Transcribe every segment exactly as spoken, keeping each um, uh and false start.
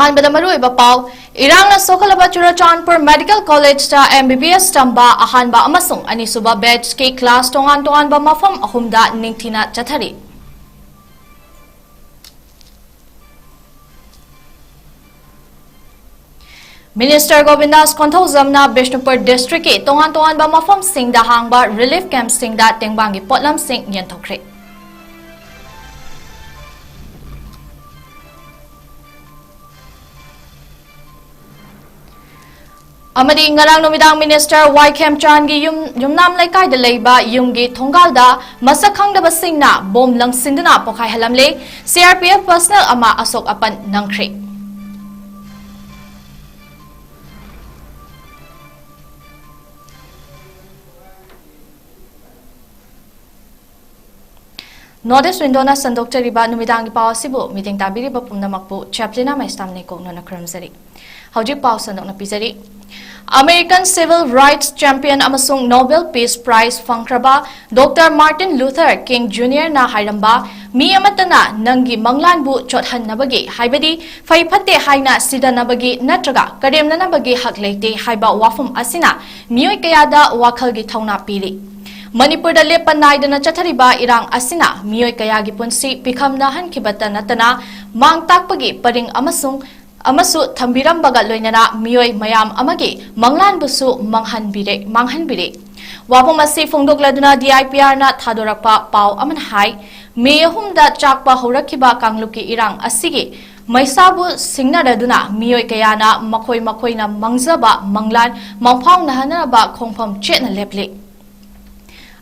ꯑꯍꯥꯟꯕꯗ ꯃꯔꯨꯑꯣꯏꯕ ꯄꯥꯎ꯫ ꯏꯔꯥꯡꯅ ꯁꯣꯛꯍꯜꯂꯕ ꯆꯨꯔꯆꯥꯟꯄꯨꯔ ꯃꯦꯗꯤꯀꯦꯜ ꯀꯣꯂꯦꯖꯇ MBBS ꯇꯝꯕ ꯑꯍꯥꯟꯕ ꯑꯃꯁꯨꯡ ꯑꯅꯤꯁꯨꯕ ꯕꯦꯆꯀꯤ ꯀ꯭ꯂꯥꯁ ꯇꯣꯉꯥꯟ ꯇꯣꯉꯥꯟꯕ ꯃꯐꯝ ꯑꯍꯨꯝꯗ ꯅꯤꯡꯊꯤꯅ ꯆꯠꯊꯔꯤ꯫ ꯃꯤꯅꯤꯁꯇꯔ ꯒꯣꯕꯤꯟꯗꯥꯁ ꯀꯣꯟꯊꯧꯖꯝꯅ ꯕꯤꯁꯅꯨꯄꯨꯔ ꯗꯤꯁꯇ꯭ꯔꯤꯛꯀꯤ ꯇꯣꯉꯥꯟ ꯇꯣꯉꯥꯟꯕ ꯃꯐꯝꯁꯤꯡꯗ ꯍꯥꯡꯕ ꯔꯤꯂꯤꯐ ꯀꯦꯝꯞꯁꯤꯡꯗ ꯇꯦꯡꯕꯥꯡꯒꯤ ꯄꯣꯠꯂꯝꯁꯤꯡ ꯌꯦꯟꯊꯣꯛꯈ꯭ꯔꯦ꯫ ꯑꯃꯗꯤ ꯉꯔꯥꯡ ꯅꯨꯃꯤꯗꯥꯡ ꯃꯤꯅꯤꯁꯇꯔ ꯋꯥꯏ ꯈꯦꯝꯆꯥꯟꯒꯤ ꯌꯨꯝ, ꯌꯨꯝꯅꯥꯝ ꯂꯩꯀꯥꯏꯗ ꯂꯩꯕ ꯌꯨꯝꯒꯤ ꯊꯣꯡꯒꯥꯜꯗ ꯃꯁꯛ ꯈꯪꯗꯕꯁꯤꯡꯅ ꯕꯣꯝ ꯂꯪꯁꯤꯟꯗꯨꯅ ꯄꯣꯈꯥꯏꯍꯜꯂꯝꯂꯦ꯫ CRPF ꯄꯔꯁꯅꯦꯜ ꯑꯃ ꯑꯁꯣꯛ ꯑꯄꯟ ꯅꯪꯈ꯭ꯔꯦ꯫ ꯅꯣꯔꯠ ꯏꯁ ꯋꯤꯟꯗꯣꯅ ꯁꯟꯗꯣꯛꯆꯔꯤꯕ ꯅꯨꯃꯤꯗꯥꯡꯒꯤ ꯄꯥꯎ ꯑꯁꯤꯕꯨ ꯃꯤꯠꯌꯦꯡ ꯇꯥꯕꯤꯔꯤꯕ ꯄꯨꯝꯅꯃꯛꯄꯨ ꯆꯦꯄ꯭ꯂꯤꯅꯥ ꯃꯩꯁꯇꯥꯝ ꯅꯤꯀꯣꯛꯅꯅ ꯈꯨꯔꯨꯝꯖꯔꯤ꯫ ꯍꯧꯖꯤꯛ ꯄꯥꯎ ꯁꯟꯗꯣꯛꯅ ꯄꯤꯖꯔꯤ꯫ ꯑꯃꯦꯔꯤꯀꯟ ꯁꯤꯚꯤꯜ ꯔꯥꯏꯠꯁ ꯆꯦꯝꯄꯤꯌꯟ ꯑꯃꯁꯨꯡ ꯅꯣꯕꯦꯜ ꯄꯤꯁ ꯄ꯭ꯔꯥꯏꯖ ꯐꯪꯈ꯭ꯔꯕ ꯗꯣꯛꯇꯔ ꯃꯥꯔꯇꯤꯟ ꯂꯨꯊꯔ ꯀꯤꯡ ꯖꯨꯅꯤꯌꯔꯅ ꯍꯥꯏꯔꯝꯕ, "ꯃꯤ ꯑꯃꯠꯇꯅ ꯅꯪꯒꯤ ꯃꯪꯂꯥꯟꯕꯨ ꯆꯣꯠꯍꯟꯅꯕꯒꯤ, ꯍꯥꯏꯕꯗꯤ ꯐꯩ ꯐꯠꯇꯦ ꯍꯥꯏꯅ ꯁꯤꯗꯅꯕꯒꯤ ꯅꯠꯇ꯭ꯔꯒ ꯀꯔꯦꯝꯅꯅꯕꯒꯤ ꯍꯛ ꯂꯩꯇꯦ" ꯍꯥꯏꯕ ꯋꯥꯐꯝ ꯑꯁꯤꯅ ꯃꯤꯑꯣꯏ ꯀꯌꯥꯗ ꯋꯥꯈꯜꯒꯤ ꯊꯧꯅꯥ ꯄꯤꯔꯤ꯫ ꯃꯅꯤꯄꯨꯔꯗ ꯂꯦꯞꯄ ꯅꯥꯏꯗꯅ ꯆꯠꯊꯔꯤꯕ ꯏꯔꯥꯡ ꯑꯁꯤꯅ ꯃꯤꯑꯣꯏ ꯀꯌꯥꯒꯤ ꯄꯨꯟꯁꯤ ꯄꯤꯈꯝꯅꯍꯟꯈꯤꯕꯇ ꯅꯠꯇꯅ, ꯃꯥꯡ ꯇꯥꯛꯄꯒꯤ ꯄꯔꯤꯡ ꯑꯃꯁꯨꯡ, ꯑꯃꯁꯨ ꯊꯝꯕꯤꯔꯝꯕꯒ ꯂꯣꯏꯅꯅ ꯃꯤꯑꯣꯏ ꯃꯌꯥꯝ ꯑꯃꯒꯤ ꯃꯪꯂꯥꯟꯕꯨꯁꯨ ꯃꯥꯡꯍꯟꯕꯤꯔꯦ, ꯃꯥꯡꯍꯟꯕꯤꯔꯦ꯫ ꯋꯥꯐꯝ ꯑꯁꯤ ꯐꯣꯡꯗꯣꯛꯂꯗꯨꯅ DIPRꯅ ꯊꯥꯗꯣꯔꯛꯄ ꯄꯥꯎ ꯑꯃꯅ ꯍꯥꯏ, ꯃꯦ ꯑꯍꯨꯝꯗ ꯆꯥꯛꯄ ꯍꯧꯔꯛꯈꯤꯕ ꯀꯥꯡꯂꯨꯞꯀꯤ ꯏꯔꯥꯡ ꯑꯁꯤꯒꯤ ꯃꯩꯁꯥꯕꯨ ꯁꯤꯡꯅꯔꯗꯨꯅ ꯃꯤꯑꯣꯏ ꯀꯌꯥꯅ ꯃꯈꯣꯏ ꯃꯈꯣꯏꯅ ꯃꯪꯖꯕ ꯃꯪꯂꯥꯟ ꯃꯪꯐꯥꯎꯅꯍꯟꯅꯕ ꯈꯣꯡꯐꯝ ꯆꯦꯠꯅ ꯂꯦꯞꯂꯤ꯫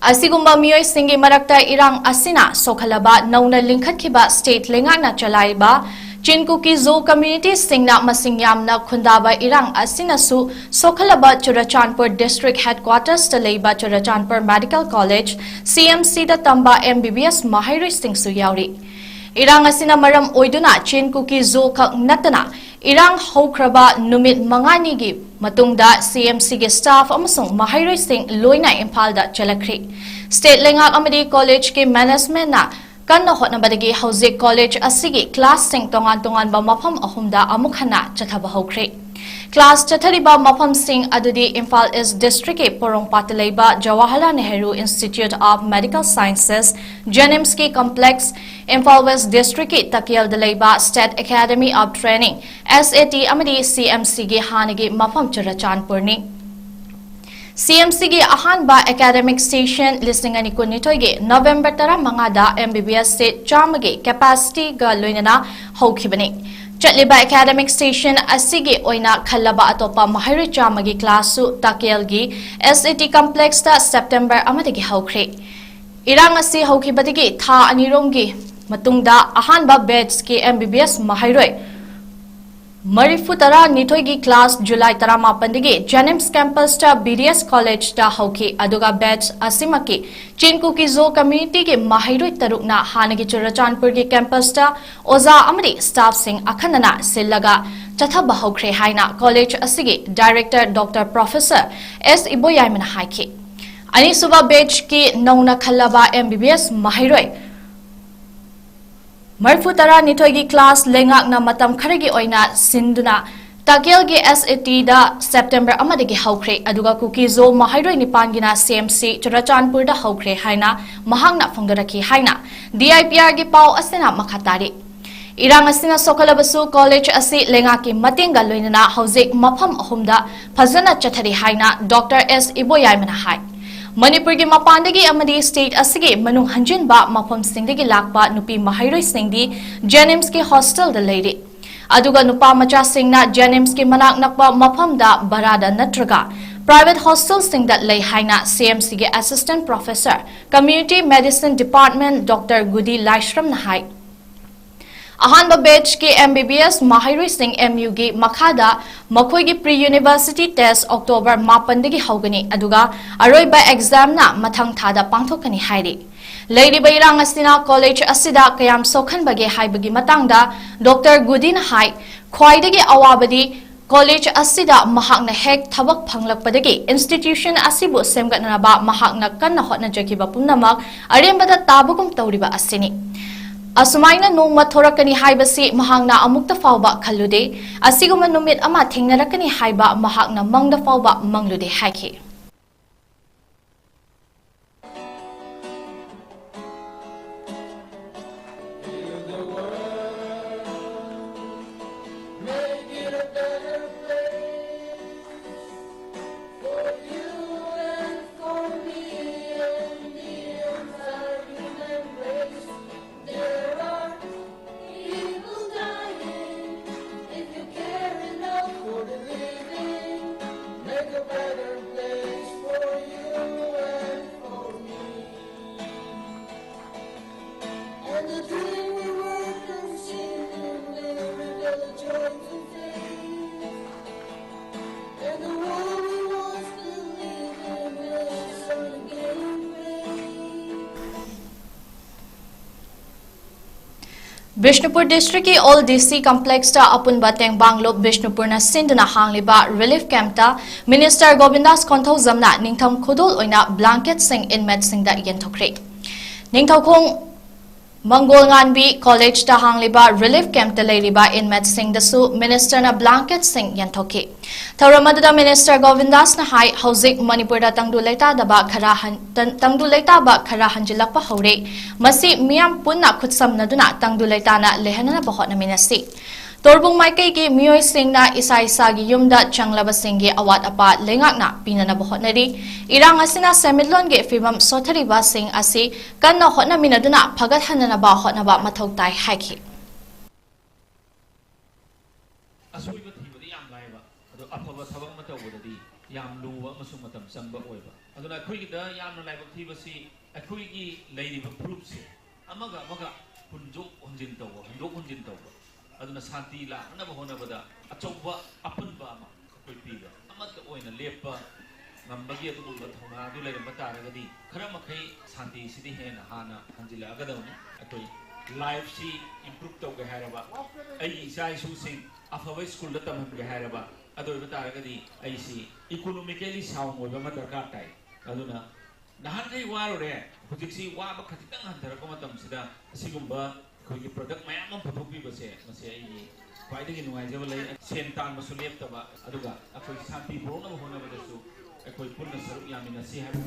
ꯑꯁꯤꯒꯨꯝꯕ ꯃꯤꯑꯣꯏꯁꯤꯡꯒꯤ ꯃꯔꯛꯇ ꯏꯔꯥꯡ ꯑꯁꯤꯅ ꯁꯣꯛꯍꯜꯂꯕ ꯅꯧꯅ ꯂꯤꯡꯈꯠꯈꯤꯕ ꯁ꯭ꯇꯦꯠ ꯂꯩꯉꯥꯛꯅ ꯆꯂꯥꯏꯕ ꯆꯤꯟ ꯀꯨꯀꯤ ꯖꯣ ꯀꯝꯃ꯭ꯌꯨꯅꯤꯇꯤꯁꯤꯡꯅ ꯃꯁꯤꯡ ꯌꯥꯝꯅ ꯈꯨꯟꯗꯥꯕ ꯏꯔꯥꯡ ꯑꯁꯤꯅꯁꯨ ꯁꯣꯛꯍꯜꯂꯕ ꯆꯨꯔꯆꯥꯟꯄꯨꯔ ꯗꯤꯁꯇ꯭ꯔꯤꯛ ꯍꯦꯗꯀ꯭ꯋꯥꯇꯔꯁꯇ ꯂꯩꯕ ꯆꯨꯔꯆꯥꯟꯄꯨꯔ ꯃꯦꯗꯤꯀꯦꯜ ꯀꯣꯂꯦꯖ, CMCꯗ ꯇꯝꯕ MBBS ꯃꯍꯩꯔꯣꯏꯁꯤꯡꯁꯨ ꯌꯥꯎꯔꯤ꯫ ꯏꯔꯥꯡ ꯑꯁꯤꯅ ꯃꯔꯝ ꯑꯣꯏꯗꯨꯅ ꯆꯤꯟ ꯀꯨꯀꯤ ꯖꯣ ꯈꯛ ꯅꯠꯇꯅ ꯏꯔꯥꯡ ꯍꯧꯈ꯭ꯔꯕ ꯅꯨꯃꯤꯠ ꯃꯉꯥꯅꯤꯒꯤ ꯃꯇꯨꯡꯗ CMCꯒꯤ ꯁ꯭ꯇꯥꯐ ꯑꯃꯁꯨꯡ ꯃꯍꯩꯔꯣꯏꯁꯤꯡ ꯂꯣꯏꯅ ꯏꯝꯐꯥꯜꯗ ꯆꯦꯜꯂꯛꯈ꯭ꯔꯦ꯫ ꯁ꯭ꯇꯦꯠ ꯂꯩꯉꯥꯛ ꯑꯃꯗꯤ ꯀꯣꯂꯦꯖꯀꯤ ꯃꯦꯅꯦꯖꯃꯦꯟꯠꯅ ꯀꯟꯅ ꯍꯣꯠꯅꯕꯗꯒꯤ ꯍꯧꯖꯤꯛ ꯀꯣꯂꯦꯖ ꯑꯁꯤꯒꯤ ꯀ꯭ꯂꯥꯁꯁꯤꯡ ꯇꯣꯉꯥꯟ ꯇꯣꯉꯥꯟꯕ ꯃꯐꯝ ꯑꯍꯨꯝꯗ ꯑꯃꯨꯛ ꯍꯟꯅ ꯆꯠꯊꯕ ꯍꯧꯈ꯭ꯔꯦ꯫ ꯀ꯭ꯂꯥꯁ ꯆꯠꯊꯔꯤꯕ ꯃꯐꯝꯁꯤꯡ ꯑꯗꯨꯗꯤ ꯏꯝꯐꯥꯜ ꯏꯁ ꯗꯤꯁꯇ꯭ꯔꯤꯛꯀꯤ ꯄꯣꯔꯣꯝꯄꯥꯠꯇ ꯂꯩꯕ Jawaharlal Nehru Institute of Medical Sciences, ꯖꯦꯅꯤꯝꯁꯀꯤ ꯀꯝꯄ꯭ꯂꯦꯛꯁ, ꯏꯝꯐꯥꯜ ꯋꯦꯁ ꯗꯤꯁꯇ꯭ꯔꯤꯛꯀꯤ ꯇꯀꯦꯜꯗ ꯂꯩꯕ State Academy of Training, S A T, ꯑꯃꯗꯤ ꯁꯤ ꯑꯦꯝ ꯁꯤꯒꯤ ꯍꯥꯟꯅꯒꯤ ꯃꯐꯝ ꯆꯨꯔꯆꯥꯟꯄꯨꯔꯅꯤ꯫ ꯁꯤ ꯑꯦꯝ ꯁꯤꯒꯤ ꯑꯍꯥꯟꯕ ꯑꯦꯀꯥꯗꯃꯤꯛ ꯁꯦꯁꯟ ꯂꯤꯁꯤꯡ ꯑꯅꯤ ꯀꯨꯟꯅꯤꯊꯣꯏꯒꯤ ꯅꯕꯦꯝꯕꯔ ꯇꯔꯥꯃꯉꯥꯗ ꯑꯦꯝ ꯕꯤ ꯕꯤ ꯑꯦꯁ ꯁꯤꯠ ꯆꯥꯝꯃꯒꯤ ꯀꯦꯄꯥꯁꯤꯇꯤꯒ ꯂꯣꯏꯅꯅ ꯍꯧꯈꯤꯕꯅꯤ꯫ ꯆꯠꯂꯤꯕ ꯑꯦꯀꯥꯗꯃꯤꯛ ꯁꯦꯁꯟ ꯑꯁꯤꯒꯤ ꯑꯣꯏꯅ ꯈꯜꯂꯕ ꯑꯇꯣꯞꯄ ꯃꯍꯩꯔꯣꯏ ꯆꯥꯝꯃꯒꯤ ꯀ꯭ꯂꯥꯁꯁꯨ ꯇꯥꯀꯦꯜꯒꯤ ꯑꯦꯁ ꯑꯦ ꯇꯤ ꯀꯝꯄ꯭ꯂꯦꯛꯁꯇ ꯁꯦꯞꯇꯦꯝꯕꯔ ꯑꯃꯗꯒꯤ ꯍꯧꯈ꯭ꯔꯦ꯫ ꯏꯔꯥꯡ ꯑꯁꯤ ꯍꯧꯈꯤꯕꯗꯒꯤ ꯊꯥ ꯑꯅꯤꯔꯣꯝꯒꯤ ꯃꯇꯨꯡꯗ ꯑꯍꯥꯟꯕ ꯕꯦꯠꯁꯀꯤ ꯑꯦꯝ ꯕꯤ ꯕꯤ ꯑꯦꯁ ꯃꯍꯩꯔꯣꯏ ꯃꯔꯤꯐꯨ ꯇꯔꯥꯅꯤꯊꯣꯏꯒꯤ ꯀ꯭ꯂꯥꯁ ꯖꯨꯂꯥꯏ ꯇꯔꯥꯃꯥꯄꯟꯗꯒꯤ ꯖꯦꯅꯤꯝꯁ ꯀꯦꯝꯄꯁꯇ ꯕꯤ ꯗꯤ ꯑꯦꯁ ꯀꯣꯂꯦꯖꯇ ꯍꯧꯈꯤ, ꯑꯗꯨꯒ ꯕꯦꯠꯁ ꯑꯁꯤꯃꯛꯀꯤ ꯆꯤꯟ ꯀꯨꯀꯤ ꯖꯣ ꯀꯝꯃ꯭ꯌꯨꯅꯤꯇꯤꯒꯤ ꯃꯍꯩꯔꯣꯏ ꯇꯔꯨꯛꯅ ꯍꯥꯟꯅꯒꯤ ꯆꯨꯔꯆꯥꯟꯄꯨꯔꯒꯤ ꯀꯦꯝꯄꯁꯇ ꯑꯣꯖꯥ ꯑꯃꯗꯤ ꯁ꯭ꯇꯥꯐꯁꯤꯡ ꯑꯈꯟꯅꯅ ꯁꯤꯜꯂꯒ ꯆꯠꯊꯕ ꯍꯧꯈ꯭ꯔꯦ ꯍꯥꯏꯅ ꯀꯣꯂꯦꯖ ꯑꯁꯤꯒꯤ ꯗꯥꯏꯔꯦꯛꯇꯔ ꯗꯣꯛꯇꯔ ꯄ꯭ꯔꯣꯐꯦꯁꯔ ꯑꯦꯁ ꯏꯕꯣꯌꯥꯏꯃꯅ ꯍꯥꯏꯈꯤ꯫ ꯑꯅꯤꯁꯨꯕ ꯕꯦꯠꯁꯀꯤ ꯅꯧꯅ ꯈꯜꯂꯕ ꯑꯦꯝ ꯕꯤ ꯕꯤ ꯑꯦꯁ ꯃꯍꯩꯔꯣꯏ ꯃꯔꯤꯐꯨ ꯇꯔꯥꯅꯤꯊꯣꯏꯒꯤ ꯀ꯭ꯂꯥꯁ ꯂꯩꯉꯥꯛꯅ ꯃꯇꯝ ꯈꯔꯒꯤ ꯑꯣꯏꯅ ꯁꯤꯟꯗꯨꯅ ꯇꯥꯀꯦꯜꯒꯤ ꯑꯦꯁ ꯑꯦ ꯇꯤꯗ ꯁꯦꯞꯇꯦꯝꯕꯔ ꯑꯃꯗꯒꯤ ꯍꯧꯈ꯭ꯔꯦ, ꯑꯗꯨꯒ ꯀꯨꯀꯤ ꯖꯣ ꯃꯍꯩꯔꯣꯏ ꯅꯤꯄꯥꯟꯒꯤꯅ ꯁꯤ ꯑꯦꯝ ꯁꯤ ꯆꯨꯔꯆꯥꯟꯄꯨꯔꯗ ꯍꯧꯈ꯭ꯔꯦ ꯍꯥꯏꯅ ꯃꯍꯥꯛꯅ ꯐꯣꯡꯗꯣꯔꯛꯈꯤ ꯍꯥꯏꯅ ꯗꯤ ꯑꯥꯏ ꯄꯤ ꯑꯥꯔꯒꯤ ꯄꯥꯎ ꯑꯁꯤꯅ ꯃꯈꯥ ꯇꯥꯔꯤ꯫ ꯏꯔꯥꯡ ꯑꯁꯤꯅ ꯁꯣꯛꯍꯜꯂꯕꯁꯨ ꯀꯣꯂꯦꯖ ꯑꯁꯤ ꯂꯩꯉꯥꯛꯀꯤ ꯃꯇꯦꯡꯒ ꯂꯣꯏꯅꯅ ꯍꯧꯖꯤꯛ ꯃꯐꯝ ꯑꯍꯨꯝꯗ ꯐꯖꯅ ꯆꯠꯊꯔꯤ ꯍꯥꯏꯅ ꯗꯣꯛꯇꯔ ꯑꯦꯁ ꯏꯕꯣꯌꯥꯏꯃꯅ ꯍꯥꯏ꯫ ꯃꯅꯤꯄꯨꯔꯒꯤ ꯃꯄꯥꯟꯗꯒꯤ ꯑꯃꯗꯤ ꯁ꯭ꯇꯦꯠ ꯑꯁꯤꯒꯤ ꯃꯅꯨꯡ ꯍꯟꯖꯤꯟꯕ ꯃꯐꯝꯁꯤꯡꯗꯒꯤ ꯂꯥꯛꯄ ꯅꯨꯄꯤ ꯃꯍꯩꯔꯣꯏꯁꯤꯡꯗꯤ ꯖꯦꯅꯤꯝꯁꯀꯤ ꯍꯣꯁꯇꯦꯜꯗ ꯂꯩꯔꯤ꯫ ꯑꯗꯨꯒ ꯅꯨꯄꯥ ꯃꯆꯥꯁꯤꯡꯅ ꯖꯦꯅꯤꯝꯁꯀꯤ ꯃꯅꯥꯛ ꯅꯛꯄ ꯃꯐꯝꯗ ꯚꯔꯥꯗ ꯅꯠꯇ꯭ꯔꯒ ꯄ꯭ꯔꯥꯏꯚꯦꯠ ꯍꯣꯁꯇꯦꯜꯁꯤꯡꯗ ꯂꯩ ꯍꯥꯏꯅ ꯁꯤ ꯑꯦꯝ ꯁꯤꯒꯤ assistant professor, community medicine department, doctor Gudi ꯂꯥꯏꯁ꯭ꯔꯝꯅ ꯍꯥꯏ꯫ ꯑꯍꯥꯟꯕ ꯕꯦꯠꯁꯀꯤ ꯑꯦꯝ ꯕꯤ ꯕꯤ ꯑꯦꯁ ꯃꯍꯩꯔꯣꯏꯁꯤꯡ ꯑꯦꯝ ꯌꯨꯒꯤ ꯃꯈꯥꯗ ꯃꯈꯣꯏꯒꯤ ꯄ꯭ꯔꯤ ꯌꯨꯅꯤꯚꯔꯁꯤꯇꯤ ꯇꯦꯁ ꯑꯣꯛꯇꯣꯕꯔ ꯃꯥꯄꯟꯗꯒꯤ ꯍꯧꯒꯅꯤ, ꯑꯗꯨꯒ ꯑꯔꯣꯏꯕ ꯑꯦꯛꯖꯥꯝꯅ ꯃꯊꯪ ꯊꯥꯗ ꯄꯥꯡꯊꯣꯛꯀꯅꯤ ꯍꯥꯏꯔꯤ꯫ ꯂꯩꯔꯤꯕ ꯏꯔꯥꯡ ꯑꯁꯤꯅ ꯀꯣꯂꯦꯖ ꯑꯁꯤꯗ ꯀꯌꯥꯝ ꯁꯣꯛꯍꯟꯕꯒꯦ ꯍꯥꯏꯕꯒꯤ ꯃꯇꯥꯡꯗ ꯗꯣꯛꯇꯔ ꯒꯨꯗꯤꯅ ꯍꯥꯏ, ꯈ꯭ꯋꯥꯏꯗꯒꯤ ꯑꯋꯥꯕꯗꯤ ꯀꯣꯂꯦꯖ ꯑꯁꯤꯗ ꯃꯍꯥꯛꯅ ꯍꯦꯛ ꯊꯕꯛ ꯐꯪꯂꯛꯄꯗꯒꯤ institution ꯑꯁꯤꯕꯨ ꯁꯦꯝꯒꯠꯅꯅꯕ ꯃꯍꯥꯛꯅ ꯀꯟꯅ ꯍꯣꯠꯅꯖꯈꯤꯕ ꯄꯨꯝꯅꯃꯛ ꯑꯔꯦꯝꯕꯗ ꯇꯥꯕꯒꯨꯝ ꯇꯧꯔꯤꯕ ꯑꯁꯤꯅꯤ꯫ ꯑꯁꯨꯃꯥꯏꯅ ꯅꯣꯡꯃ ꯊꯣꯔꯛꯀꯅꯤ ꯍꯥꯏꯕꯁꯤ ꯃꯍꯥꯛꯅ ꯑꯃꯨꯛꯇ ꯐꯥꯎꯕ ꯈꯜꯂꯨꯗꯦ꯫ ꯑꯁꯤꯒꯨꯝꯕ ꯅꯨꯃꯤꯠ ꯑꯃ ꯊꯦꯡꯅꯔꯛꯀꯅꯤ ꯍꯥꯏꯕ ꯃꯍꯥꯛꯅ ꯃꯪꯗ ꯐꯥꯎꯕ ꯃꯪꯂꯨꯗꯦ ꯍꯥꯏꯈꯤ꯫ ꯕꯤꯁꯅꯨꯄꯨꯔ district ꯀꯤ Old D C complex ꯇ ꯑꯄꯨꯟꯕ ꯇꯦꯡꯕꯥꯡꯂꯨꯞ ꯕꯤꯁꯅꯨꯄꯨꯔꯅ ꯁꯤꯟꯗꯨꯅ ꯍꯥꯡꯂꯤꯕ relief camp ꯇ Minister ꯒꯣꯕꯤꯟꯗꯥꯁ ꯀꯣꯟꯊꯧꯖꯝꯅ ꯅꯤꯡꯊꯝ ꯈꯨꯗꯣꯜ ꯑꯣꯏꯅ blanket ꯁꯤꯡ inmate ꯁꯤꯡꯗ ꯌꯦꯟꯊꯣꯛꯈ꯭ꯔꯦ꯫ ꯅꯤꯡꯊꯧꯈꯣꯡ ꯃꯪꯒꯣꯜꯉꯥꯟꯕꯤ College ꯇ ꯍꯥꯡꯂꯤꯕ relief camp ꯇ ꯂꯩꯔꯤꯕ inmate ꯁꯤꯡꯗꯁꯨ Minister ꯅ blanket ꯁꯤꯡ ꯌꯦꯟꯊꯣꯛꯈꯤ꯫ ꯊꯧꯔꯝ ꯑꯗꯨꯗ Minister ꯒꯣꯕꯤꯟꯗꯥꯁꯅ ꯍꯥꯏ, ꯍꯧꯖꯤꯛ ꯃꯅꯤꯄꯨꯔꯗ ꯇꯪꯗꯨ ꯂꯩꯇꯥꯗꯕ ꯈꯔ ꯍꯟ-, ꯇꯪ-, ꯇꯪꯗꯨ ꯂꯩꯇꯥꯕ ꯈꯔ ꯍꯟꯖꯤꯜꯂꯛꯄ ꯍꯧꯔꯦ꯫ ꯃꯁꯤ ꯃꯤꯌꯥꯝ ꯄꯨꯟꯅ ꯈꯨꯠꯁꯝꯅꯗꯨꯅ ꯇꯪꯗꯨ ꯂꯩꯇꯥꯅ ꯂꯩꯍꯟꯅꯅꯕ ꯍꯣꯠꯅꯃꯤꯟꯅꯁꯤ꯫ ꯇꯣꯔꯕꯨꯡ ꯃꯥꯏꯀꯩꯒꯤ ꯃꯤꯑꯣꯏꯁꯤꯡꯅ ꯏꯁꯥ ꯏꯁꯥꯒꯤ ꯌꯨꯝꯗ ꯆꯪꯂꯕꯁꯤꯡꯒꯤ ꯑꯋꯥꯠ ꯑꯄꯥ ꯂꯩꯉꯥꯛꯅ ꯄꯤꯅꯅꯕ ꯍꯣꯠꯅꯔꯤ꯫ ꯏꯔꯥꯡ ꯑꯁꯤꯅ ꯁꯦꯟꯃꯤꯠꯂꯣꯟꯒꯤ ꯐꯤꯕꯝ ꯁꯣꯠꯊꯔꯤꯕꯁꯤꯡ ꯑꯁꯤ ꯀꯟꯅ ꯍꯣꯠꯅꯃꯤꯟꯅꯗꯨꯅ ꯐꯒꯠꯍꯟꯅꯅꯕ ꯍꯣꯠꯅꯕ ꯃꯊꯧ ꯇꯥꯏ ꯍꯥꯏꯈꯤ꯫ ꯑꯁꯣꯏꯕ ꯊꯤꯕꯗꯤ ꯌꯥꯝ ꯂꯥꯏꯕ, ꯑꯗꯣ ꯑꯐꯕ ꯊꯕꯛ ꯑꯃ ꯇꯧꯕꯗꯗꯤ ꯌꯥꯝ ꯂꯨꯕ ꯑꯃꯁꯨꯡ ꯃꯇꯝ ꯆꯪꯕ ꯑꯣꯏꯕ꯫ ꯑꯗꯨꯅ ꯑꯩꯈꯣꯏꯒꯤꯗ ꯌꯥꯝꯅ ꯂꯥꯏꯕꯛ ꯊꯤꯕꯁꯤ ꯑꯩꯈꯣꯏꯒꯤ ꯂꯩꯔꯤꯕ ꯐꯨꯔꯨꯞꯁꯦ ꯑꯃꯒ ꯑꯃꯒ ꯍꯨꯟꯗꯣꯛ ꯍꯨꯟꯖꯤꯟ ꯇꯧꯕ, ꯍꯨꯟꯗꯣꯛ ꯍꯨꯟꯖꯤꯟ ꯇꯧꯕ꯫ ꯑꯗꯨꯅ ꯁꯥꯟꯇꯤ ꯂꯥꯛꯅꯕ ꯍꯣꯠꯅꯕꯗ ꯑꯆꯧꯕ ꯑꯄꯟꯕ ꯑꯃ ꯑꯩꯈꯣꯏ ꯄꯤꯕ꯫ ꯑꯃꯠꯇ ꯑꯣꯏꯅ ꯂꯦꯞꯄ ꯉꯝꯕꯒꯤ ꯑꯗꯨꯒꯨꯝꯕ ꯊꯧꯅꯥ ꯑꯗꯨ ꯂꯩꯔꯝꯕ ꯇꯥꯔꯒꯗꯤ ꯈꯔ ꯃꯈꯩ ꯁꯥꯟꯇꯤꯁꯤꯗꯤ ꯍꯦꯟꯅ ꯍꯥꯟꯅ ꯍꯟꯖꯤꯜꯂꯛꯑꯒꯗꯧꯅꯤ꯫ ꯑꯩꯈꯣꯏ life ꯁꯤ improve ꯇꯧꯒꯦ ꯍꯥꯏꯔꯕ ꯑꯩꯒꯤ ꯏꯆꯥ ꯏꯁꯨꯁꯤꯡ ꯑꯐꯕ ꯁ꯭ꯀꯨꯜꯗ ꯇꯝꯍꯟꯒꯦ ꯍꯥꯏꯔꯕ, ꯑꯗꯨ ꯑꯣꯏꯕ ꯇꯥꯔꯒꯗꯤ ꯑꯩꯁꯤ ꯏꯀꯣꯅꯣꯃꯤꯀꯦꯂꯤ ꯁꯥꯎꯟ ꯑꯣꯏꯕ ꯑꯃ ꯗꯔꯀꯥꯔ ꯇꯥꯏ꯫ ꯑꯗꯨꯅ ꯅꯍꯥꯟꯈꯩ ꯋꯥꯔꯨꯔꯦ, ꯍꯧꯖꯤꯛꯁꯤ ꯋꯥꯕ ꯈꯖꯤꯛꯇꯪ ꯍꯟꯊꯔꯛꯄ ꯃꯇꯝꯁꯤꯗ ꯑꯁꯤꯒꯨꯝꯕ ꯑꯩꯈꯣꯏꯒꯤ ꯄ꯭ꯔꯗꯛ ꯃꯌꯥꯝ ꯑꯃ ꯄꯨꯊꯣꯛꯄꯤꯕꯁꯦ, ꯃꯁꯤ ꯑꯩꯒꯤ ꯈ꯭ꯋꯥꯏꯗꯒꯤ ꯅꯨꯡꯉꯥꯏꯖꯕ ꯂꯩ꯫ ꯁꯦꯟ ꯇꯥꯟꯕꯁꯨ ꯂꯦꯞꯇꯕ, ꯑꯗꯨꯒ ꯑꯩꯈꯣꯏ ꯁꯥꯟꯇꯤ ꯄꯨꯔꯛꯅꯕ ꯍꯣꯠꯅꯕꯗꯁꯨ ꯑꯩꯈꯣꯏ ꯄꯨꯟꯅ ꯁꯔꯨꯛ ꯌꯥꯃꯤꯟꯅꯁꯤ ꯍꯥꯏꯕ꯫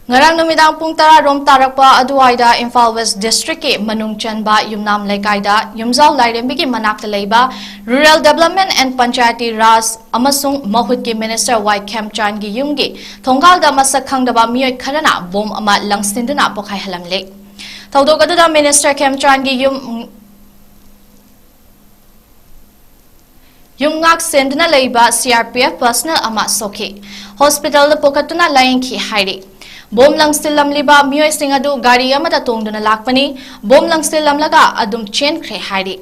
ꯉꯔꯥꯡ ꯅꯨꯃꯤꯗꯥꯡ ꯄꯨꯡ ꯇꯔꯥ ꯔꯣꯝ ꯇꯥꯔꯛꯄ ꯑꯗꯨꯋꯥꯏꯗ ꯏꯝꯐꯥꯜ ꯋꯦꯁ ꯗꯤꯁꯇ꯭ꯔꯤꯛꯀꯤ ꯃꯅꯨꯡ ꯆꯟꯕ ꯌꯨꯝꯅꯥꯝ ꯂꯩꯀꯥꯏꯗ ꯌꯨꯝꯖꯥꯎ ꯂꯥꯏꯔꯦꯝꯕꯤꯒꯤ ꯃꯅꯥꯛꯇ ꯂꯩꯕ Rural Development and Panchayati Raj ꯑꯃꯁꯨꯡ ꯃꯍꯨꯠꯀꯤ ꯃꯤꯅꯤꯁꯇꯔ ꯋꯥꯏ ꯈꯦꯝꯆꯥꯟꯒꯤ ꯌꯨꯝꯒꯤ ꯊꯣꯡꯒꯥꯜꯗ ꯃꯁꯛ ꯈꯪꯗꯕ ꯃꯤꯑꯣꯏ ꯈꯔꯅ ꯕꯣꯝ ꯑꯃ ꯂꯪꯁꯤꯟꯗꯨꯅ ꯄꯣꯈꯥꯏꯍꯜꯂꯝꯂꯦ꯫ ꯊꯧꯗꯣꯛ ꯑꯗꯨꯗ ꯃꯤꯅꯤꯁꯇꯔ ꯈꯦꯝꯆꯥꯟꯒꯤ ꯌꯨꯝ ꯌꯨꯝ ꯉꯥꯛ ꯁꯦꯟꯗꯨꯅ ꯂꯩꯕ C R P F personnel ꯑꯃ ꯁꯣꯛꯈꯤ꯫ ꯍꯣꯁꯄꯤꯇꯥꯜꯗ ꯄꯨꯈꯠꯇꯨꯅ ꯂꯥꯌꯦꯡꯈꯤ ꯍꯥꯏꯔꯤ꯫ ꯕꯣꯝ ꯂꯪꯁꯤꯜꯂꯝꯂꯤꯕ ꯃꯤꯑꯣꯏꯁꯤꯡ ꯑꯗꯨ ꯒꯥꯔꯤ ꯑꯃꯗ ꯇꯣꯡꯗꯨꯅ ꯂꯥꯛꯄꯅꯤ꯫ ꯕꯣꯝ ꯂꯪꯁꯤꯜꯂꯝꯂꯒ ꯑꯗꯨꯝ ꯆꯦꯟꯈ꯭ꯔꯦ ꯍꯥꯏꯔꯤ꯫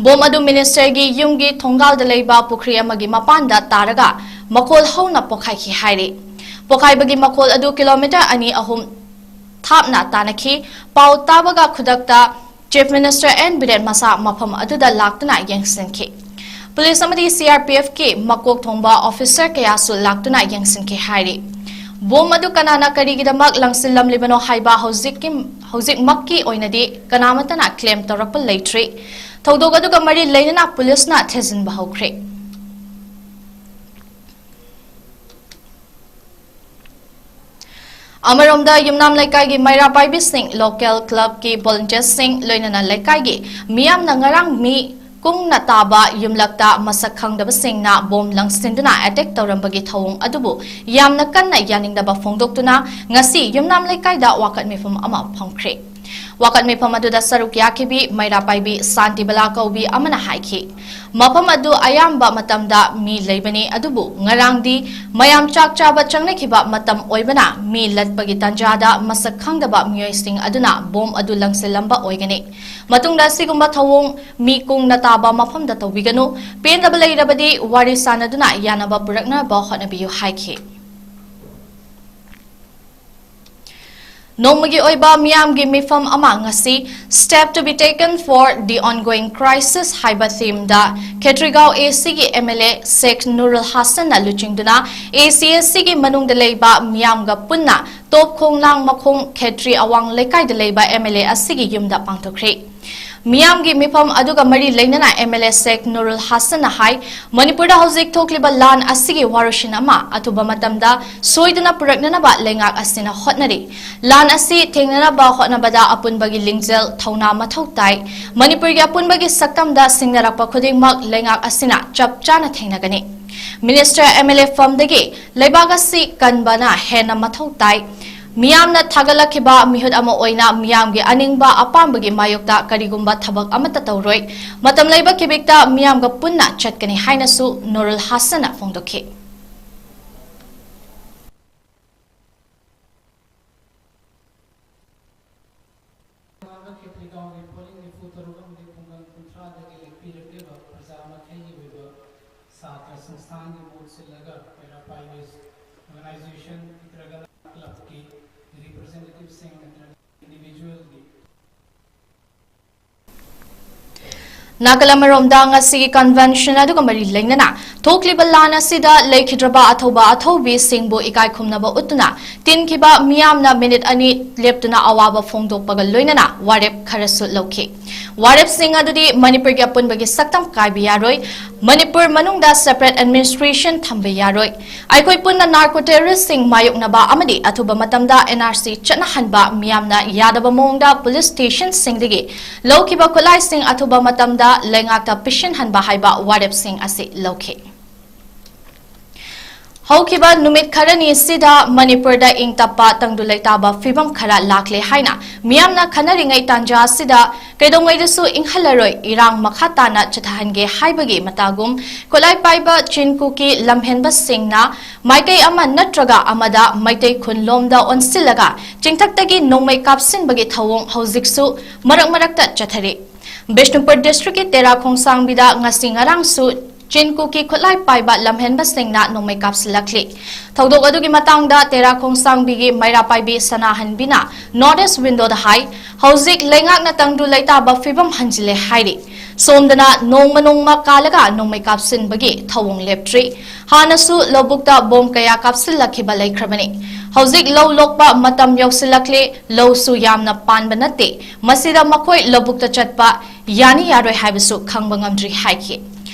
ꯕꯣꯝ ꯑꯗꯨ ꯃꯤꯅꯤꯁꯇꯔꯒꯤ ꯌꯨꯝꯒꯤ ꯊꯣꯡꯒꯥꯜꯗ ꯂꯩꯕ ꯄꯨꯈ꯭ꯔꯤ ꯑꯃꯒꯤ ꯃꯄꯥꯟꯗ ꯇꯥꯔꯒ ꯃꯈꯣꯜ ꯍꯧꯅ ꯄꯣꯈꯥꯏꯈꯤ ꯍꯥꯏꯔꯤ꯫ ꯄꯣꯈꯥꯏꯕꯒꯤ ꯃꯈꯣꯜ ꯑꯗꯨ ꯀꯤꯂꯣꯃꯤꯇꯔ ꯑꯅꯤ ꯑꯍꯨꯝ ꯊꯥꯞꯅ ꯇꯥꯅꯈꯤ꯫ ꯄꯥꯎ ꯇꯥꯕꯒ ꯈꯨꯗꯛꯇ Chief Minister N Biren ꯃꯁꯥ ꯃꯐꯝ ꯑꯗꯨꯗ ꯂꯥꯛꯇꯨꯅ ꯌꯦꯡꯁꯤꯟꯈꯤ꯫ ꯄꯨꯂꯤꯁ ꯑꯃꯗꯤ C R P F ꯀꯤ ꯃꯀꯣꯛ ꯊꯣꯡꯕ officer ꯀꯌꯥꯁꯨ ꯂꯥꯛꯇꯨꯅ ꯌꯦꯡꯁꯤꯟꯈꯤ ꯍꯥꯏꯔꯤ꯫ ꯕꯣꯝ ꯑꯗꯨ ꯀꯅꯥꯅ ꯀꯔꯤꯒꯤꯗꯃꯛ ꯂꯪꯁꯤꯜꯂꯝꯂꯤꯕꯅꯣ ꯍꯥꯏꯕ ꯍꯧꯖꯤꯛꯀꯤ, ꯍꯧꯖꯤꯛꯃꯛꯀꯤ ꯑꯣꯏꯅꯗꯤ ꯀꯅꯥꯃꯠꯇꯅ claim ꯇꯧꯔꯛꯄ ꯂꯩꯇ꯭ꯔꯤ꯫ ꯊꯧꯗꯣꯛ ꯑꯗꯨꯒ ꯃꯔꯤ ꯂꯩꯅꯅ ꯄꯨꯂꯤꯁꯅ ꯊꯤꯖꯤꯟꯕ ꯍꯧꯈ꯭ꯔꯦ꯫ ꯑꯃꯔꯣꯝꯗ ꯌꯨꯝꯅꯥꯝ ꯂꯩꯀꯥꯏꯒꯤ ꯃꯩꯔꯥ ꯄꯥꯏꯕꯤꯁꯤꯡ, local club ꯀꯤ volunteer ꯁꯤꯡ, ꯂꯣꯏꯅꯅ ꯂꯩꯀꯥꯏꯒꯤ ꯃꯤꯌꯥꯝꯅ ꯉꯔꯥꯡ ꯃꯤ ꯀꯨꯡꯅ ꯇꯥꯕ ꯌꯨꯝꯂꯛꯇ ꯃꯁꯛ ꯈꯪꯗꯕꯁꯤꯡꯅ ꯕꯣꯝ ꯂꯪꯁꯤꯟꯗꯨꯅ attack ꯇꯧꯔꯝꯕꯒꯤ ꯊꯧꯑꯣꯡ ꯑꯗꯨꯕꯨ ꯌꯥꯝꯅ ꯀꯟꯅ ꯌꯥꯅꯤꯡꯗꯕ ꯐꯣꯡꯗꯣꯛꯇꯨꯅ ꯉꯁꯤ ꯌꯨꯝꯅꯥꯝ ꯂꯩꯀꯥꯏꯗ ꯋꯥꯀꯠ ꯃꯤꯐꯝ ꯑꯃ ꯐꯝꯈ꯭ꯔꯦ꯫ ꯋꯥꯀꯠ ꯃꯤꯐꯝ ꯑꯗꯨꯗ ꯁꯔꯨꯛ ꯌꯥꯈꯤꯕꯤ ꯃꯩꯔꯥ ꯄꯥꯏꯕꯤ ꯁꯥꯟꯇꯤꯕꯂꯥ ꯀꯧꯕꯤ ꯑꯃꯅ ꯍꯥꯏꯈꯤ, ꯃꯐꯝ ꯑꯗꯨ ꯑꯌꯥꯝꯕ ꯃꯇꯝꯗ ꯃꯤ ꯂꯩꯕꯅꯤ, ꯑꯗꯨꯕꯨ ꯉꯔꯥꯡꯗꯤ ꯃꯌꯥꯝ ꯆꯥꯛ ꯆꯥꯕ ꯆꯪꯅꯈꯤꯕ ꯃꯇꯝ ꯑꯣꯏꯕꯅ ꯃꯤ ꯂꯠꯄꯒꯤ ꯇꯥꯟꯖꯥꯗ ꯃꯁꯛ ꯈꯪꯗꯕ ꯃꯤꯑꯣꯏꯁꯤꯡ ꯑꯗꯨꯅ ꯕꯣꯝ ꯑꯗꯨ ꯂꯪꯁꯤꯜꯂꯝꯕ ꯑꯣꯏꯒꯅꯤ꯫ ꯃꯇꯨꯡꯗ ꯑꯁꯤꯒꯨꯝꯕ ꯊꯧꯑꯣꯡ ꯃꯤ ꯀꯨꯡꯅ ꯇꯥꯕ ꯃꯐꯝꯗ ꯇꯧꯕꯤꯒꯅꯨ꯫ ꯄꯦꯟꯗꯕ ꯂꯩꯔꯕꯗꯤ ꯋꯥꯔꯤ ꯁꯥꯅꯗꯨꯅ ꯌꯥꯅꯕ ꯄꯨꯔꯛꯅꯕ ꯍꯣꯠꯅꯕꯤꯌꯨ ꯍꯥꯏꯈꯤ꯫ ꯅꯣꯡꯃꯒꯤ ꯑꯣꯏꯕ ꯃꯤꯌꯥꯝꯒꯤ ꯃꯤꯐꯝ ꯑꯃ ꯉꯁꯤ Step to be taken for the ongoing crisis ꯍꯥꯏꯕ themeꯗ ꯈꯦꯇ꯭ꯔꯤꯒꯥꯎ ACꯒꯤ MLA Sheikh Nurul Hassanꯅ ꯂꯨꯆꯤꯡꯗꯨꯅ ACACꯒꯤ ꯃꯅꯨꯡꯗ ꯂꯩꯕ ꯃꯤꯌꯥꯝꯒ ꯄꯨꯟꯅ ꯇꯣꯞ ꯈꯣꯡꯅꯥꯡ ꯃꯈꯣꯡ ꯈꯦꯇ꯭ꯔꯤ ꯑꯋꯥꯡ ꯂꯩꯀꯥꯏꯗ ꯂꯩꯕ MLA ꯑꯁꯤꯒꯤ ꯌꯨꯝꯗ ꯄꯥꯡꯊꯣꯛꯈ꯭ꯔꯦ꯫ ꯃꯤꯌꯥꯝꯒꯤ ꯃꯤꯐꯝ ꯑꯗꯨꯒ ꯃꯔꯤ ꯂꯩꯅꯅ MLA Sheikh Nurul Hassanꯅ ꯍꯥꯏ, ꯃꯅꯤꯄꯨꯔꯗ ꯍꯧꯖꯤꯛ ꯊꯣꯛꯂꯤꯕ ꯂꯥꯟ ꯑꯁꯤꯒꯤ ꯋꯥꯔꯣꯏꯁꯤꯟ ꯑꯃ ꯑꯊꯨꯕ ꯃꯇꯝꯗ ꯁꯣꯏꯗꯅ ꯄꯨꯔꯛꯅꯅꯕ ꯂꯩꯉꯥꯛ ꯑꯁꯤꯅ ꯍꯣꯠꯅꯔꯤ꯫ ꯂꯥꯟ ꯑꯁꯤ ꯊꯦꯡꯅꯅꯕ ꯍꯣꯠꯅꯕꯗ ꯑꯄꯨꯟꯕꯒꯤ ꯂꯤꯡꯖꯦꯜ ꯊꯧꯅꯥ ꯃꯊꯧ ꯇꯥꯏ꯫ ꯃꯅꯤꯄꯨꯔꯒꯤ ꯑꯄꯨꯟꯕꯒꯤ ꯁꯛꯇꯝꯗ ꯁꯤꯡꯅꯔꯛꯄ ꯈꯨꯗꯤꯡꯃꯛ ꯂꯩꯉꯥꯛ ꯑꯁꯤꯅ ꯆꯞ ꯆꯥꯅ ꯊꯦꯡꯅꯒꯅꯤ꯫ Minister MLA ꯐꯝꯗꯒꯤ ꯂꯩꯕꯥꯛ ꯑꯁꯤ ꯀꯟꯕꯅ ꯍꯦꯟꯅ ꯃꯊꯧ ꯇꯥꯏ꯫ ꯃꯤꯌꯥꯝꯅ ꯊꯥꯒꯠꯂꯛꯈꯤꯕ ꯃꯤꯍꯨꯠ ꯑꯃ ꯑꯣꯏꯅ ꯃꯤꯌꯥꯝꯒꯤ ꯑꯅꯤꯡꯕ ꯑꯄꯥꯝꯕꯒꯤ ꯃꯥꯌꯣꯛꯇ ꯀꯔꯤꯒꯨꯝꯕ ꯊꯕꯛ ꯑꯃꯠꯇ ꯇꯧꯔꯣꯏ꯫ ꯃꯇꯝ ꯂꯩꯕ ꯈꯤꯕꯤꯛꯇ ꯃꯤꯌꯥꯝꯒ ꯄꯨꯟꯅ ꯆꯠꯀꯅꯤ ꯍꯥꯏꯅꯁꯨ ꯅꯨꯔꯨꯜ ꯍꯥꯁꯟꯅ ꯐꯣꯡꯗꯣꯛꯈꯤ꯫ ꯈꯦꯇ꯭ꯔꯤꯒꯥꯎꯒꯤ ꯄꯣꯂꯤꯡ ꯅꯤꯐꯨ ꯇꯔꯨꯛ ꯑꯃꯗꯤ ꯈꯨꯡꯒꯪ ꯀꯨꯟꯊ꯭ꯔꯥꯗꯒꯤ ꯂꯦꯞꯄꯤꯔꯛꯂꯤꯕ ꯄ꯭ꯔꯖꯥ ꯃꯈꯩꯒꯤ ꯑꯣꯏꯕ ꯁꯥꯇ꯭ꯔ ꯁꯪꯁꯊꯥꯟꯒꯤ ꯃꯍꯨꯠ ꯁꯤꯜꯂꯒ ꯄꯦꯔꯥ ꯄꯥꯏꯅꯔꯁ ꯑꯣꯔꯒꯅꯥꯏꯖꯦꯁꯟ ꯅꯠꯇ꯭ꯔꯒ ꯀ꯭ꯂꯕꯀꯤ ꯔꯤꯄ꯭ꯔꯖꯦꯟꯇꯦꯇꯤꯚꯁꯤꯡ ꯅꯠꯇ꯭ꯔꯒ ꯏꯟꯗꯤꯚꯤꯖꯨꯋꯦꯜꯒꯤ ꯅꯥꯀꯜ ꯑꯃꯔꯣꯝꯗ, ꯉꯁꯤꯒꯤ convention ꯑꯗꯨꯒ ꯃꯔꯤ ꯂꯩꯅꯅ ꯊꯣꯛꯂꯤꯕ ꯂꯥꯟ ꯑꯁꯤꯗ ꯂꯩꯈꯤꯗ꯭ꯔꯕ ꯑꯊꯧꯕ ꯑꯊꯧꯕꯤꯁꯤꯡꯕꯨ ꯏꯀꯥꯏ ꯈꯨꯝꯅꯕ ꯎꯠꯇꯨꯅ ꯇꯤꯟꯈꯤꯕ ꯃꯤꯌꯥꯝꯅ ꯃꯤꯅꯤꯠ ꯑꯅꯤ ꯂꯦꯞꯇꯨꯅ ꯑꯋꯥꯕ ꯐꯣꯡꯗꯣꯛꯄꯒ ꯂꯣꯏꯅꯅ ꯋꯥꯔꯦꯞ ꯈꯔꯁꯨ ꯂꯧꯈꯤ꯫ ꯋꯥꯔꯦꯞꯁꯤꯡ ꯑꯗꯨꯗꯤ ꯃꯅꯤꯄꯨꯔꯒꯤ ꯑꯄꯨꯟꯕꯒꯤ ꯁꯛꯇꯝ ꯀꯥꯏꯕ ꯌꯥꯔꯣꯏ, ꯃꯅꯤꯄꯨꯔ ꯃꯅꯨꯡꯗ separate administration ꯊꯝꯕ ꯌꯥꯔꯣꯏ, ꯑꯩꯈꯣꯏ ꯄꯨꯟꯅ narco terroristꯁꯤꯡ ꯃꯥꯌꯣꯛꯅꯕ ꯑꯃꯗꯤ ꯑꯊꯨꯕ ꯃꯇꯝꯗ NRC ꯆꯠꯅꯍꯟꯕ, ꯃꯤꯌꯥꯝꯅ ꯌꯥꯗꯕ ꯃꯑꯣꯡꯗ police stationꯁꯤꯡꯗꯒꯤ ꯂꯧꯈꯤꯕ ꯈꯨꯠꯂꯥꯏꯁꯤꯡ ꯑꯊꯨꯕ ꯃꯇꯝꯗ ꯂꯩꯉꯥꯛꯇ ꯄꯤꯁꯤꯟꯍꯟꯕ ꯍꯥꯏꯕ ꯋꯥꯔꯦꯞꯁꯤꯡ ꯑꯁꯤ ꯂꯧꯈꯤ꯫ ꯍꯧꯈꯤꯕ ꯅꯨꯃꯤꯠ ꯈꯔꯅꯤ ꯑꯁꯤꯗ ꯃꯅꯤꯄꯨꯔꯗ ꯏꯪ ꯇꯞꯄ ꯇꯪꯗꯨ ꯂꯩꯇꯥꯕ ꯐꯤꯕꯝ ꯈꯔ ꯂꯥꯛꯂꯦ ꯍꯥꯏꯅ ꯃꯤꯌꯥꯝꯅ ꯈꯟꯅꯔꯤꯉꯩ ꯇꯥꯟꯖꯥ ꯑꯁꯤꯗ, ꯀꯩꯗꯧꯉꯩꯗꯁꯨ ꯏꯪꯍꯜꯂꯔꯣꯏ, ꯏꯔꯥꯡ ꯃꯈꯥ ꯇꯥꯅ ꯆꯠꯊꯍꯟꯒꯦ ꯍꯥꯏꯕꯒꯤ ꯃꯇꯥꯒꯨꯝ ꯈꯨꯠꯂꯥꯏ ꯄꯥꯏꯕ ꯆꯤꯟ ꯀꯨꯀꯤ ꯂꯝꯍꯦꯟꯕꯁꯤꯡꯅ ꯃꯥꯏꯀꯩ ꯑꯃ ꯅꯠꯇ꯭ꯔꯒ ꯑꯃꯗ ꯃꯩꯇꯩ ꯈꯨꯟꯂꯣꯝꯗ ꯑꯣꯟꯁꯤꯜꯂꯒ ꯆꯤꯡꯊꯛꯇꯒꯤ ꯅꯣꯡꯃꯩ ꯀꯥꯞꯁꯤꯟꯕꯒꯤ ꯊꯧꯑꯣꯡ ꯍꯧꯖꯤꯛꯁꯨ ꯃꯔꯛ ꯃꯔꯛꯇ ꯆꯠꯊꯔꯤ꯫ ꯕꯤꯁꯅꯨꯄꯨꯔ districtꯀꯤ ꯇꯦꯔꯥ ꯈꯣꯡꯁꯥꯡꯕꯤꯗ ꯉꯁꯤ ꯉꯔꯥꯡꯁꯨ ꯆꯤꯟ ꯀꯨꯀꯤ ꯈꯨꯠꯂꯥꯏ ꯄꯥꯏꯕ ꯂꯝꯍꯦꯟꯕꯁꯤꯡꯅ ꯅꯣꯡꯃꯩ ꯀꯥꯞꯁꯤꯜꯂꯛꯂꯤ꯫ ꯊꯧꯗꯣꯛ ꯑꯗꯨꯒꯤ ꯃꯇꯥꯡꯗ ꯇꯦꯔꯥ ꯈꯣꯡꯁꯥꯡꯕꯤꯒꯤ ꯃꯩꯔꯥ ꯄꯥꯏꯕꯤ ꯁꯅꯥꯍꯟꯕꯤꯅ North East Window ꯗ ꯍꯥꯏ, ꯍꯧꯖꯤꯛ ꯂꯩꯉꯥꯛꯅ ꯇꯪꯗꯨ ꯂꯩꯇꯥꯕ ꯐꯤꯕꯝ ꯍꯟꯖꯤꯜꯂꯦ ꯍꯥꯏꯔꯤ꯫ ꯁꯣꯝꯗꯅ ꯅꯣꯡꯃ ꯅꯣꯡꯃ ꯀꯥꯜꯂꯒ ꯅꯣꯡꯃꯩ ꯀꯥꯞꯁꯤꯟꯕꯒꯤ ꯊꯧꯑꯣꯡ ꯂꯦꯞꯇ꯭ꯔꯤ꯫ ꯍꯥꯟꯅꯁꯨ ꯂꯧꯕꯨꯛꯇ ꯕꯣꯝ ꯀꯌꯥ ꯀꯥꯞꯁꯤꯜꯂꯛꯈꯤꯕ ꯂꯩꯈ꯭ꯔꯕꯅꯤ꯫ ꯍꯧꯖꯤꯛ ꯂꯧ ꯂꯣꯛꯄ ꯃꯇꯝ ꯌꯧꯁꯤꯜꯂꯛꯂꯦ, ꯂꯧꯁꯨ ꯌꯥꯝꯅ ꯄꯥꯟꯕ ꯅꯠꯇꯦ꯫ ꯃꯁꯤꯗ ꯃꯈꯣꯏ ꯂꯧꯕꯨꯛꯇ ꯆꯠꯄ ꯌꯥꯅꯤ ꯌꯥꯔꯣꯏ ꯍꯥꯏꯕꯁꯨ ꯈꯪꯕ ꯉꯝꯗ꯭ꯔꯤ ꯍꯥꯏꯈꯤ꯫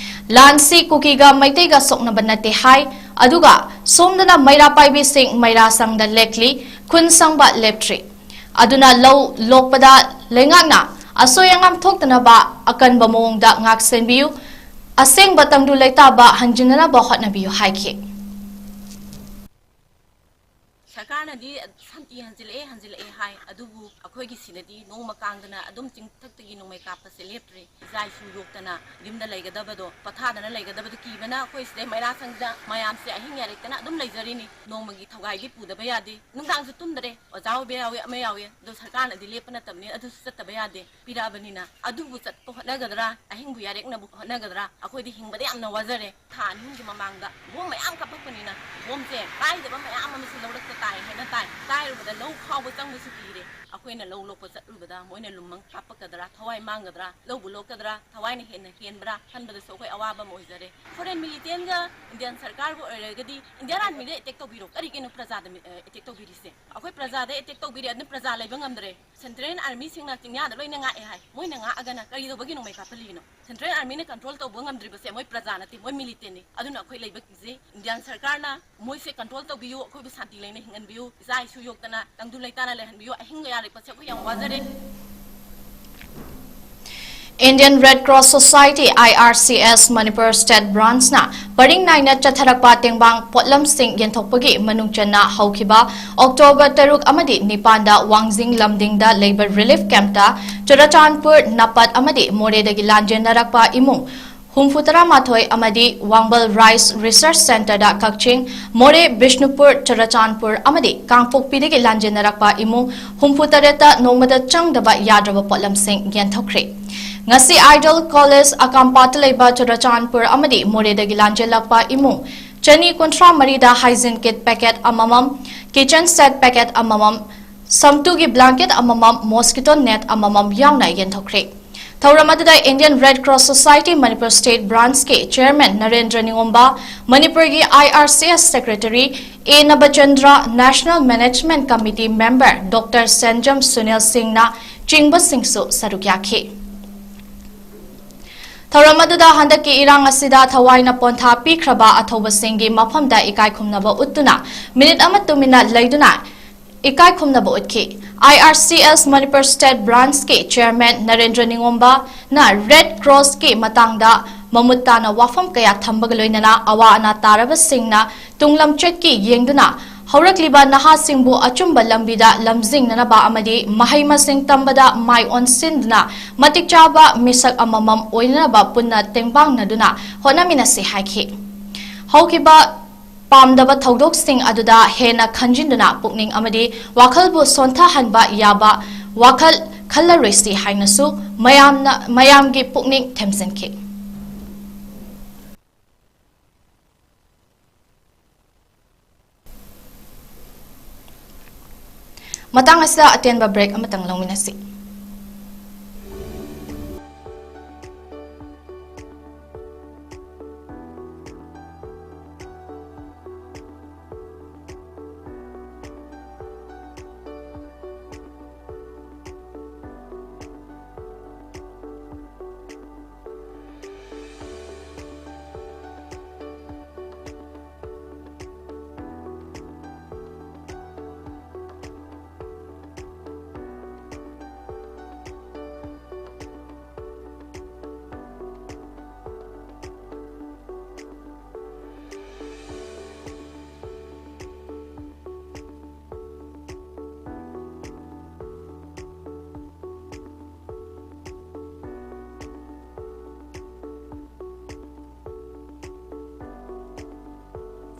ꯂꯥꯟꯁꯤ ꯀꯨꯀꯤꯒ ꯃꯩꯇꯩꯒ ꯁꯣꯛꯅꯕ ꯅꯠꯇꯦ ꯍꯥꯏ꯫ ꯑꯗꯨꯒ ꯁꯣꯝꯗꯅ ꯃꯩꯔꯥ ꯄꯥꯏꯕꯤꯁꯤꯡ ꯃꯩꯔꯥ ꯁꯪꯗ ꯂꯦꯛꯂꯤ, ꯈꯨꯟ ꯁꯪꯕ ꯂꯦꯞꯇ꯭ꯔꯤ꯫ ꯑꯗꯨꯅ ꯂꯧ ꯂꯣꯛꯄꯗ ꯂꯩꯉꯥꯛꯅ ꯑꯁꯣꯏ ꯑꯉꯥꯝ ꯊꯣꯛꯇꯅꯕ ꯑꯀꯟꯕ ꯃꯑꯣꯡꯗ ꯉꯥꯛ ꯁꯦꯟꯕꯤꯌꯨ, ꯑꯁꯦꯡꯕ ꯇꯪꯗꯨ ꯂꯩꯇꯥꯕ ꯍꯟꯖꯤꯟꯅꯅꯕ ꯍꯣꯠꯅꯕꯤꯌꯨ ꯍꯥꯏꯈꯤ꯫ ꯁꯔꯀꯥꯔꯅꯗꯤ ꯁꯥꯟꯇꯤ ꯍꯟꯖꯤꯜꯂꯛꯑꯦ, ꯍꯟꯖꯤꯜꯂꯛꯑꯦ ꯍꯥꯏ, ꯑꯗꯨꯕꯨ ꯑꯩꯈꯣꯏꯒꯤ ꯁꯤꯗꯗꯤ ꯅꯣꯡꯃ ꯀꯥꯡꯗꯅ ꯑꯗꯨꯝ ꯆꯤꯡꯊꯛꯇꯒꯤ ꯅꯣꯡꯃꯩ ꯀꯥꯞꯄꯁꯦ ꯂꯦꯞꯇ꯭ꯔꯦ꯫ ꯏꯆꯥ ꯏꯁꯨ ꯌꯣꯛꯇꯅ ꯌꯨꯝꯗ ꯂꯩꯒꯗꯕꯗꯣ, ꯄꯊꯥꯗꯅ ꯂꯩꯒꯗꯕꯗꯣ ꯀꯤꯕꯅ ꯑꯩꯈꯣꯏ ꯁꯤꯗꯩ ꯃꯩꯔꯥ ꯁꯪꯗ ꯃꯌꯥꯝꯁꯦ ꯑꯍꯤꯡ ꯌꯥꯔꯦꯛꯇꯅ ꯑꯗꯨꯝ ꯂꯩꯖꯔꯤꯅꯤ꯫ ꯅꯣꯡꯃꯒꯤ ꯊꯧꯒꯥꯏꯗꯤ ꯄꯨꯗꯕ ꯌꯥꯗꯦ꯫ ꯅꯨꯡꯗꯥꯡꯁꯨ ꯇꯨꯝꯗꯔꯦ꯫ ꯑꯣꯖꯥ ꯑꯣꯏꯕ ꯌꯥꯎꯏ, ꯑꯃ ꯌꯥꯎꯏ, ꯑꯗꯣ ꯁꯔꯀꯥꯔꯅꯗꯤ ꯂꯦꯞꯄ ꯅꯠꯇꯕꯅꯤꯅ ꯑꯗꯨꯁꯨ ꯆꯠꯇꯕ ꯌꯥꯗꯦ꯫ ꯄꯤꯔꯛꯑꯕꯅꯤꯅ ꯑꯗꯨꯕꯨ ꯆꯠꯄ ꯍꯣꯠꯅꯒꯗ꯭ꯔꯥ, ꯑꯍꯤꯡꯕꯨ ꯌꯥꯔꯦꯛꯅꯕ ꯍꯣꯠꯅꯒꯗ꯭ꯔꯥ, ꯑꯩꯈꯣꯏꯗꯤ ꯍꯤꯡꯕꯗ ꯌꯥꯝꯅ ꯋꯥꯖꯔꯦ꯫ ꯊꯥ ꯑꯅꯤ ꯑꯍꯨꯝꯒꯤ ꯃꯃꯥꯡꯗ ꯕꯣꯝ ꯃꯌꯥꯝ ꯀꯥꯞꯄꯛꯄꯅꯤꯅ ꯕꯣꯝꯁꯦ ꯀꯥꯏꯗꯕ ꯃꯌꯥꯝ ꯑꯃꯁꯨ ꯂꯧꯔꯛꯇ ꯇꯥꯏ ꯍꯥꯏꯅ ꯇꯥꯏ꯫ ꯀꯥꯏꯔꯨꯕꯗ ꯂꯧ ꯈꯥꯎꯕ ꯆꯪꯕꯁꯨ ꯀꯤꯔꯦ꯫ ꯑꯩꯈꯣꯏꯅ ꯂꯧ ꯂꯣꯛꯄ ꯆꯠꯂꯨꯕꯗ ꯃꯣꯏꯅ ꯂꯨꯝꯃꯪ ꯀꯥꯞꯄꯛꯀꯗ꯭ꯔꯥ, ꯊꯋꯥꯏ ꯃꯥꯡꯒꯗ꯭ꯔꯥ, ꯂꯧꯕꯨ ꯂꯣꯛꯀꯗ꯭ꯔꯥ, ꯊꯋꯥꯏꯅ ꯍꯦꯟꯅ ꯍꯦꯟꯕ꯭ꯔꯥ ꯈꯟꯕꯗꯁꯨ ꯑꯩꯈꯣꯏ ꯑꯋꯥꯕ ꯑꯃ ꯑꯣꯏꯖꯔꯦ꯫ Foreign militantꯒ Indian ꯁꯔꯀꯥꯔꯒ ꯑꯣꯏꯔꯒꯗꯤ Indian armyꯗ attack ꯇꯧꯕꯤꯔꯣ, ꯀꯔꯤꯒꯤꯅꯣ ꯄ꯭ꯔꯖꯥꯗ ꯑꯦ, attack ꯇꯧꯕꯤꯔꯤꯁꯦ? ꯑꯩꯈꯣꯏ ꯄ꯭ꯔꯖꯥꯗ attack ꯇꯧꯕꯤꯔꯦ, ꯑꯗꯨꯅ ꯄ꯭ꯔꯖꯥ ꯂꯩꯕ ꯉꯝꯗ꯭ꯔꯦ꯫ Central armyꯁꯤꯡꯅ ꯆꯤꯡꯌꯥꯗ ꯂꯣꯏꯅ ꯉꯥꯛꯑꯦ ꯍꯥꯏ꯫ ꯃꯣꯏꯅ ꯉꯥꯛꯑꯒꯅ ꯀꯔꯤꯗꯧꯕꯒꯤ ꯅꯣꯡꯃꯩ ꯀꯥꯞꯍꯜꯂꯤꯅꯣ? Central armyꯅ control ꯇꯧꯕ ꯉꯝꯗ꯭ꯔꯤꯕꯁꯦ ꯃꯣꯏ ꯄ꯭ꯔꯖꯥ ꯅꯠꯇꯦ, ꯃꯣꯏ militantꯅꯤ꯫ ꯑꯗꯨꯅ ꯑꯩꯈꯣꯏ ꯂꯩꯕ ꯀꯤꯖꯩ꯫ Indian ꯁꯔꯀꯥꯔꯅ ꯃꯣꯏꯁꯦ control ꯇꯧꯕꯤꯌꯨ, ꯑꯩꯈꯣꯏꯕꯨ ꯁꯥꯟꯇꯤ ꯂꯩꯅ ꯍꯤꯡꯍꯟꯕꯤꯌꯨ, ꯏꯆꯥ ꯏꯁꯨ ꯌꯣꯛꯇꯅ ꯇꯪꯗꯨ ꯂꯩꯇꯥꯅ ꯂꯩꯍꯟꯕꯤꯌꯨ꯫ ꯑꯍꯤꯡ ꯌꯥꯔꯦꯛꯄꯁꯦ ꯑꯩꯈꯣꯏ ꯌꯥꯝ ꯋꯥꯖꯔꯦ꯫ Indian Red Cross Society, I R C S, Manipur State Branchꯅ ꯄꯔꯤꯡ ꯅꯥꯏꯅ ꯆꯠꯊꯔꯛꯄ ꯇꯦꯡꯕꯥꯡ ꯄꯣꯠꯂꯝꯁꯤꯡ ꯌꯦꯟꯊꯣꯛꯄꯒꯤ ꯃꯅꯨꯡ ꯆꯟꯅ ꯍꯧꯈꯤꯕ October ꯇꯔꯨꯛ ꯑꯃꯗꯤ ꯅꯤꯄꯥꯟꯗ ꯋꯥꯡꯖꯤꯡ ꯂꯝꯗꯤꯡꯗ ꯂꯩꯕ relief campꯇ ꯆꯨꯔꯆꯥꯟꯄꯨꯔ, ꯅꯥꯄꯠ ꯑꯃꯗꯤ ꯃꯣꯔꯦꯗꯒꯤ ꯂꯥꯟꯖꯦꯟꯅꯔꯛꯄ ꯏꯃꯨꯡ ꯍꯨꯝꯐꯨ ꯇꯔꯥꯃꯥꯊꯣꯏ ꯑꯃꯗꯤ ꯋꯥꯡꯕꯜ Rice Research Centreꯗ ꯀꯛꯆꯤꯡ, ꯃꯣꯔꯦ, ꯕꯤꯁꯅꯨꯄꯨꯔ, ꯆꯨꯔꯆꯥꯟꯄꯨꯔ ꯑꯃꯗꯤ ꯀꯥꯡꯄꯣꯛꯄꯤꯗꯒꯤ ꯂꯥꯟꯖꯦꯟꯅꯔꯛꯄ ꯏꯃꯨꯡ ꯍꯨꯝꯐꯨ ꯇꯔꯦꯠꯇ ꯅꯣꯡꯃꯗ ꯆꯪꯗꯕ ꯌꯥꯗ꯭ꯔꯕ ꯄꯣꯠꯂꯝꯁꯤꯡ ꯌꯦꯟꯊꯣꯛꯈ꯭ꯔꯦ꯫ ꯉꯁꯤ ꯑꯥꯏꯗꯜ ꯀꯣꯂꯦꯖ ꯑꯀꯥꯝꯄꯥꯠꯇ ꯂꯩꯕ ꯆꯨꯔꯆꯥꯟꯄꯨꯔ ꯑꯃꯗꯤ ꯃꯣꯔꯦꯗꯒꯤ ꯂꯥꯟꯖꯦꯜꯂꯛꯄ ꯏꯃꯨꯡ ꯆꯅꯤ ꯀꯨꯟꯊ꯭ꯔꯥ ꯃꯔꯤꯗ hygiene kit packet ꯑꯃꯃꯝ, kitchen set packet ꯑꯃꯃꯝ, ꯁꯝꯇꯨꯒꯤ blanket ꯑꯃꯃꯝ, mosquito net ꯑꯃꯃꯝ ꯌꯥꯎꯅ ꯌꯦꯟꯊꯣꯛꯈ꯭ꯔꯦ꯫ ꯊꯧꯔꯝ ꯑꯗꯨꯗ Indian Red Cross Society Manipur State Branch ꯀꯤ Chairman ꯅꯔꯦꯟꯗ꯭ꯔ ꯅꯤꯉꯣꯝꯕ, ꯃꯅꯤꯄꯨꯔꯒꯤ I R C S Secretary A Nabachandra, National Management Committee Member Doctor ꯁꯦꯟꯖꯝ ꯁꯨꯅꯤꯜ ꯁꯤꯡꯅ ꯆꯤꯡꯕꯁꯤꯡꯁꯨ ꯁꯔꯨꯛ ꯌꯥꯈꯤ꯫ ꯊꯧꯔꯝ ꯑꯗꯨꯗ ꯍꯟꯗꯛꯀꯤ ꯏꯔꯥꯡ ꯑꯁꯤꯗ ꯊꯋꯥꯏꯅ ꯄꯣꯟꯊꯥ ꯄꯤꯈ꯭ꯔꯕ ꯑꯊꯧꯕꯁꯤꯡꯒꯤ ꯃꯐꯝꯗ ꯏꯀꯥꯏ ꯈꯨꯝꯅꯕ ꯎꯠꯇꯨꯅ ꯃꯤꯅꯤꯠ ꯑꯃ ꯇꯨꯃꯤꯟꯅ ꯂꯩꯗꯨꯅ ꯏꯀꯥꯏ ꯈꯨꯝꯅꯕ ꯎꯠꯈꯤ꯫ I R C S Manipur State Branch ꯀꯤ Chairman ꯅꯔꯦꯟꯗ꯭ꯔ ꯅꯤꯉꯣꯝꯕꯅ Red Cross ꯀꯤ ꯃꯇꯥꯡꯗ ꯃꯃꯨꯠ ꯇꯥꯅ ꯋꯥꯐꯝ ꯀꯌꯥ ꯊꯝꯕꯒ ꯂꯣꯏꯅꯅ ꯑꯋꯥ ꯑꯅꯥ ꯇꯥꯔꯕꯁꯤꯡꯅ ꯇꯨꯡ ꯂꯝꯆꯠꯀꯤ ꯌꯦꯡꯗꯨꯅ ꯍꯧꯔꯛꯂꯤꯕ ꯅꯍꯥꯁꯤꯡꯕꯨ ꯑꯆꯨꯝꯕ ꯂꯝꯕꯤꯗ ꯂꯝꯖꯤꯡꯅꯅꯕ ꯑꯃꯗꯤ ꯃꯍꯩ ꯃꯁꯤꯡ ꯇꯝꯕꯗ ꯃꯥꯏ ꯑꯣꯟꯁꯤꯟꯗꯨꯅ ꯃꯇꯤꯛ ꯆꯥꯕ ꯃꯤꯁꯛ ꯑꯃꯃꯝ ꯑꯣꯏꯅꯅꯕ ꯄꯨꯟꯅ ꯇꯦꯡꯕꯥꯡꯅꯗꯨꯅ ꯍꯣꯠꯅꯃꯤꯟꯅꯁꯤ ꯍꯥꯏꯈꯤ꯫ ꯍꯧꯈꯤꯕ ꯄꯥꯝꯗꯕ ꯊꯧꯗꯣꯛꯁꯤꯡ ꯑꯗꯨꯗ ꯍꯦꯟꯅ ꯈꯟꯖꯤꯟꯗꯨꯅ ꯄꯨꯛꯅꯤꯡ ꯑꯃꯗꯤ ꯋꯥꯈꯜꯕꯨ ꯁꯣꯟꯊꯍꯟꯕ ꯌꯥꯕ ꯋꯥꯈꯜ ꯈꯜꯂꯔꯣꯏꯁꯤ ꯍꯥꯏꯅꯁꯨ ꯃꯌꯥꯝꯅ, ꯃꯌꯥꯝꯒꯤ ꯄꯨꯛꯅꯤꯡ ꯊꯦꯝꯖꯤꯟꯈꯤ꯫ ꯃꯇꯥꯡ ꯑꯁꯤꯗ ꯑꯇꯦꯟꯕ break ꯑꯃꯇꯪ ꯂꯧꯃꯤꯟꯅꯁꯤ꯫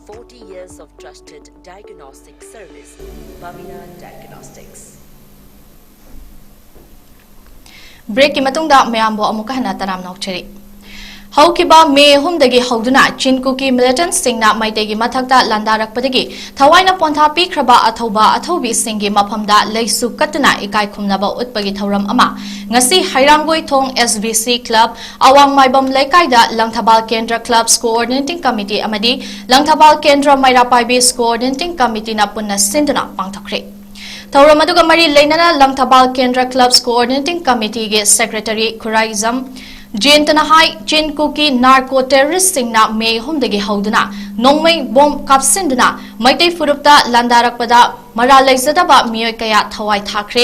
Forty years of trusted diagnostic service, Bamina Diagnostics. ꯕ꯭ꯔꯦꯛꯀꯤ ꯃꯇꯨꯡꯗ ꯃꯌꯥꯝꯕꯨ ꯑꯃꯨꯛꯀ ꯍꯟꯅ ꯇꯔꯥꯝꯅ ꯑꯣꯛꯆꯔꯤ꯫ ꯍꯧꯈꯤꯕ ꯃꯦ ꯑꯍꯨꯝꯗꯒꯤ ꯍꯧꯗꯨꯅ ꯆꯤꯟ ꯀꯨꯀꯤ ꯃꯤꯂꯤꯇꯦꯟꯠꯁꯤꯡꯅ ꯃꯩꯇꯩꯒꯤ ꯃꯊꯛꯇ ꯂꯥꯟꯗꯥꯔꯛꯄꯗꯒꯤ ꯊꯋꯥꯏꯅ ꯄꯣꯟꯊꯥ ꯄꯤꯈ꯭ꯔꯕ ꯑꯊꯧꯕ ꯑꯊꯧꯕꯤꯁꯤꯡꯒꯤ ꯃꯐꯝꯗ ꯂꯩꯁꯨ ꯀꯠꯇꯨꯅ ꯏꯀꯥꯏ ꯈꯨꯝꯅꯕ ꯎꯠꯄꯒꯤ ꯊꯧꯔꯝ ꯑꯃ ꯉꯁꯤ ꯍꯩꯔꯥꯡꯒꯣꯏ ꯊꯣꯡ S B C club, ꯑꯋꯥꯡ ꯃꯥꯏꯕꯝ ꯂꯩꯀꯥꯏꯗ ꯂꯪꯊꯕꯥꯜ ꯀꯦꯟꯗ꯭ꯔ clubs coordinating committee ꯑꯃꯗꯤ ꯂꯪꯊꯕꯥꯜ ꯀꯦꯟꯗ꯭ꯔ ꯃꯩꯔꯥ ꯄꯥꯏꯕꯤꯁ coordinating committeeꯅ ꯄꯨꯟꯅ ꯁꯤꯟꯗꯨꯅ ꯄꯥꯡꯊꯣꯛꯈ꯭ꯔꯦ꯫ ꯊꯧꯔꯝ ꯑꯗꯨꯒ ꯃꯔꯤ ꯂꯩꯅꯅ ꯂꯪꯊꯕꯥꯜ ꯀꯦꯟꯗ꯭ꯔ clubs coordinating committeeꯒꯤ secretary ꯈꯨꯔꯥꯏꯖꯝ ꯖꯌꯟꯇꯅ ꯍꯥꯏ, ꯆꯤꯟ ꯀꯨꯀꯤ narco terroristꯁꯤꯡꯅ ꯃꯦ ꯑꯍꯨꯝꯗꯒꯤ ꯍꯧꯗꯨꯅ ꯅꯣꯡꯃꯩ ꯕꯣꯝ ꯀꯥꯞꯁꯤꯟꯗꯨꯅ ꯃꯩꯇꯩ ꯐꯨꯔꯨꯞꯇ ꯂꯥꯟꯗꯥꯔꯛꯄꯗ ꯃꯔꯥꯜ ꯂꯩꯖꯗꯕ ꯃꯤꯑꯣꯏ ꯀꯌꯥ ꯊꯋꯥꯏ ꯊꯥꯈ꯭ꯔꯦ꯫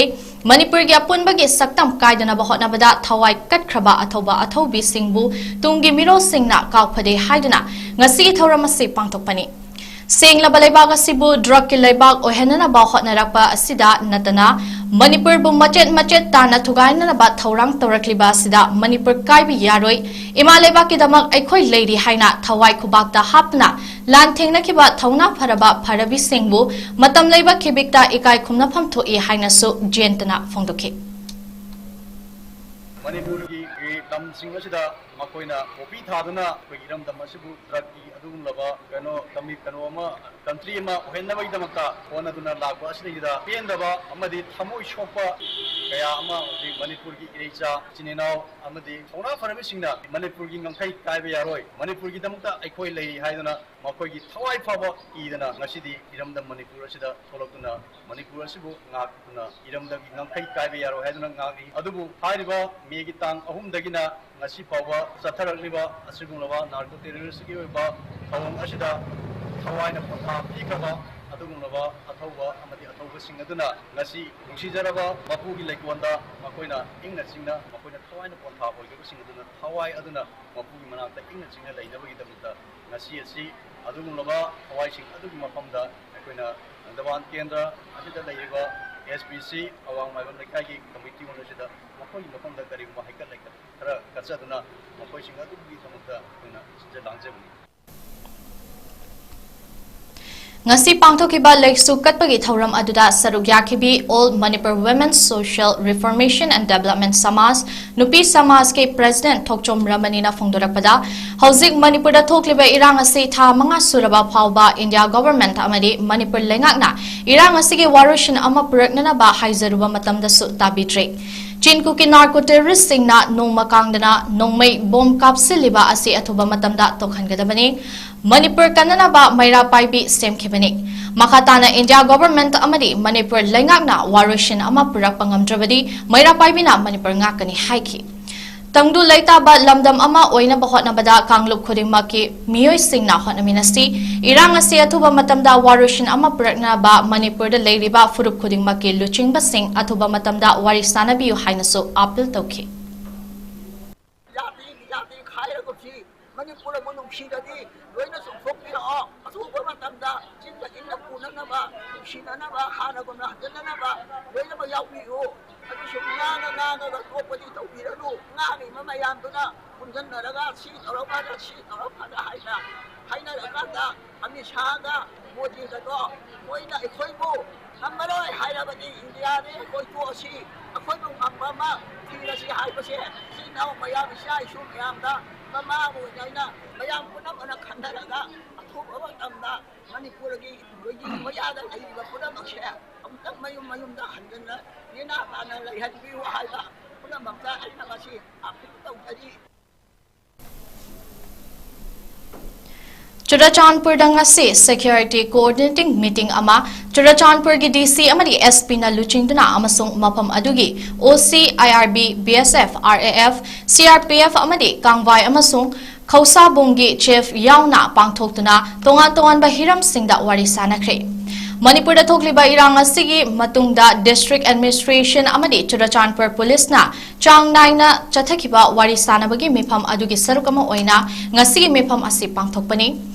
ꯃꯅꯤꯄꯨꯔꯒꯤ ꯑꯄꯨꯟꯕꯒꯤ ꯁꯛꯇꯝ ꯀꯥꯏꯗꯅꯕ ꯍꯣꯠꯅꯕꯗ ꯊꯋꯥꯏ ꯀꯠꯈ꯭ꯔꯕ ꯑꯊꯧꯕ ꯑꯊꯧꯕꯤꯁꯤꯡꯕꯨ ꯇꯨꯡꯒꯤ ꯃꯤꯔꯣꯜꯁꯤꯡꯅ ꯀꯥꯎꯐꯗꯦ ꯍꯥꯏꯗꯨꯅ ꯉꯁꯤꯒꯤ ꯊꯧꯔꯝ ꯑꯁꯤ ꯄꯥꯡꯊꯣꯛꯄꯅꯤ꯫ ꯁꯦꯡꯂꯕ ꯂꯩꯕꯥꯛ ꯑꯁꯤꯕꯨ drugꯀꯤ ꯂꯩꯕꯥꯛ ꯑꯣꯏꯍꯟꯅꯅꯕ ꯍꯣꯠꯅꯔꯛꯄ ꯑꯁꯤꯗ ꯅꯠꯇꯅ ꯃꯅꯤꯄꯨꯔꯕꯨ ꯃꯆꯦꯠ ꯃꯆꯦꯠ ꯇꯥꯅ ꯊꯨꯒꯥꯏꯅꯅꯕ ꯊꯧꯔꯥꯡ ꯇꯧꯔꯛꯂꯤꯕ ꯑꯁꯤꯗ ꯃꯅꯤꯄꯨꯔ ꯀꯥꯏꯕ ꯌꯥꯔꯣꯏ꯫ ꯏꯃꯥ ꯂꯩꯕꯥꯛꯀꯤꯗꯃꯛ ꯑꯩꯈꯣꯏ ꯂꯩꯔꯤ ꯍꯥꯏꯅ ꯊꯋꯥꯏ ꯈꯨꯕꯥꯛꯇ ꯍꯥꯞꯇꯨꯅ ꯂꯥꯟ ꯊꯦꯡꯅꯈꯤꯕ ꯊꯧꯅꯥ ꯐꯔꯕ ꯐꯔꯕꯤꯁꯤꯡꯕꯨ ꯃꯇꯝ ꯂꯩꯕ ꯈꯤꯕꯤꯛꯇ ꯏꯀꯥꯏ ꯈꯨꯝꯅꯐꯝ ꯊꯣꯛꯏ ꯍꯥꯏꯅꯁꯨ ꯖꯌꯟꯇꯅ ꯐꯣꯡꯗꯣꯛꯈꯤ꯫ ꯃꯅꯤꯄꯨꯔꯒꯤ ꯂꯝꯁꯤꯡ ꯑꯁꯤꯗ ꯃꯈꯣꯏꯅ ꯄꯣꯄꯤ ꯊꯥꯗꯨꯅ ꯑꯩꯈꯣꯏꯒꯤ ꯏꯔꯝꯗꯝ ꯑꯁꯤꯕꯨ drugꯀꯤ ꯑꯗꯨꯒꯨꯝꯂꯕ ꯀꯩꯅꯣ ꯀꯃꯤ-, ꯀꯩꯅꯣ ꯑꯃ, country ꯑꯃ ꯑꯣꯏꯍꯟꯅꯕꯒꯤꯗꯃꯛꯇ ꯍꯣꯠꯅꯗꯨꯅ ꯂꯥꯛꯄ ꯑꯁꯤꯗꯩꯁꯤꯗ ꯄꯦꯟꯗꯕ ꯑꯃꯗꯤ ꯊꯃꯣꯏ ꯁꯣꯛꯄ ꯀꯌꯥ ꯑꯃ ꯍꯧꯖꯤꯛ ꯃꯅꯤꯄꯨꯔꯒꯤ ꯏꯔꯩꯆꯥ, ꯏꯆꯤꯟ ꯏꯅꯥꯎ ꯑꯃꯗꯤ ꯊꯧꯅꯥ ꯐꯔꯕꯁꯤꯡꯅ ꯃꯅꯤꯄꯨꯔꯒꯤ ꯉꯝꯈꯩ ꯀꯥꯏꯕ ꯌꯥꯔꯣꯏ, ꯃꯅꯤꯄꯨꯔꯒꯤꯗꯃꯛꯇ ꯑꯩꯈꯣꯏ ꯂꯩꯔꯤ ꯍꯥꯏꯗꯨꯅ ꯃꯈꯣꯏꯒꯤ ꯊꯋꯥꯏ ꯐꯥꯎꯕ ꯄꯤꯗꯅ ꯉꯁꯤꯗꯤ ꯏꯔꯝꯗꯝ ꯃꯅꯤꯄꯨꯔ ꯑꯁꯤꯗ ꯊꯣꯛꯂꯛꯇꯨꯅ ꯃꯅꯤꯄꯨꯔ ꯑꯁꯤꯕꯨ ꯉꯥꯛꯇꯨꯅ ꯏꯔꯝꯗꯝꯒꯤ ꯉꯝꯈꯩ ꯀꯥꯏꯕ ꯌꯥꯔꯣꯏ ꯍꯥꯏꯗꯨꯅ ꯉꯥꯛꯂꯤ꯫ ꯑꯗꯨꯕꯨ ꯍꯥꯏꯔꯤꯕ ꯃꯦꯒꯤ ꯇꯥꯡ ꯑꯍꯨꯝꯗꯒꯤꯅ ꯉꯁꯤ ꯐꯥꯎꯕ ꯆꯠꯊꯔꯛꯂꯤꯕ ꯑꯁꯤꯒꯨꯝꯂꯕ narco terroristꯀꯤ ꯑꯣꯏꯕ ꯊꯧꯑꯣꯡ ꯑꯁꯤꯗ ꯊꯋꯥꯏꯅ ꯄꯣꯊꯥ ꯄꯤꯈ꯭ꯔꯕ ꯑꯗꯨꯒꯨꯝꯂꯕ ꯑꯊꯧꯕ ꯑꯃꯗꯤ ꯑꯊꯧꯕꯁꯤꯡ ꯑꯗꯨꯅ ꯉꯁꯤ ꯅꯨꯡꯁꯤꯖꯔꯕ ꯃꯄꯨꯒꯤ ꯂꯩꯀꯣꯜꯗ ꯃꯈꯣꯏꯅ ꯏꯪꯅ ꯆꯤꯡꯅ, ꯃꯈꯣꯏꯅ ꯊꯋꯥꯏꯅ ꯄꯣꯟꯊꯥ ꯑꯣꯏꯈ꯭ꯔꯕꯁꯤꯡ ꯑꯗꯨꯅ ꯊꯋꯥꯏ ꯑꯗꯨꯅ ꯃꯄꯨꯒꯤ ꯃꯅꯥꯛꯇ ꯏꯪꯅ ꯆꯤꯡꯅ ꯂꯩꯅꯕꯒꯤꯗꯃꯛꯇ ꯉꯁꯤ ꯑꯁꯤ ꯑꯗꯨꯒꯨꯝꯂꯕ ꯊꯋꯥꯏꯁꯤꯡ ꯑꯗꯨꯒꯤ ꯃꯐꯝꯗ ꯑꯩꯈꯣꯏꯅ ꯂꯪꯊꯕꯥꯜ ꯀꯦꯟꯗ꯭ꯔ ꯑꯁꯤꯗ ꯂꯩꯔꯤꯕ S B C ꯑꯋꯥꯡ ꯃꯥꯏꯕꯝ ꯂꯩꯀꯥꯏꯒꯤ committee ꯑꯁꯤꯗ ꯃꯈꯣꯏꯒꯤ ꯃꯐꯝꯗ ꯀꯔꯤꯒꯨꯝꯕ ꯍꯩꯀꯠ ꯂꯩꯀꯠ ꯈꯔ ꯀꯠꯆꯗꯨꯅ ꯃꯈꯣꯏꯁꯤꯡ ꯑꯗꯨꯒꯤꯗꯃꯛꯇ ꯑꯩꯈꯣꯏꯅ ꯁꯤꯟꯖ ꯂꯥꯡꯖꯕꯅꯤ꯫ ꯉꯁꯤ ꯄꯥꯡꯊꯣꯛꯈꯤꯕ ꯂꯩꯁꯨ ꯀꯠꯄꯒꯤ ꯊꯧꯔꯝ ꯑꯗꯨꯗ ꯁꯔꯨꯛ ꯌꯥꯈꯤꯕꯤ All Manipur Women Social Reformation and Development Samaj, ꯅꯨꯄꯤ ꯁꯃꯥꯖꯀꯤ President ꯊꯣꯛꯆꯣꯝ ꯔꯃꯅꯤꯅ ꯐꯣꯡꯗꯣꯔꯛꯄꯗ, ꯍꯧꯖꯤꯛ ꯃꯅꯤꯄꯨꯔꯗ ꯊꯣꯛꯂꯤꯕ ꯏꯔꯥꯡ ꯑꯁꯤ ꯊꯥ ꯃꯉꯥ ꯁꯨꯔꯕ ꯐꯥꯎꯕ India Government ꯑꯃꯗꯤ ꯃꯅꯤꯄꯨꯔ ꯂꯩꯉꯥꯛꯅ ꯏꯔꯥꯡ ꯑꯁꯤꯒꯤ ꯋꯥꯔꯣꯏꯁꯤꯟ ꯑꯃ ꯄꯨꯔꯛꯅꯅꯕ ꯍꯥꯏꯖꯔꯨꯕ ꯃꯇꯝꯗꯁꯨ ꯇꯥꯕꯤꯗ꯭ꯔꯦ꯫ ꯆꯤꯟ ꯀꯨꯀꯤ narco terroristꯁꯤꯡꯅ ꯅꯣꯡꯃ ꯀꯥꯡꯗꯅ ꯅꯣꯡꯃꯩ ꯕꯣꯝ ꯀꯥꯞꯁꯤꯜꯂꯤꯕ ꯑꯁꯤ ꯑꯊꯨꯕ ꯃꯇꯝꯗ ꯇꯣꯛꯍꯟꯒꯗꯕꯅꯤ꯫ ꯃꯅꯤꯄꯨꯔ ꯀꯟꯅꯅꯕ ꯃꯩꯔꯥ ꯄꯥꯏꯕꯤ ꯁꯦꯝꯈꯤꯕꯅꯤ꯫ ꯃꯈꯥ ꯇꯥꯅ India Government ꯑꯃꯗꯤ ꯃꯅꯤꯄꯨꯔ ꯂꯩꯉꯥꯛꯅ ꯋꯥꯔꯣꯏꯁꯤꯟ ꯑꯃ ꯄꯨꯔꯛꯄ ꯉꯝꯗ꯭ꯔꯕꯗꯤ ꯃꯩꯔꯥ ꯄꯥꯏꯕꯤꯅ ꯃꯅꯤꯄꯨꯔ ꯉꯥꯛꯀꯅꯤ ꯍꯥꯏꯈꯤ꯫ ꯇꯪꯗꯨ ꯂꯩꯇꯥꯕ ꯂꯝꯗꯝ ꯑꯃ ꯑꯣꯏꯅꯕ ꯍꯣꯠꯅꯕꯗ ꯀꯥꯡꯂꯨꯞ ꯈꯨꯗꯤꯡꯃꯛꯀꯤ ꯃꯤꯑꯣꯏꯁꯤꯡꯅ ꯍꯣꯠꯅꯃꯤꯟꯅꯁꯤ꯫ ꯏꯔꯥꯡ ꯑꯁꯤ ꯑꯊꯨꯕ ꯃꯇꯝꯗ ꯋꯥꯔꯣꯏꯁꯤꯟ ꯑꯃ ꯄꯨꯔꯛꯅꯕ ꯃꯅꯤꯄꯨꯔꯗ ꯂꯩꯔꯤꯕ ꯐꯨꯔꯨꯞ ꯈꯨꯗꯤꯡꯃꯛꯀꯤ ꯂꯨꯆꯤꯡꯕꯁꯤꯡ ꯑꯊꯨꯕ ꯃꯇꯝꯗ ꯋꯥꯔꯤ ꯁꯥꯅꯕꯤꯌꯨ ꯍꯥꯏꯅꯁꯨ appeal ꯇꯧꯈꯤ꯫ ꯖꯥꯇꯤ ꯖꯥꯇꯤ ꯈꯥꯏꯔꯒꯨꯝꯁꯤ, ꯃꯅꯤꯄꯨꯔꯕꯨ ꯅꯨꯡꯁꯤꯔꯗꯤ ꯂꯣꯏꯅ ꯆꯨꯝꯊꯣꯛꯄꯤꯔꯛꯑꯣ꯫ ꯑꯊꯨꯕ ꯃꯇꯝꯗ ꯆꯤꯟꯗ ꯏꯟꯅ ꯄꯨꯅꯅꯕ, ꯅꯨꯡꯁꯤꯅꯅꯕ, ꯍꯥꯟꯅꯒꯨꯝꯅ ꯍꯟꯖꯤꯟꯅꯅꯕ ꯂꯣꯏꯅꯃꯛ ꯌꯥꯎꯕꯤꯌꯨ꯫ ꯑꯗꯨꯁꯨ ꯉꯥꯡꯉ ꯉꯥꯡꯉꯒ ꯇꯣꯛꯄꯗꯤ ꯇꯧꯕꯤꯔꯅꯨ꯫ ꯉꯥꯡꯉꯤꯕ ꯃꯌꯥꯝꯗꯨꯅ ꯄꯨꯟꯁꯤꯟꯅꯔꯒ ꯁꯤ ꯇꯧꯔ ꯐꯗ, ꯁꯤ ꯇꯧꯔ ꯐꯗ ꯍꯥꯏꯅ ꯍꯥꯏꯅꯔꯀꯥꯟꯗ ꯑꯃꯤꯠ ꯁꯥꯍꯒ ꯃꯣꯗꯤꯒꯗꯣ ꯃꯣꯏꯅ ꯑꯩꯈꯣꯏꯕꯨ ꯉꯝꯃꯔꯣꯏ ꯍꯥꯏꯔꯕꯗꯤ ꯏꯟꯗꯤꯌꯥꯗꯒꯤ ꯑꯩꯈꯣꯏ ꯇꯣꯛꯑꯁꯤ, ꯑꯩꯈꯣꯏꯕꯨ ꯉꯝꯕ ꯑꯃ ꯊꯤꯔꯁꯤ ꯍꯥꯏꯕꯁꯦ ꯏꯆꯤꯟ ꯏꯅꯥꯎ ꯃꯌꯥꯝ, ꯏꯆꯥ ꯏꯁꯨ ꯃꯌꯥꯝꯗ ꯃꯃꯥ ꯑꯃ ꯑꯣꯏꯅ ꯑꯩꯅ ꯃꯌꯥꯝ ꯄꯨꯝꯅꯃꯛꯅ ꯈꯟꯊꯔꯒ ꯑꯊꯨꯕ ꯃꯇꯝꯗ ꯃꯅꯤꯄꯨꯔꯒꯤ ꯂꯣꯏꯒꯤ ꯃꯌꯥꯗ ꯂꯩꯔꯤꯕ ꯄꯨꯝꯅꯃꯛꯁꯦ ꯑꯃꯨꯛꯇꯪ ꯃꯌꯨꯝ ꯃꯌꯨꯝꯗ ꯍꯟꯖꯟꯅ ꯅꯦꯅꯥ ꯇꯥꯅ ꯂꯩꯍꯟꯕꯤꯌꯨ ꯍꯥꯏꯕ ꯄꯨꯝꯅꯃꯛꯇ ꯑꯩꯅ ꯉꯁꯤ appeal ꯇꯧꯖꯔꯤ꯫ ꯆꯨꯔꯆꯥꯟꯄꯨꯔꯗ ꯉꯁꯤ Security Coordinating Meeting ꯑꯃ ꯆꯨꯔꯆꯥꯟꯄꯨꯔꯒꯤ DC ꯑꯃꯗꯤ SPꯅ ꯂꯨꯆꯤꯡꯗꯨꯅ ꯑꯃꯁꯨꯡ ꯃꯐꯝ ꯑꯗꯨꯒꯤ OC, IRB, BSF, RAF, CRPF ꯑꯃꯗꯤ ꯀꯥꯡꯕꯥꯏ ꯑꯃꯁꯨꯡ ꯈꯧꯁꯥꯕꯨꯡꯒꯤ Chief ꯌꯥꯎꯅ ꯄꯥꯡꯊꯣꯛꯇꯨꯅ ꯇꯣꯉꯥꯟ ꯇꯣꯉꯥꯟꯕ ꯍꯤꯔꯝꯁꯤꯡꯗ ꯋꯥꯔꯤ ꯁꯥꯅꯈ꯭ꯔꯦ꯫ ꯃꯅꯤꯄꯨꯔꯗ ꯊꯣꯛꯂꯤꯕ ꯏꯔꯥꯡ ꯑꯁꯤꯒꯤ ꯃꯇꯨꯡꯗ District Administration ꯑꯃꯗꯤ ꯆꯨꯔꯆꯥꯟꯄꯨꯔ Policeꯅ ꯆꯥꯡ ꯅꯥꯏꯅ ꯆꯠꯊꯈꯤꯕ ꯋꯥꯔꯤ ꯁꯥꯅꯕꯒꯤ ꯃꯤꯐꯝ ꯑꯗꯨꯒꯤ ꯁꯔꯨꯛ ꯑꯃ ꯑꯣꯏꯅ ꯉꯁꯤꯒꯤ ꯃꯤꯐꯝ ꯑꯁꯤ ꯄꯥꯡꯊꯣꯛꯄꯅꯤ꯫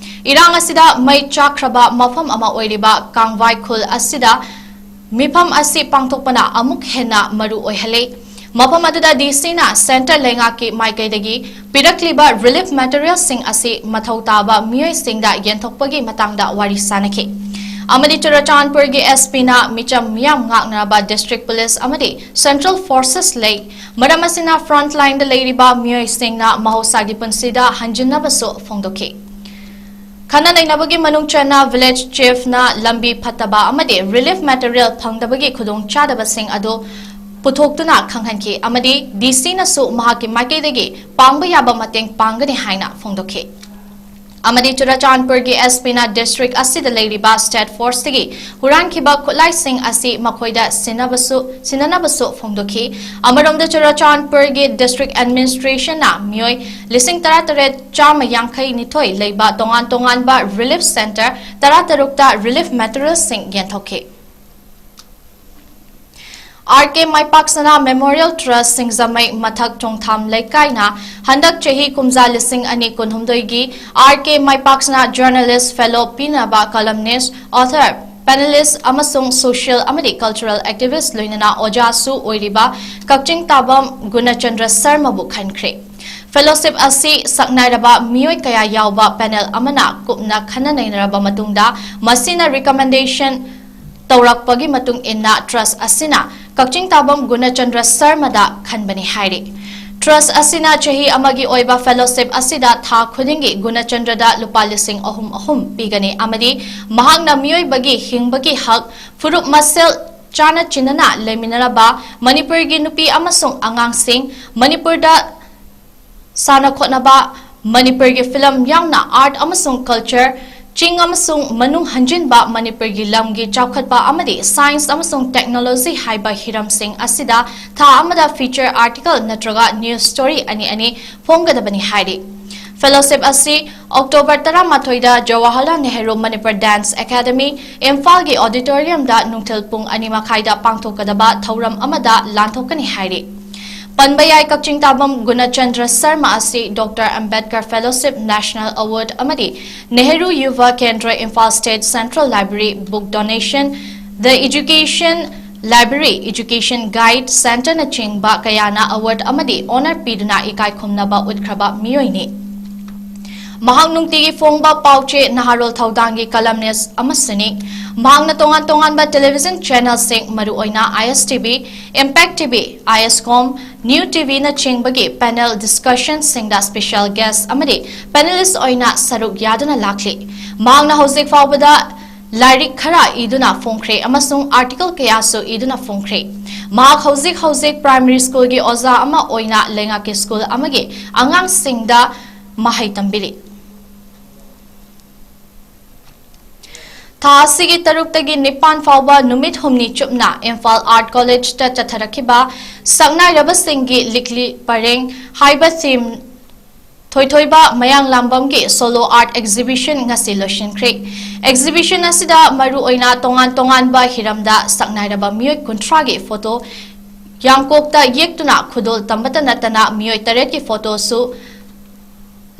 ꯏꯔꯥꯡ ꯑꯁꯤꯗ ꯃꯩ ꯆꯥꯛꯈ꯭ꯔꯕ ꯃꯐꯝ ꯑꯃ ꯑꯣꯏꯔꯤꯕ ꯀꯥꯡꯕꯥꯏ ꯈꯨꯜ ꯑꯁꯤꯗ ꯃꯤꯐꯝ ꯑꯁꯤ ꯄꯥꯡꯊꯣꯛꯄꯅ ꯑꯃꯨꯛ ꯍꯦꯟꯅ ꯃꯔꯨ ꯑꯣꯏꯍꯜꯂꯦ꯫ ꯃꯐꯝ ꯑꯗꯨꯗ ꯗꯤ ꯁꯤꯅ ꯁꯦꯟꯇꯔ ꯂꯩꯉꯥꯛꯀꯤ ꯃꯥꯏꯀꯩꯗꯒꯤ ꯄꯤꯔꯛꯂꯤꯕ ꯔꯤꯂꯤꯐ ꯃꯦꯇꯔꯤꯌꯦꯜꯁꯤꯡ ꯑꯁꯤ ꯃꯊꯧ ꯇꯥꯕ ꯃꯤꯑꯣꯏꯁꯤꯡꯗ ꯌꯦꯟꯊꯣꯛꯄꯒꯤ ꯃꯇꯥꯡꯗ ꯋꯥꯔꯤ ꯁꯥꯅꯈꯤ꯫ ꯑꯃꯗꯤ ꯆꯨꯔꯆꯥꯟꯄꯨꯔꯒꯤ ꯑꯦꯁ ꯄꯤꯅ ꯃꯤꯆꯝ ꯃꯤꯌꯥꯝ ꯉꯥꯛꯅꯅꯕ ꯗꯤꯁꯇ꯭ꯔꯤꯛ ꯄꯨꯂꯤꯁ ꯑꯃꯗꯤ ꯁꯦꯟꯇ꯭ꯔꯦꯜ ꯐꯣꯔꯁꯦꯁ ꯂꯩ, ꯃꯔꯝ ꯑꯁꯤꯅ ꯐ꯭ꯔꯟꯠ ꯂꯥꯏꯟꯗ ꯂꯩꯔꯤꯕ ꯃꯤꯑꯣꯏꯁꯤꯡꯅ ꯃꯍꯧꯁꯥꯒꯤ ꯄꯨꯟꯁꯤꯗ ꯍꯟꯖꯤꯟꯅꯕꯁꯨ ꯐꯣꯡꯗꯣꯛꯈꯤ꯫ ꯈꯟꯅ ꯅꯩꯅꯕꯒꯤ ꯃꯅꯨꯡ ꯆꯟꯅ ꯚꯤꯂꯦꯖ ꯆꯤꯐꯅ ꯂꯝꯕꯤ ꯐꯠꯇꯕ ꯑꯃꯗꯤ ꯔꯤꯂꯤꯐ ꯃꯦꯇꯔꯤꯌꯦꯜ ꯐꯪꯗꯕꯒꯤ ꯈꯨꯗꯣꯡꯆꯥꯗꯕꯁꯤꯡ ꯑꯗꯨ ꯄꯨꯊꯣꯛꯇꯨꯅ ꯈꯪꯍꯟꯈꯤ ꯑꯃꯗꯤ ꯗꯤ ꯁꯤꯅꯁꯨ ꯃꯍꯥꯛꯀꯤ ꯃꯥꯏꯀꯩꯗꯒꯤ ꯄꯥꯡꯕ ꯌꯥꯕ ꯃꯇꯦꯡ ꯄꯥꯡꯒꯅꯤ ꯍꯥꯏꯅ ꯐꯣꯡꯗꯣꯛꯈꯤ꯫ ꯑꯃꯗꯤ ꯆꯨꯔꯆꯥꯟꯄꯨꯔꯒꯤ ꯑꯦꯁ ꯄꯤꯅ ꯗꯤꯁꯇ꯭ꯔꯤꯛ ꯑꯁꯤꯗ ꯂꯩꯔꯤꯕ ꯁ꯭ꯇꯦꯠ ꯐꯣꯔꯁꯇꯒꯤ ꯍꯨꯔꯥꯟꯈꯤꯕ ꯈꯨꯠꯂꯥꯏꯁꯤꯡ ꯑꯁꯤ ꯃꯈꯣꯏꯗ ꯁꯤꯟꯅꯕꯁꯨ, ꯁꯤꯟꯅꯅꯕꯁꯨ ꯐꯣꯡꯗꯣꯛꯈꯤ꯫ ꯑꯃꯔꯣꯝꯗ ꯆꯨꯔꯆꯥꯟꯄꯨꯔꯒꯤ ꯗꯤꯁꯇ꯭ꯔꯤꯛ ꯑꯦꯗꯃꯤꯅꯤꯁꯇ꯭ꯔꯦꯁꯟꯅ ꯃꯤꯑꯣꯏ ꯂꯤꯁꯤꯡ ꯇꯔꯥꯇꯔꯦꯠ ꯆꯥꯝꯃ ꯌꯥꯡꯈꯩ ꯅꯤꯊꯣꯏ ꯂꯩꯕ ꯇꯣꯉꯥꯟ ꯇꯣꯉꯥꯟꯕ ꯔꯤꯂꯤꯐ ꯁꯦꯟꯇꯔ ꯇꯔꯥꯇꯔꯨꯛꯇ ꯔꯤꯂꯤꯐ ꯃꯦꯇꯔꯤꯌꯦꯜꯁꯤꯡ ꯌꯦꯟꯊꯣꯛꯈꯤ꯫ ꯑꯥꯔ ꯀꯦ ꯃꯥꯏꯄꯥꯛꯁꯅꯥ ꯃꯦꯃꯣꯔꯤꯌꯦꯜ ꯇ꯭ꯔꯁ ꯁꯤꯡꯖꯃꯩ ꯃꯊꯛ ꯆꯣꯡꯊꯥꯝ ꯂꯩꯀꯥꯏꯅ ꯍꯟꯗꯛ ꯆꯍꯤ ꯀꯨꯝꯖꯥ ꯂꯤꯁꯤꯡ ꯑꯅꯤ ꯀꯨꯟꯍꯨꯝꯗꯣꯏꯒꯤ ꯑꯥꯔ ꯀꯦ ꯃꯥꯏꯄꯥꯛꯁꯅꯥ ꯖꯔꯅꯦꯂꯤꯁ ꯐꯦꯂꯣ ꯄꯤꯅꯕ columnist, author, panelist ꯑꯃꯁꯨꯡ social ꯑꯃꯗꯤ cultural activist ꯂꯣꯏꯅꯅ ꯑꯣꯖꯥꯁꯨ ꯑꯣꯏꯔꯤꯕ ꯀꯛꯆꯤꯡ ꯇꯥꯕꯝ ꯒꯨꯅꯆꯟꯗ꯭ꯔ ꯁꯔꯃꯕꯨ ꯈꯟꯈ꯭ꯔꯦ꯫ ꯐꯦꯂꯣꯁꯤꯞ ꯑꯁꯤ ꯁꯛꯅꯥꯏꯔꯕ ꯃꯤꯑꯣꯏ ꯀꯌꯥ ꯌꯥꯎꯕ ꯄꯦꯅꯦꯜ ꯑꯃꯅ ꯀꯨꯞꯅ ꯈꯟꯅ ꯅꯩꯅꯔꯕ ꯃꯇꯨꯡꯗ ꯃꯁꯤꯅ ꯔꯤꯀꯃꯦꯟꯗꯦꯁꯟ ꯇꯧꯔꯛꯄꯒꯤ ꯃꯇꯨꯡ ꯏꯟꯅ ꯇ꯭ꯔꯁ ꯑꯁꯤꯅ ꯀꯛꯆꯤꯡ ꯇꯥꯕꯝ ꯒꯨꯅꯆꯟꯗ꯭ꯔ ꯁꯔꯃꯗ ꯈꯟꯕꯅꯤ ꯍꯥꯏꯔꯤ꯫ ꯇ꯭ꯔꯁ ꯑꯁꯤꯅ ꯆꯍꯤ ꯑꯃꯒꯤ ꯑꯣꯏꯕ ꯐꯦꯂꯣꯁꯤꯞ ꯑꯁꯤꯗ ꯊꯥ ꯈꯨꯗꯤꯡꯒꯤ ꯒꯨꯅꯆꯟꯗ꯭ꯔꯗ ꯂꯨꯄꯥ ꯂꯤꯁꯤꯡ ꯑꯍꯨꯝ ꯑꯍꯨꯝ ꯄꯤꯒꯅꯤ ꯑꯃꯗꯤ ꯃꯍꯥꯛꯅ ꯃꯤꯑꯣꯏꯕꯒꯤ ꯍꯤꯡꯕꯒꯤ ꯍꯛ, ꯐꯨꯔꯨꯞ ꯃꯁꯦꯜ ꯆꯥꯅ ꯆꯤꯟꯅꯅ ꯂꯩꯃꯤꯟꯅꯔꯕ ꯃꯅꯤꯄꯨꯔꯒꯤ ꯅꯨꯄꯤ ꯑꯃꯁꯨꯡ ꯑꯉꯥꯡꯁꯤꯡ, ꯃꯅꯤꯄꯨꯔꯗ ꯁꯥꯟꯅ ꯈꯣꯠꯅꯕ, ꯃꯅꯤꯄꯨꯔꯒꯤ ꯐꯤꯂꯝ ꯌꯥꯎꯅ art ꯑꯃꯁꯨꯡ culture, ꯆꯤꯡ ꯑꯃꯁꯨꯡ ꯃꯅꯨꯡ ꯍꯟꯖꯤꯟꯕ, ꯃꯅꯤꯄꯨꯔꯒꯤ ꯂꯝꯒꯤ ꯆꯥꯎꯈꯠꯄ ꯑꯃꯗꯤ science ꯑꯃꯁꯨꯡ technology ꯍꯥꯏꯕ ꯍꯤꯔꯝꯁꯤꯡ ꯑꯁꯤꯗ ꯊꯥ ꯑꯃꯗ feature article ꯅꯠꯇ꯭ꯔꯒ news story ꯑꯅꯤ ꯑꯅꯤ ꯐꯣꯡꯒꯗꯕꯅꯤ ꯍꯥꯏꯔꯤ꯫ ꯐꯦꯂꯣꯁꯤꯞ ꯑꯁꯤ ꯑꯣꯛꯇꯣꯕꯔ ꯇꯔꯥꯃꯥꯊꯣꯏꯗ ꯖꯋꯥꯍꯔꯂꯥꯜ ꯅꯦꯍꯔꯨ ꯃꯅꯤꯄꯨꯔ Dance Academy, ꯏꯝꯐꯥꯜꯒꯤ auditoriumꯗ ꯅꯨꯡꯊꯤꯜ ꯄꯨꯡ ꯑꯅꯤ ꯃꯈꯥꯏꯗ ꯄꯥꯡꯊꯣꯛꯀꯗꯕ ꯊꯧꯔꯝ ꯑꯃꯗ ꯂꯥꯟꯊꯣꯛꯀꯅꯤ ꯍꯥꯏꯔꯤ꯫ ꯄꯟꯕ ꯌꯥꯏ, ꯀꯛꯆꯤꯡ ꯇꯥꯕꯝ ꯒꯨꯅꯆꯟꯗ꯭ꯔ ꯁꯔꯃ ꯑꯁꯤ Doctor Ambedkar Fellowship National Award ꯑꯃꯗꯤ Nehru Yuva Kendra Imphal State Central Library book donation, The Education Library, Education Guide Centreꯅꯆꯤꯡꯕ ꯀꯌꯥꯅ award ꯑꯃꯗꯤ honour ꯄꯤꯗꯨꯅ ꯏꯀꯥꯏ ꯈꯨꯝꯅꯕ ꯎꯠꯈ꯭ꯔꯕ ꯃꯤꯑꯣꯏꯅꯤ꯫ ꯃꯍꯥꯛ ꯅꯨꯡꯇꯤꯒꯤ ꯐꯣꯡꯕ ꯄꯥꯎꯆꯦ ꯅꯍꯥꯔꯣꯜ ꯊꯧꯗꯥꯡꯒꯤ columnist ꯑꯃꯁꯨꯅꯤ꯫ ꯃꯍꯥꯛꯅ ꯇꯣꯉꯥꯟ ꯇꯣꯉꯥꯟꯕ television channelꯁꯤꯡ, ꯃꯔꯨꯑꯣꯏꯅ I S T V, Impact T V, I S Com, New T Vꯅꯆꯤꯡꯕꯒꯤ panel discussionꯁꯤꯡꯗ special guest ꯑꯃꯗꯤ panelist ꯑꯣꯏꯅ ꯁꯔꯨꯛ ꯌꯥꯗꯨꯅ ꯂꯥꯛꯂꯤ꯫ ꯃꯍꯥꯛꯅ ꯍꯧꯖꯤꯛ ꯐꯥꯎꯕꯗ ꯂꯥꯏꯔꯤꯛ ꯈꯔ ꯏꯗꯨꯅ ꯐꯣꯡꯈ꯭ꯔꯦ ꯑꯃꯁꯨꯡ article ꯀꯌꯥꯁꯨ ꯏꯗꯨꯅ ꯐꯣꯡꯈ꯭ꯔꯦ꯫ ꯃꯍꯥꯛ ꯍꯧꯖꯤꯛ ꯍꯧꯖꯤꯛ primary schoolꯒꯤ ꯑꯣꯖꯥ ꯑꯃ ꯑꯣꯏꯅ ꯂꯩꯉꯥꯛꯀꯤ school ꯑꯃꯒꯤ ꯑꯉꯥꯡꯁꯤꯡꯗ ꯃꯍꯩ ꯇꯝꯕꯤꯔꯤ꯫ ꯊꯥ ꯑꯁꯤꯒꯤ ꯇꯔꯨꯛꯇꯒꯤ ꯅꯤꯄꯥꯟ ꯐꯥꯎꯕ ꯅꯨꯃꯤꯠ ꯍꯨꯝꯅꯤ ꯆꯨꯞꯅ ꯏꯝꯐꯥꯜ Art Collegeꯇ ꯆꯠꯊꯔꯛꯈꯤꯕ ꯁꯛꯅꯥꯏꯔꯕꯁꯤꯡꯒꯤ ꯂꯤꯛꯂꯤ ꯄꯔꯦꯡ ꯍꯥꯏꯕ theme ꯊꯣꯏꯊꯣꯏꯕ ꯃꯌꯥꯡꯂꯥꯝꯕꯝꯒꯤ solo art exhibition ꯉꯁꯤ ꯂꯣꯏꯁꯤꯟꯈ꯭ꯔꯦ꯫ Exhibition ꯑꯁꯤꯗ ꯃꯔꯨꯑꯣꯏꯅ ꯇꯣꯉꯥꯟ ꯇꯣꯉꯥꯟꯕ ꯍꯤꯔꯝꯗ ꯁꯛꯅꯥꯏꯔꯕ ꯃꯤꯑꯣꯏ ꯀꯨꯟꯊ꯭ꯔꯥꯒꯤ photo ꯌꯥꯡꯀꯣꯛꯇ ꯌꯦꯛꯇꯨꯅ ꯈꯨꯗꯣꯜ ꯇꯝꯕꯇ ꯅꯠꯇꯅ ꯃꯤꯑꯣꯏ ꯇꯔꯦꯠꯀꯤ photoꯁꯨ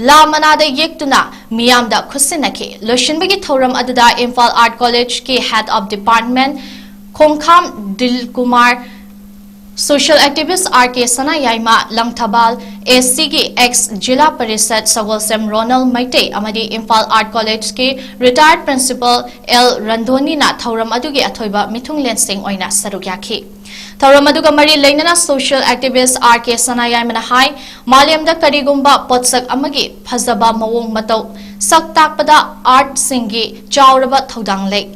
ꯂꯥ ꯃꯅꯥꯗ ꯌꯦꯛꯇꯨꯅ ꯃꯤꯌꯥꯝꯗ ꯈꯨꯠꯁꯤꯟꯅꯈꯤ꯫ ꯂꯣꯏꯁꯤꯟꯕꯒꯤ ꯊꯧꯔꯝ ꯑꯗꯨꯗ Imphal Art Collegeꯀꯤ Head of Department ꯈꯣꯡꯈꯥꯝ ꯗꯤꯜꯀꯨꯃꯥꯔ, social activist R K Sanayaima, Langthabal ACꯒꯤ ex ꯖꯤꯂꯥ ꯄꯔꯤꯁꯠ ꯁꯒꯣꯜꯁꯦꯝ ꯔꯣꯅꯜ ꯃꯩꯇꯩ ꯑꯃꯗꯤ Imphal Art Collegeꯀꯤ retired principal L ꯔꯟꯙꯣꯅꯤꯅ ꯊꯧꯔꯝ ꯑꯗꯨꯒꯤ ꯑꯊꯣꯏꯕ ꯃꯤꯊꯨꯡꯂꯦꯟꯁꯤꯡ ꯑꯣꯏꯅ ꯁꯔꯨꯛ ꯌꯥꯈꯤ꯫ ꯊꯧꯔꯝ ꯑꯗꯨꯒ ꯃꯔꯤ ꯂꯩꯅꯅ social activist R K ꯁꯅꯥꯌꯥꯏꯃꯅ ꯍꯥꯏ, ꯃꯥꯂꯦꯝꯗ ꯀꯔꯤꯒꯨꯝꯕ ꯄꯣꯠꯁꯛ ꯑꯃꯒꯤ ꯐꯖꯕ ꯃꯑꯣꯡ ꯃꯇꯧ ꯁꯛ ꯇꯥꯛꯄꯗ artꯁꯤꯡꯒꯤ ꯆꯥꯎꯔꯕ ꯊꯧꯗꯥꯡ ꯂꯩ꯫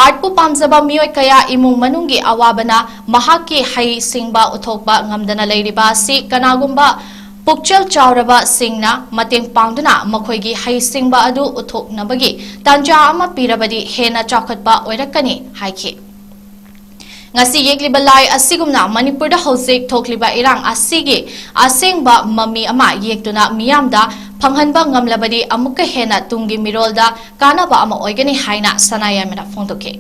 Artꯄꯨ ꯄꯥꯝꯖꯕ ꯃꯤꯑꯣꯏ ꯀꯌꯥ ꯏꯃꯨꯡ ꯃꯅꯨꯡꯒꯤ ꯑꯋꯥꯕꯅ ꯃꯍꯥꯛꯀꯤ ꯍꯩ ꯁꯤꯡꯕ ꯎꯠꯊꯣꯛꯄ ꯉꯝꯗꯅ ꯂꯩꯔꯤꯕ ꯑꯁꯤ ꯀꯅꯥꯒꯨꯝꯕ ꯄꯨꯛꯆꯦꯜ ꯆꯥꯎꯔꯕꯁꯤꯡꯅ ꯃꯇꯦꯡ ꯄꯥꯡꯗꯨꯅ ꯃꯈꯣꯏꯒꯤ ꯍꯩ ꯁꯤꯡꯕ ꯑꯗꯨ ꯎꯠꯊꯣꯛꯅꯕꯒꯤ ꯇꯥꯟꯖꯥ ꯑꯃ ꯄꯤꯔꯕꯗꯤ ꯍꯦꯟꯅ ꯆꯥꯎꯈꯠꯄ ꯑꯣꯏꯔꯛꯀꯅꯤ ꯍꯥꯏꯈꯤ꯫ ꯉꯁꯤ ꯌꯦꯛꯂꯤꯕ ꯂꯥꯏ ꯑꯁꯤꯒꯨꯝꯅ ꯃꯅꯤꯄꯨꯔꯗ ꯍꯧꯖꯤꯛ ꯊꯣꯛꯂꯤꯕ ꯏꯔꯥꯡ ꯑꯁꯤꯒꯤ ꯑꯁꯦꯡꯕ ꯃꯃꯤ ꯑꯃ ꯌꯦꯛꯇꯨꯅ ꯃꯤꯌꯥꯝꯗ ꯐꯪꯍꯟꯕ ꯉꯝꯂꯕꯗꯤ ꯑꯃꯨꯛꯀ ꯍꯦꯟꯅ ꯇꯨꯡꯒꯤ ꯃꯤꯔꯣꯜꯗ ꯀꯥꯟꯅꯕ ꯑꯃ ꯑꯣꯏꯒꯅꯤ ꯍꯥꯏꯅ ꯁꯅꯥꯌꯥꯏꯃꯅ ꯐꯣꯡꯗꯣꯛꯈꯤ꯫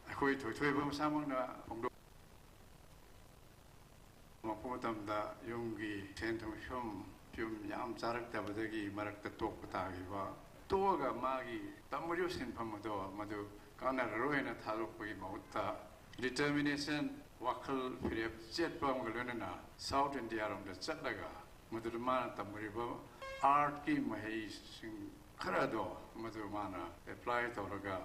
ꯑꯩꯈꯣꯏ ꯊꯣꯏꯊꯣꯏꯕ ꯃꯁꯥꯃꯛꯅ ꯐꯣꯡꯗꯣꯛ- ꯃꯄꯣꯛ ꯃꯇꯝꯗ ꯌꯨꯝꯒꯤ ꯁꯦꯟ ꯊꯨꯝꯒꯤ ꯐꯤꯕꯝ, ꯐꯤꯕꯝ ꯌꯥꯝ ꯆꯥꯔꯛꯇꯕꯗꯒꯤ ꯃꯔꯛꯇ ꯇꯣꯛꯄ ꯇꯥꯈꯤꯕ ꯇꯣꯛꯑꯒ ꯃꯥꯒꯤ ꯇꯝꯃꯨꯔꯤꯕ ꯁꯤꯟꯐꯝ ꯑꯗꯣ ꯃꯗꯨ ꯀꯥꯟꯅꯔꯔꯣꯏꯅ ꯊꯥꯗꯣꯛꯄꯒꯤ ꯃꯍꯨꯠꯇ determination, ꯋꯥꯈꯜ ꯐꯤꯔꯦꯞ ꯆꯦꯠꯄ ꯑꯃꯒ ꯂꯣꯏꯅꯅ South India ꯔꯣꯝꯗ ꯆꯠꯂꯒ ꯃꯗꯨꯗ ꯃꯥꯅ ꯇꯝꯃꯨꯔꯤꯕ artꯀꯤ ꯃꯍꯩꯁꯤꯡ ꯈꯔꯗꯣ ꯃꯗꯨ ꯃꯥꯅ apply ꯇꯧꯔꯒ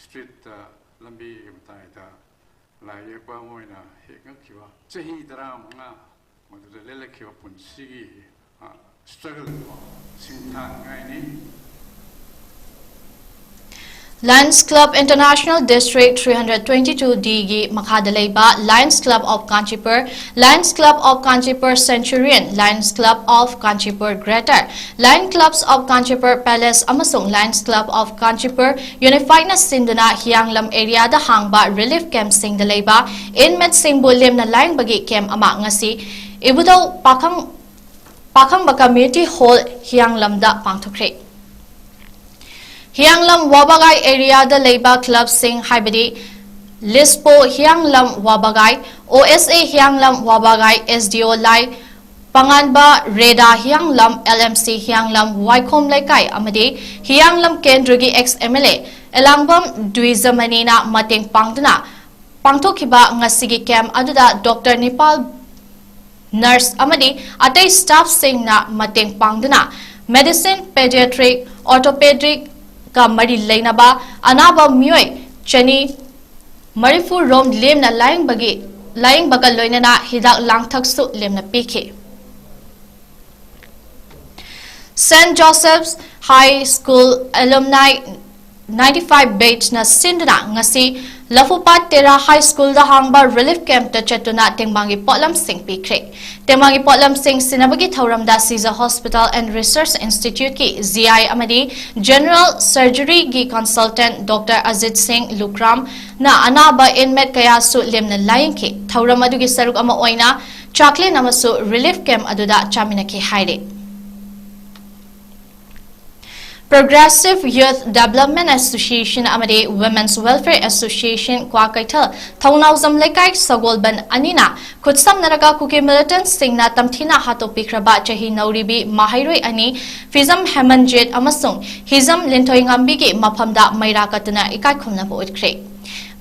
streetꯇ, ꯂꯝꯕꯤꯒꯤ ꯃꯇꯥꯏꯗ ꯂꯥꯏ ꯌꯦꯛꯄ ꯑꯃ ꯑꯣꯏꯅ ꯍꯦꯛꯉꯛꯈꯤꯕ ꯆꯍꯤ ꯇꯔꯥꯃꯉꯥ ꯃꯗꯨꯗ ꯂꯦꯜꯂꯛꯈꯤꯕ ꯄꯨꯟꯁꯤꯒꯤ, ꯑ, struggle ꯀꯣ, ꯁꯤꯡꯊꯥꯅꯤꯡꯉꯥꯏꯅꯤ꯫ Lions Club International District three hundred twenty-two D ꯒꯤ ꯃꯈꯥꯗ ꯂꯩꯕ Lions Club of Kanchipur, Lions Club of Kanchipur Centurion, Lions Club of Kanchipur Greater, Lion Clubs of Kanchipur Palace ꯑꯃꯁꯨꯡ Lions Club of Kanchipur Unifiedꯅ ꯁꯤꯟꯗꯨꯅ ꯍꯤꯌꯥꯡꯂꯝ areaꯗ ꯍꯥꯡꯕ relief campꯁꯤꯡꯗ ꯂꯩꯕ inmateꯁꯤꯡꯕꯨ ꯂꯦꯝꯅ ꯂꯥꯌꯦꯡꯕꯒꯤ camp ꯑꯃ ꯉꯁꯤ ꯏꯕꯨꯙꯧ ꯄꯥꯈꯪ, ꯄꯥꯈꯪꯕ Community Hall ꯍꯤꯌꯥꯡꯂꯝꯗ ꯄꯥꯡꯊꯣꯛꯈ꯭ꯔꯦ꯫ ꯍꯤꯌꯥꯡꯂꯝ ꯋꯥꯕꯒꯥꯏ areaꯗ ꯂꯩꯕ clubꯁꯤꯡ ꯍꯥꯏꯕꯗꯤ ꯂꯤꯁꯄꯣ ꯍꯤꯌꯥꯡꯂꯝ ꯋꯥꯕꯒꯥꯏ, O S A ꯍꯤꯌꯥꯡꯂꯝ ꯋꯥꯕꯒꯥꯏ, S D O ꯂꯥꯏ ꯄꯉꯥꯟꯕ, ꯔꯦꯗꯥ ꯍꯤꯌꯥꯡꯂꯝ, L M C ꯍꯤꯌꯥꯡꯂꯝ ꯋꯥꯏꯈꯣꯝ ꯂꯩꯀꯥꯏ ꯑꯃꯗꯤ ꯍꯤꯌꯥꯡꯂꯝ ꯀꯦꯟꯗ꯭ꯔꯒꯤ ex M L A ꯑꯦꯂꯥꯡꯕꯝ ꯗ꯭ꯋꯤꯖꯃꯅꯤꯅ ꯃꯇꯦꯡ ꯄꯥꯡꯗꯨꯅ ꯄꯥꯡꯊꯣꯛꯈꯤꯕ ꯉꯁꯤꯒꯤ camp ꯑꯗꯨꯗ doctor ꯅꯤꯄꯥꯜ, nurse ꯑꯃꯗꯤ ꯑꯇꯩ staffꯁꯤꯡꯅ ꯃꯇꯦꯡ ꯄꯥꯡꯗꯨꯅ medicine, pediatric, orthopedicꯀ ꯃꯔꯤ ꯂꯩꯅꯕ ꯑꯅꯥꯕ ꯃꯤꯑꯣꯏ ꯆꯅꯤ ꯃꯔꯤꯐꯨ ꯔꯣꯝ ꯂꯦꯝꯅ ꯂꯥꯌꯦꯡꯕꯒꯤ, ꯂꯥꯌꯦꯡꯕꯒ ꯂꯣꯏꯅꯅ ꯍꯤꯗꯥꯛ ꯂꯥꯡꯊꯛꯁꯨ ꯂꯦꯝꯅ ꯄꯤꯈꯤ꯫ Saint Joseph's High School alumni ninety-five batchꯅ ꯁꯤꯟꯗꯨꯅ ꯉꯁꯤ ꯂꯐꯨꯄꯥꯠ ꯇꯦꯔꯥ High Schoolꯗ ꯍꯥꯡꯕ relief campꯇ ꯆꯠꯇꯨꯅ ꯇꯦꯡꯕꯥꯡꯒꯤ ꯄꯣꯠꯂꯝꯁꯤꯡ ꯄꯤꯈ꯭ꯔꯦ꯫ ꯇꯦꯡꯕꯥꯡꯒꯤ ꯄꯣꯠꯂꯝꯁꯤꯡ ꯁꯤꯟꯅꯕꯒꯤ ꯊꯧꯔꯝꯗ Shija Hospital and Research Instituteꯀꯤ G I ꯑꯃꯗꯤ General Surgeryꯒꯤ consultant doctor Ajit Singh Lukramꯅ ꯑꯅꯥꯕ inmate ꯀꯌꯥꯁꯨ ꯂꯦꯝꯅ ꯂꯥꯌꯦꯡꯈꯤ꯫ ꯊꯧꯔꯝ ꯑꯗꯨꯒꯤ ꯁꯔꯨꯛ ꯑꯃ ꯑꯣꯏꯅ ꯆꯥꯛꯂꯦꯟ ꯑꯃꯁꯨ relief camp ꯑꯗꯨꯗ ꯆꯥꯃꯤꯟꯅꯈꯤ ꯍꯥꯏꯔꯤ꯫ Progressive Youth Development Association ꯑꯃꯗꯤ Women's Welfare Association ꯀ꯭ꯋꯥꯀꯩꯊꯦꯜ ꯊꯧꯅꯥꯎꯖꯝ ꯂꯩꯀꯥꯏ ꯁꯒꯣꯜꯕꯟ ꯑꯅꯤꯅ ꯈꯨꯠꯁꯝꯅꯔꯒ ꯀꯨꯀꯤ militantꯁꯤꯡꯅ ꯇꯝꯊꯤꯅ ꯍꯥꯠꯇꯣꯛꯄꯤꯈ꯭ꯔꯕ ꯆꯍꯤ ꯅꯧꯔꯤꯕꯤ ꯃꯍꯩꯔꯣꯏ ꯑꯅꯤ ꯐꯤꯖꯝ ꯍꯦꯃꯟꯖꯤꯠ ꯑꯃꯁꯨꯡ ꯍꯤꯖꯝ ꯂꯤꯟꯊꯣꯏꯉꯥꯝꯕꯤꯒꯤ ꯃꯐꯝꯗ ꯃꯩꯔꯥ ꯀꯠꯇꯨꯅ ꯏꯀꯥꯏ ꯈꯨꯝꯅꯕ ꯎꯠꯈ꯭ꯔꯦ꯫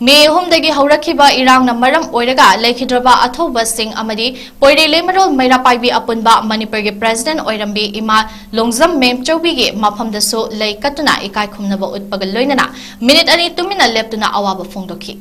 ꯃꯦ ꯑꯍꯨꯝꯗꯒꯤ ꯍꯧꯔꯛꯈꯤꯕ ꯏꯔꯥꯡꯅ ꯃꯔꯝ ꯑꯣꯏꯔꯒ ꯂꯩꯈꯤꯗ꯭ꯔꯕ ꯑꯊꯧꯕꯁꯤꯡ ꯑꯃꯗꯤ ꯄꯣꯏꯔꯩ ꯂꯩꯃꯔꯣꯜ ꯃꯩꯔꯥ ꯄꯥꯏꯕꯤ ꯑꯄꯨꯟꯕ ꯃꯅꯤꯄꯨꯔꯒꯤ president ꯑꯣꯏꯔꯝꯕꯤ ꯏꯃꯥ ꯂꯣꯡꯖꯝ ꯃꯦꯝꯆꯧꯕꯤꯒꯤ ꯃꯐꯝꯗꯁꯨ ꯂꯩ ꯀꯠꯇꯨꯅ ꯏꯀꯥꯏ ꯈꯨꯝꯅꯕ ꯎꯠꯄꯒ ꯂꯣꯏꯅꯅ ꯃꯤꯅꯤꯠ ꯑꯅꯤ ꯇꯨꯃꯤꯟꯅ ꯂꯦꯞꯇꯨꯅ ꯑꯋꯥꯕ ꯐꯣꯡꯗꯣꯛꯈꯤ꯫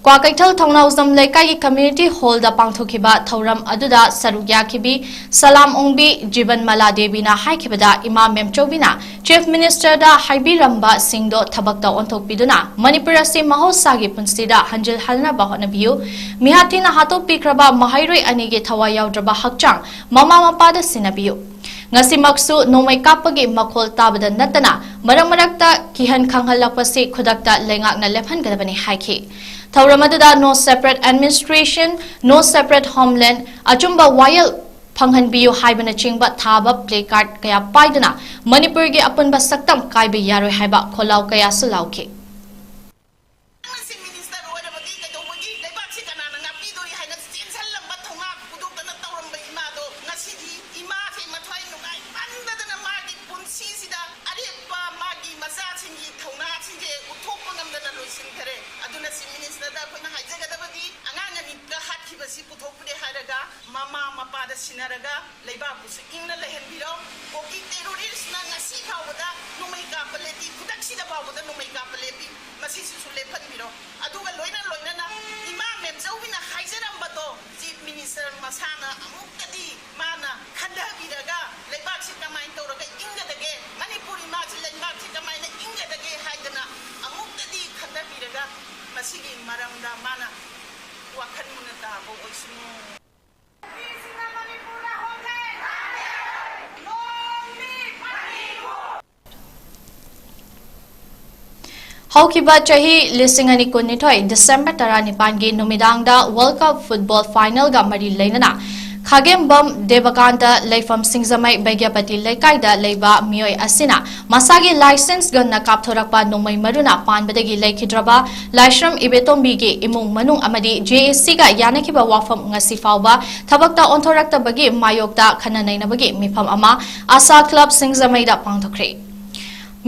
ꯀ꯭ꯋꯥꯀꯩꯊꯦꯜ ꯊꯧꯅꯥꯎꯖꯝ ꯂꯩꯀꯥꯏꯒꯤ community hallꯗ ꯄꯥꯡꯊꯣꯛꯈꯤꯕ ꯊꯧꯔꯝ ꯑꯗꯨꯗ ꯁꯔꯨꯛ ꯌꯥꯈꯤꯕꯤ ꯁꯂꯥꯝ ꯑꯣꯡꯕꯤ ꯖꯤꯕꯟꯃꯂꯥ ꯗꯦꯕꯤꯅ ꯍꯥꯏꯈꯤꯕꯗ, ꯏꯃꯥ ꯃꯦꯝꯆꯧꯕꯤꯅ Chief Ministerꯗ ꯍꯥꯏꯕꯤꯔꯝꯕꯁꯤꯡꯗꯣ ꯊꯕꯛꯇ ꯑꯣꯟꯊꯣꯛꯄꯤꯗꯨꯅ ꯃꯅꯤꯄꯨꯔ ꯑꯁꯤ ꯃꯍꯧꯁꯥꯒꯤ ꯄꯨꯟꯁꯤꯗ ꯍꯟꯖꯤꯜꯍꯟꯅꯕ ꯍꯣꯠꯅꯕꯤꯌꯨ꯫ ꯃꯤꯍꯥꯠ ꯊꯤꯅ ꯍꯥꯠꯇꯣꯛꯄꯤꯈ꯭ꯔꯕ ꯃꯍꯩꯔꯣꯏ ꯑꯅꯤꯒꯤ ꯊꯋꯥꯏ ꯌꯥꯎꯗ꯭ꯔꯕ ꯍꯛꯆꯥꯡ ꯃꯃꯥ ꯃꯄꯥꯗ ꯁꯤꯟꯅꯕꯤꯌꯨ꯫ ꯉꯁꯤꯃꯛꯁꯨ ꯅꯣꯡꯃꯩ ꯀꯥꯞꯄꯒꯤ ꯃꯈꯣꯜ ꯇꯥꯕꯗ ꯅꯠꯇꯅ ꯃꯔꯛ ꯃꯔꯛꯇ ꯀꯤꯍꯟ ꯈꯪꯍꯜꯂꯛꯄꯁꯤ ꯈꯨꯗꯛꯇ ꯂꯩꯉꯥꯛꯅ ꯂꯦꯞꯍꯟꯒꯗꯕꯅꯤ ꯍꯥꯏꯈꯤ꯫ ꯊꯧꯔꯝ ꯑꯗꯨꯗ No Separate Administration, No Separate Homeland, ꯑꯆꯨꯝꯕ ꯋꯥꯌꯦꯜ ꯐꯪꯍꯟꯕꯤꯌꯨ ꯍꯥꯏꯕꯅꯆꯤꯡꯕ ꯊꯥꯕ placard ꯀꯌꯥ ꯄꯥꯏꯗꯨꯅ ꯃꯅꯤꯄꯨꯔꯒꯤ ꯑꯄꯨꯟꯕ ꯁꯛꯇꯝ ꯀꯥꯏꯕ ꯌꯥꯔꯣꯏ ꯍꯥꯏꯕ ꯈꯣꯜꯂꯥꯎ ꯀꯌꯥꯁꯨ ꯂꯥꯎꯈꯤ꯫ ꯅꯪꯅ ꯆꯤꯐ ꯃꯤꯅꯤꯁꯇꯔ ꯑꯣꯏꯔꯕꯗꯤ ꯀꯩꯗꯧꯕꯒꯤ ꯂꯩꯕꯥꯛꯁꯤ ꯀꯅꯥꯅ ꯉꯥꯛꯄꯤꯗꯣꯔꯤ ꯍꯥꯏꯅ ꯆꯦꯟꯁꯤꯜꯂꯝꯕ ꯊꯧꯅꯥ ꯄꯨꯊꯣꯛꯇꯅ ꯇꯧꯔꯝꯕ ꯏꯃꯥꯗꯣ ꯉꯁꯤꯗꯤ ꯏꯃꯥꯁꯦ ꯃꯊ꯭ꯋꯥꯏ ꯅꯨꯡꯉꯥꯏꯃꯟꯗꯗꯅ ꯃꯥꯒꯤ ꯄꯨꯟꯁꯤꯁꯤꯗ ꯑꯔꯦꯞꯄ ꯃꯥꯒꯤ ꯃꯆꯥꯁꯤꯡꯒꯤ ꯊꯧꯅꯥꯁꯤꯡꯁꯦ ꯎꯠꯊꯣꯛꯄ ꯉꯝꯗꯅ ꯂꯣꯏꯁꯤꯟꯈꯔꯦ꯫ ꯑꯗꯨꯅ ꯆꯤꯐ ꯃꯤꯅꯤꯁꯇꯔꯗ ꯑꯩꯈꯣꯏꯅ ꯍꯥꯏꯖꯒꯗꯕꯗꯤ ꯑꯉꯥꯡ ꯑꯅꯤꯒ ꯍꯥꯠꯈꯤꯕꯁꯤ ꯄꯨꯊꯣꯛꯄꯅꯦ ꯍꯥꯏꯔꯒ ꯃꯃꯥ ꯃꯄꯥꯗ ꯁꯤꯟꯅꯔꯒ ꯂꯩꯕꯥꯛꯄꯨꯁꯨ ꯏꯪꯅ ꯂꯩꯍꯟꯕꯤꯔꯣ꯫ ꯀꯣꯀꯤ terroristꯅ ꯉꯁꯤ ꯐꯥꯎꯕꯗ ꯅꯣꯡꯃꯩ ꯀꯥꯞꯄ ꯂꯦꯞꯄꯤ, ꯈꯨꯗꯛꯁꯤꯗ ꯐꯥꯎꯕꯗ ꯅꯣꯡꯃꯩ ꯀꯥꯞꯄ ꯂꯦꯞꯄꯤ, ꯃꯁꯤꯁꯤꯁꯨ ꯂꯦꯞꯍꯟꯕꯤꯔꯣ꯫ ꯑꯗꯨꯒ ꯂꯣꯏꯅ ꯂꯣꯏꯅꯅ ꯏꯃꯥ ꯃꯦꯝꯆꯧꯕꯤꯅ ꯍꯥꯏꯖꯔꯝꯕꯗꯣ ꯆꯤꯐ ꯃꯤꯅꯤꯁꯇꯔ ꯃꯁꯥꯅ ꯑꯃꯨꯛꯇꯗꯤ ꯃꯥꯅ ꯈꯟꯊꯕꯤꯔꯒ ꯂꯩꯕꯥꯛꯁꯤ ꯀꯃꯥꯏꯅ ꯇꯧꯔꯒ ꯏꯪꯒꯗꯒꯦ, ꯃꯅꯤꯄꯨꯔ ꯏꯃꯥꯁꯤ ꯂꯩꯕꯥꯛꯁꯤ ꯀꯃꯥꯏꯅ ꯏꯪꯒꯗꯒꯦ ꯍꯥꯏꯗꯅ ꯑꯃꯨꯛꯇꯗꯤ ꯈꯟꯊꯕꯤꯔꯒ ꯃꯁꯤꯒꯤ ꯃꯔꯝꯗ ꯃꯥꯅ ꯋꯥꯈꯜ ꯃꯨꯟꯅ ꯇꯥꯕ ꯑꯣꯏꯁꯅꯨ꯫ ꯍꯧꯈꯤꯕ ꯆꯍꯤ ꯂꯤꯁꯤꯡ ꯑꯅꯤ ꯀꯨꯟꯅꯤꯊꯣꯏ December ꯇꯔꯥꯅꯤꯄꯥꯟꯒꯤ ꯅꯨꯃꯤꯗꯥꯡꯗ World Cup football finalꯒ ꯃꯔꯤ ꯂꯩꯅꯅ ꯈꯥꯒꯦꯝꯕꯝ ꯗꯦꯕꯀꯥꯟꯇ ꯂꯩꯐꯝ ꯁꯤꯡꯖꯃꯩ ꯕꯩꯒ꯭ꯌꯥꯄꯇꯤ ꯂꯩꯀꯥꯏꯗ ꯂꯩꯕ ꯃꯤꯑꯣꯏ ꯑꯁꯤꯅ ꯃꯁꯥꯒꯤ ꯂꯥꯏꯁꯦꯟꯁ ꯒꯟꯅ ꯀꯥꯞꯊꯣꯔꯛꯄ ꯅꯣꯡꯃꯩ ꯃꯔꯨꯅ ꯄꯥꯟꯕꯗꯒꯤ ꯂꯩꯈꯤꯗ꯭ꯔꯕ ꯂꯥꯏꯁ꯭ꯔꯝ ꯏꯕꯦꯇꯣꯝꯕꯤꯒꯤ ꯏꯃꯨꯡ ꯃꯅꯨꯡ ꯑꯃꯗꯤ ꯖꯦ ꯑꯦ ꯁꯤꯒ ꯌꯥꯅꯈꯤꯕ ꯋꯥꯐꯝ ꯉꯁꯤ ꯐꯥꯎꯕ ꯊꯕꯛꯇ ꯑꯣꯟꯊꯣꯔꯛꯇꯕꯒꯤ ꯃꯥꯌꯣꯛꯇ ꯈꯟꯅ ꯅꯩꯅꯕꯒꯤ ꯃꯤꯐꯝ ꯑꯃ ꯑꯁꯥ ꯀ꯭ꯂꯕ ꯁꯤꯡꯖꯃꯩꯗ ꯄꯥꯡꯊꯣꯛꯈ꯭ꯔꯦ꯫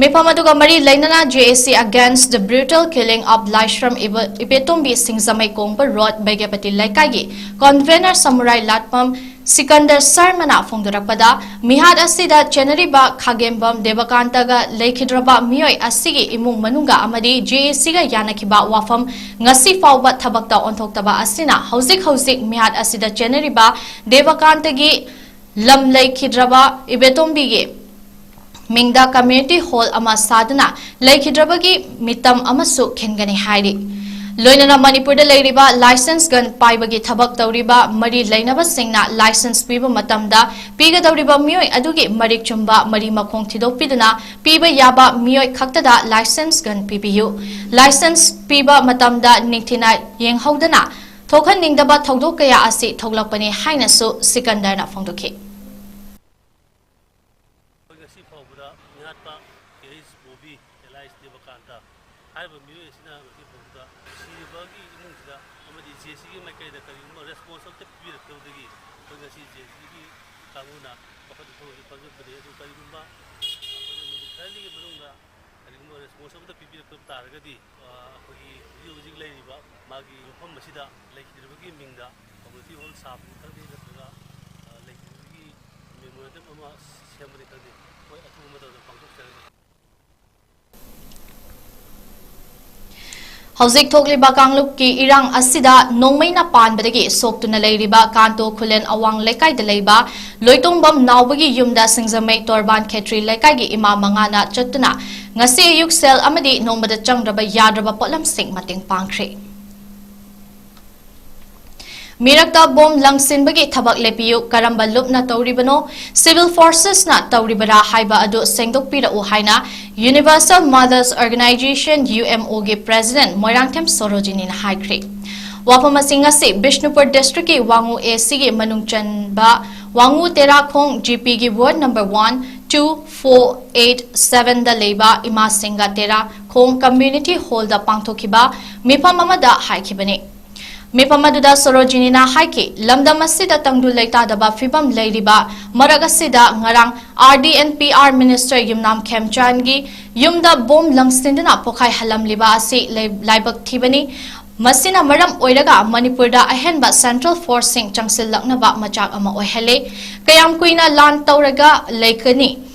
ꯃꯤꯐꯝ ꯑꯗꯨꯒ ꯃꯔꯤ ꯂꯩꯅꯅ J A C against the brutal killing of ꯂꯥꯏꯁ꯭ꯔꯝ ꯏꯕ-, ꯏꯕꯦꯇꯣꯝꯕꯤ ꯁꯤꯡꯖꯃꯩ ꯀꯣꯡꯕ ꯔꯣꯗ ꯕꯩꯒ꯭ꯌꯥꯄꯇꯤ ꯂꯩꯀꯥꯏꯒꯤ ꯀꯟꯚꯦꯅꯔ ꯁꯃꯨꯔꯥꯏ ꯂꯥꯠꯄꯝ ꯁꯤꯀꯟꯗꯔ ꯁꯔꯃꯅ ꯐꯣꯡꯗꯣꯔꯛꯄꯗ, ꯃꯤꯍꯥꯠ ꯑꯁꯤꯗ ꯆꯦꯟꯅꯔꯤꯕ ꯈꯥꯒꯦꯝꯕꯝ ꯗꯦꯕꯀꯥꯟꯇꯒ ꯂꯩꯈꯤꯗ꯭ꯔꯕ ꯃꯤꯑꯣꯏ ꯑꯁꯤꯒꯤ ꯏꯃꯨꯡ ꯃꯅꯨꯡꯒ ꯑꯃꯗꯤ J A Cꯒ ꯌꯥꯅꯈꯤꯕ ꯋꯥꯐꯝ ꯉꯁꯤ ꯐꯥꯎꯕ ꯊꯕꯛꯇ ꯑꯣꯟꯊꯣꯛꯇꯕ ꯑꯁꯤꯅ ꯍꯧꯖꯤꯛ ꯍꯧꯖꯤꯛ ꯃꯤꯍꯥꯠ ꯑꯁꯤꯗ ꯆꯦꯟꯅꯔꯤꯕ ꯗꯦꯕꯀꯥꯟꯇꯒꯤ ꯂꯝ ꯂꯩꯈꯤꯗ꯭ꯔꯕ ꯏꯕꯦꯇꯣꯝꯕꯤꯒꯤ ꯃꯤꯡꯗ community hall ꯑꯃ ꯁꯥꯗꯨꯅ ꯂꯩꯈꯤꯗ꯭ꯔꯕꯒꯤ ꯃꯤꯇꯝ ꯑꯃꯁꯨ ꯈꯤꯟꯒꯅꯤ ꯍꯥꯏꯔꯤ꯫ ꯂꯣꯏꯅꯅ ꯃꯅꯤꯄꯨꯔꯗ ꯂꯩꯔꯤꯕ ꯂꯥꯏꯁꯦꯟꯁ ꯒꯟ ꯄꯥꯏꯕꯒꯤ ꯊꯕꯛ ꯇꯧꯔꯤꯕ ꯃꯔꯤ ꯂꯩꯅꯕꯁꯤꯡꯅ ꯂꯥꯏꯁꯦꯟꯁ ꯄꯤꯕ ꯃꯇꯝꯗ ꯄꯤꯒꯗꯧꯔꯤꯕ ꯃꯤꯑꯣꯏ ꯑꯗꯨꯒꯤ ꯃꯔꯤꯛ ꯆꯨꯝꯕ ꯃꯔꯤ ꯃꯈꯣꯡ ꯊꯤꯗꯣꯛꯄꯤꯗꯨꯅ ꯄꯤꯕ ꯌꯥꯕ ꯃꯤꯑꯣꯏ ꯈꯛꯇꯗ ꯂꯥꯏꯁꯦꯟꯁ ꯒꯟ ꯄꯤꯕꯤꯌꯨ꯫ ꯂꯥꯏꯁꯦꯟꯁ ꯄꯤꯕ ꯃꯇꯝꯗ ꯅꯤꯡꯊꯤꯅ ꯌꯦꯡꯍꯧꯗꯅ ꯊꯣꯛꯍꯟꯅꯤꯡꯗꯕ ꯊꯧꯗꯣꯛ ꯀꯌꯥ ꯑꯁꯤ ꯊꯣꯛꯂꯛꯄꯅꯤ ꯍꯥꯏꯅꯁꯨ ꯁꯤꯀꯟꯗꯔꯅ ꯐꯣꯡꯗꯣꯛꯈꯤ꯫ ꯑꯩꯈꯣꯏ ꯉꯁꯤ ꯐꯥꯎꯕꯗ ꯃꯤꯍꯥꯠꯄ ꯀꯦ ꯑꯩꯆ ꯕꯣꯕꯤ alias ꯗꯦꯕꯀꯥꯟꯇ ꯍꯥꯏꯔꯤꯕ ꯃꯤꯑꯣꯏ ꯑꯁꯤꯅ ꯉꯁꯤ ꯐꯥꯎꯕꯗ ꯁꯤꯔꯤꯕꯒꯤ ꯏꯃꯨꯡꯁꯤꯗ ꯑꯃꯗꯤ J A Cꯒꯤ ꯃꯥꯏꯀꯩꯗ ꯀꯔꯤꯒꯨꯝꯕ response ꯑꯝꯇ ꯄꯤꯕꯤꯔꯛꯇꯕꯗꯒꯤ ꯑꯩꯈꯣꯏ ꯉꯁꯤ J A Cꯒꯤ ꯀꯥꯡꯕꯨꯅ ꯋꯥꯐꯝ ꯊꯣꯛꯍꯟꯕ ꯄꯥꯡꯊꯣꯛꯄꯅꯤ꯫ ꯑꯗꯨ ꯀꯔꯤꯒꯨꯝꯕ ꯑꯩꯈꯣꯏꯅ ꯅꯨꯃꯤꯠ ꯈꯔꯅꯤꯒꯤ ꯃꯅꯨꯡꯗ ꯀꯔꯤꯒꯨꯝꯕ response ꯑꯝꯇ ꯄꯤꯕꯤꯔꯛꯇꯕ ꯇꯥꯔꯒꯗꯤ, ꯑ, ꯑꯩꯈꯣꯏꯒꯤ ꯍꯧꯖꯤꯛ ꯍꯧꯖꯤꯛ ꯂꯩꯔꯤꯕ ꯃꯥꯒꯤ ꯃꯐꯝ ꯑꯁꯤꯗ ꯂꯩꯈꯤꯗ꯭ꯔꯕꯒꯤ ꯃꯤꯡꯗ community hall ꯁꯥꯕꯅꯤ ꯈꯪꯗꯦ, ꯅꯠꯇ꯭ꯔꯒ, ꯑ, ꯂꯩꯈꯤꯗ꯭ꯔꯕꯒꯤ memorandum ꯑꯃ ꯁꯦꯝꯕꯅꯤ ꯈꯪꯗꯦ, ꯑꯩꯈꯣꯏ ꯑꯊꯨꯕ ꯃꯇꯝꯗ ꯄꯥꯡꯊꯣꯛꯆꯔꯒꯦ꯫ ꯍꯧꯖꯤꯛ ꯊꯣꯛꯂꯤꯕ ꯀꯥꯡꯂꯨꯞꯀꯤ ꯏꯔꯥꯡ ꯑꯁꯤꯗ ꯅꯣꯡꯃꯩꯅ ꯄꯥꯟꯕꯗꯒꯤ ꯁꯣꯛꯇꯨꯅ ꯂꯩꯔꯤꯕ ꯀꯥꯟꯇꯣ ꯈꯨꯂꯦꯟ ꯑꯋꯥꯡ ꯂꯩꯀꯥꯏꯗ ꯂꯩꯕ ꯂꯣꯏꯇꯣꯡꯕꯝ ꯅꯥꯎꯕꯒꯤ ꯌꯨꯝꯗ ꯁꯤꯡꯖꯃꯩ ꯇꯣꯔꯕꯥꯟ ꯈꯦꯇ꯭ꯔꯤ ꯂꯩꯀꯥꯏꯒꯤ ꯏꯃꯥ ꯃꯉꯥꯅ ꯆꯠꯇꯨꯅ ꯉꯁꯤ ꯑꯌꯨꯛ ꯁꯦꯜ ꯑꯃꯗꯤ ꯅꯣꯡꯃꯗ ꯆꯪꯗ꯭ꯔꯕ ꯌꯥꯗ꯭ꯔꯕ ꯄꯣꯠꯂꯝꯁꯤꯡ ꯃꯇꯦꯡ ꯄꯥꯡꯈ꯭ꯔꯦ꯫ ꯃꯤꯔꯛꯇ ꯕꯣꯝ ꯂꯪꯁꯤꯟꯕꯒꯤ ꯊꯕꯛ ꯂꯦꯞꯄꯤꯌꯨ, ꯀꯔꯝꯕ ꯂꯨꯞꯅ ꯇꯧꯔꯤꯕꯅꯣ, civil forcesꯅ ꯇꯧꯔꯤꯕꯔꯥ ꯍꯥꯏꯕ ꯑꯗꯨ ꯁꯦꯡꯗꯣꯛꯄꯤꯔꯛꯎ ꯍꯥꯏꯅ Universal Mothers Organization, UMOꯒꯤ president Moirangthem ꯁꯣꯔꯣꯖꯤꯅꯤꯅ ꯍꯥꯏꯈ꯭ꯔꯦ꯫ ꯋꯥꯐꯝ ꯑꯁꯤ ꯉꯁꯤ ꯕꯤꯁꯅꯨꯄꯨꯔ ꯗꯤꯁꯇ꯭ꯔꯤꯛꯀꯤ ꯋꯥꯉꯨ ꯑꯦ ꯁꯤꯒꯤ ꯃꯅꯨꯡ ꯆꯟꯕ ꯋꯥꯉꯨ ꯇꯦꯔꯥꯈꯣꯡ ꯖꯤ ꯄꯤꯒꯤ ward number one, two, four, eight, ꯁꯚꯦꯟꯗ ꯂꯩꯕ ꯏꯃꯥ ꯁꯤꯡꯒꯥ ꯇꯦꯔꯥꯈꯣꯡ ꯀꯝꯃ꯭ꯌꯨꯅꯤꯇꯤ ꯍꯣꯜꯗ ꯄꯥꯡꯊꯣꯛꯈꯤꯕ ꯃꯤꯐꯝ ꯑꯃꯗ ꯍꯥꯏꯈꯤꯕꯅꯤ꯫ ꯃꯤꯐꯝ ꯑꯗꯨꯗ ꯁꯣꯔꯣꯖꯤꯅꯤꯅ ꯍꯥꯏꯈꯤ, ꯂꯝꯗꯝ ꯑꯁꯤꯗ ꯇꯪꯗꯨ ꯂꯩꯇꯥꯗꯕ ꯐꯤꯕꯝ ꯂꯩꯔꯤꯕ ꯃꯔꯛ ꯑꯁꯤꯗ ꯉꯔꯥꯡ R D N P R minister ꯌꯨꯝꯅꯥꯝ ꯈꯦꯝꯆꯥꯟꯒꯤ ꯌꯨꯝꯗ ꯕꯣꯝ ꯂꯪꯁꯤꯟꯗꯨꯅ ꯄꯣꯈꯥꯏꯍꯜꯂꯝꯂꯤꯕ ꯑꯁꯤ ꯂꯩ-, ꯂꯥꯏꯕꯛ ꯊꯤꯕꯅꯤ꯫ ꯃꯁꯤꯅ ꯃꯔꯝ ꯑꯣꯏꯔꯒ ꯃꯅꯤꯄꯨꯔꯗ ꯑꯍꯦꯟꯕ ꯁꯦꯟꯇ꯭ꯔꯦꯜ ꯐꯣꯔꯁꯁꯤꯡ ꯆꯪꯁꯤꯜꯂꯛꯅꯕ ꯃꯆꯥꯛ ꯑꯃ ꯑꯣꯏꯍꯜꯂꯦ꯫ ꯀꯌꯥꯝ ꯀꯨꯏꯅ ꯂꯥꯟ ꯇꯧꯔꯒ ꯂꯩꯒꯅꯤ?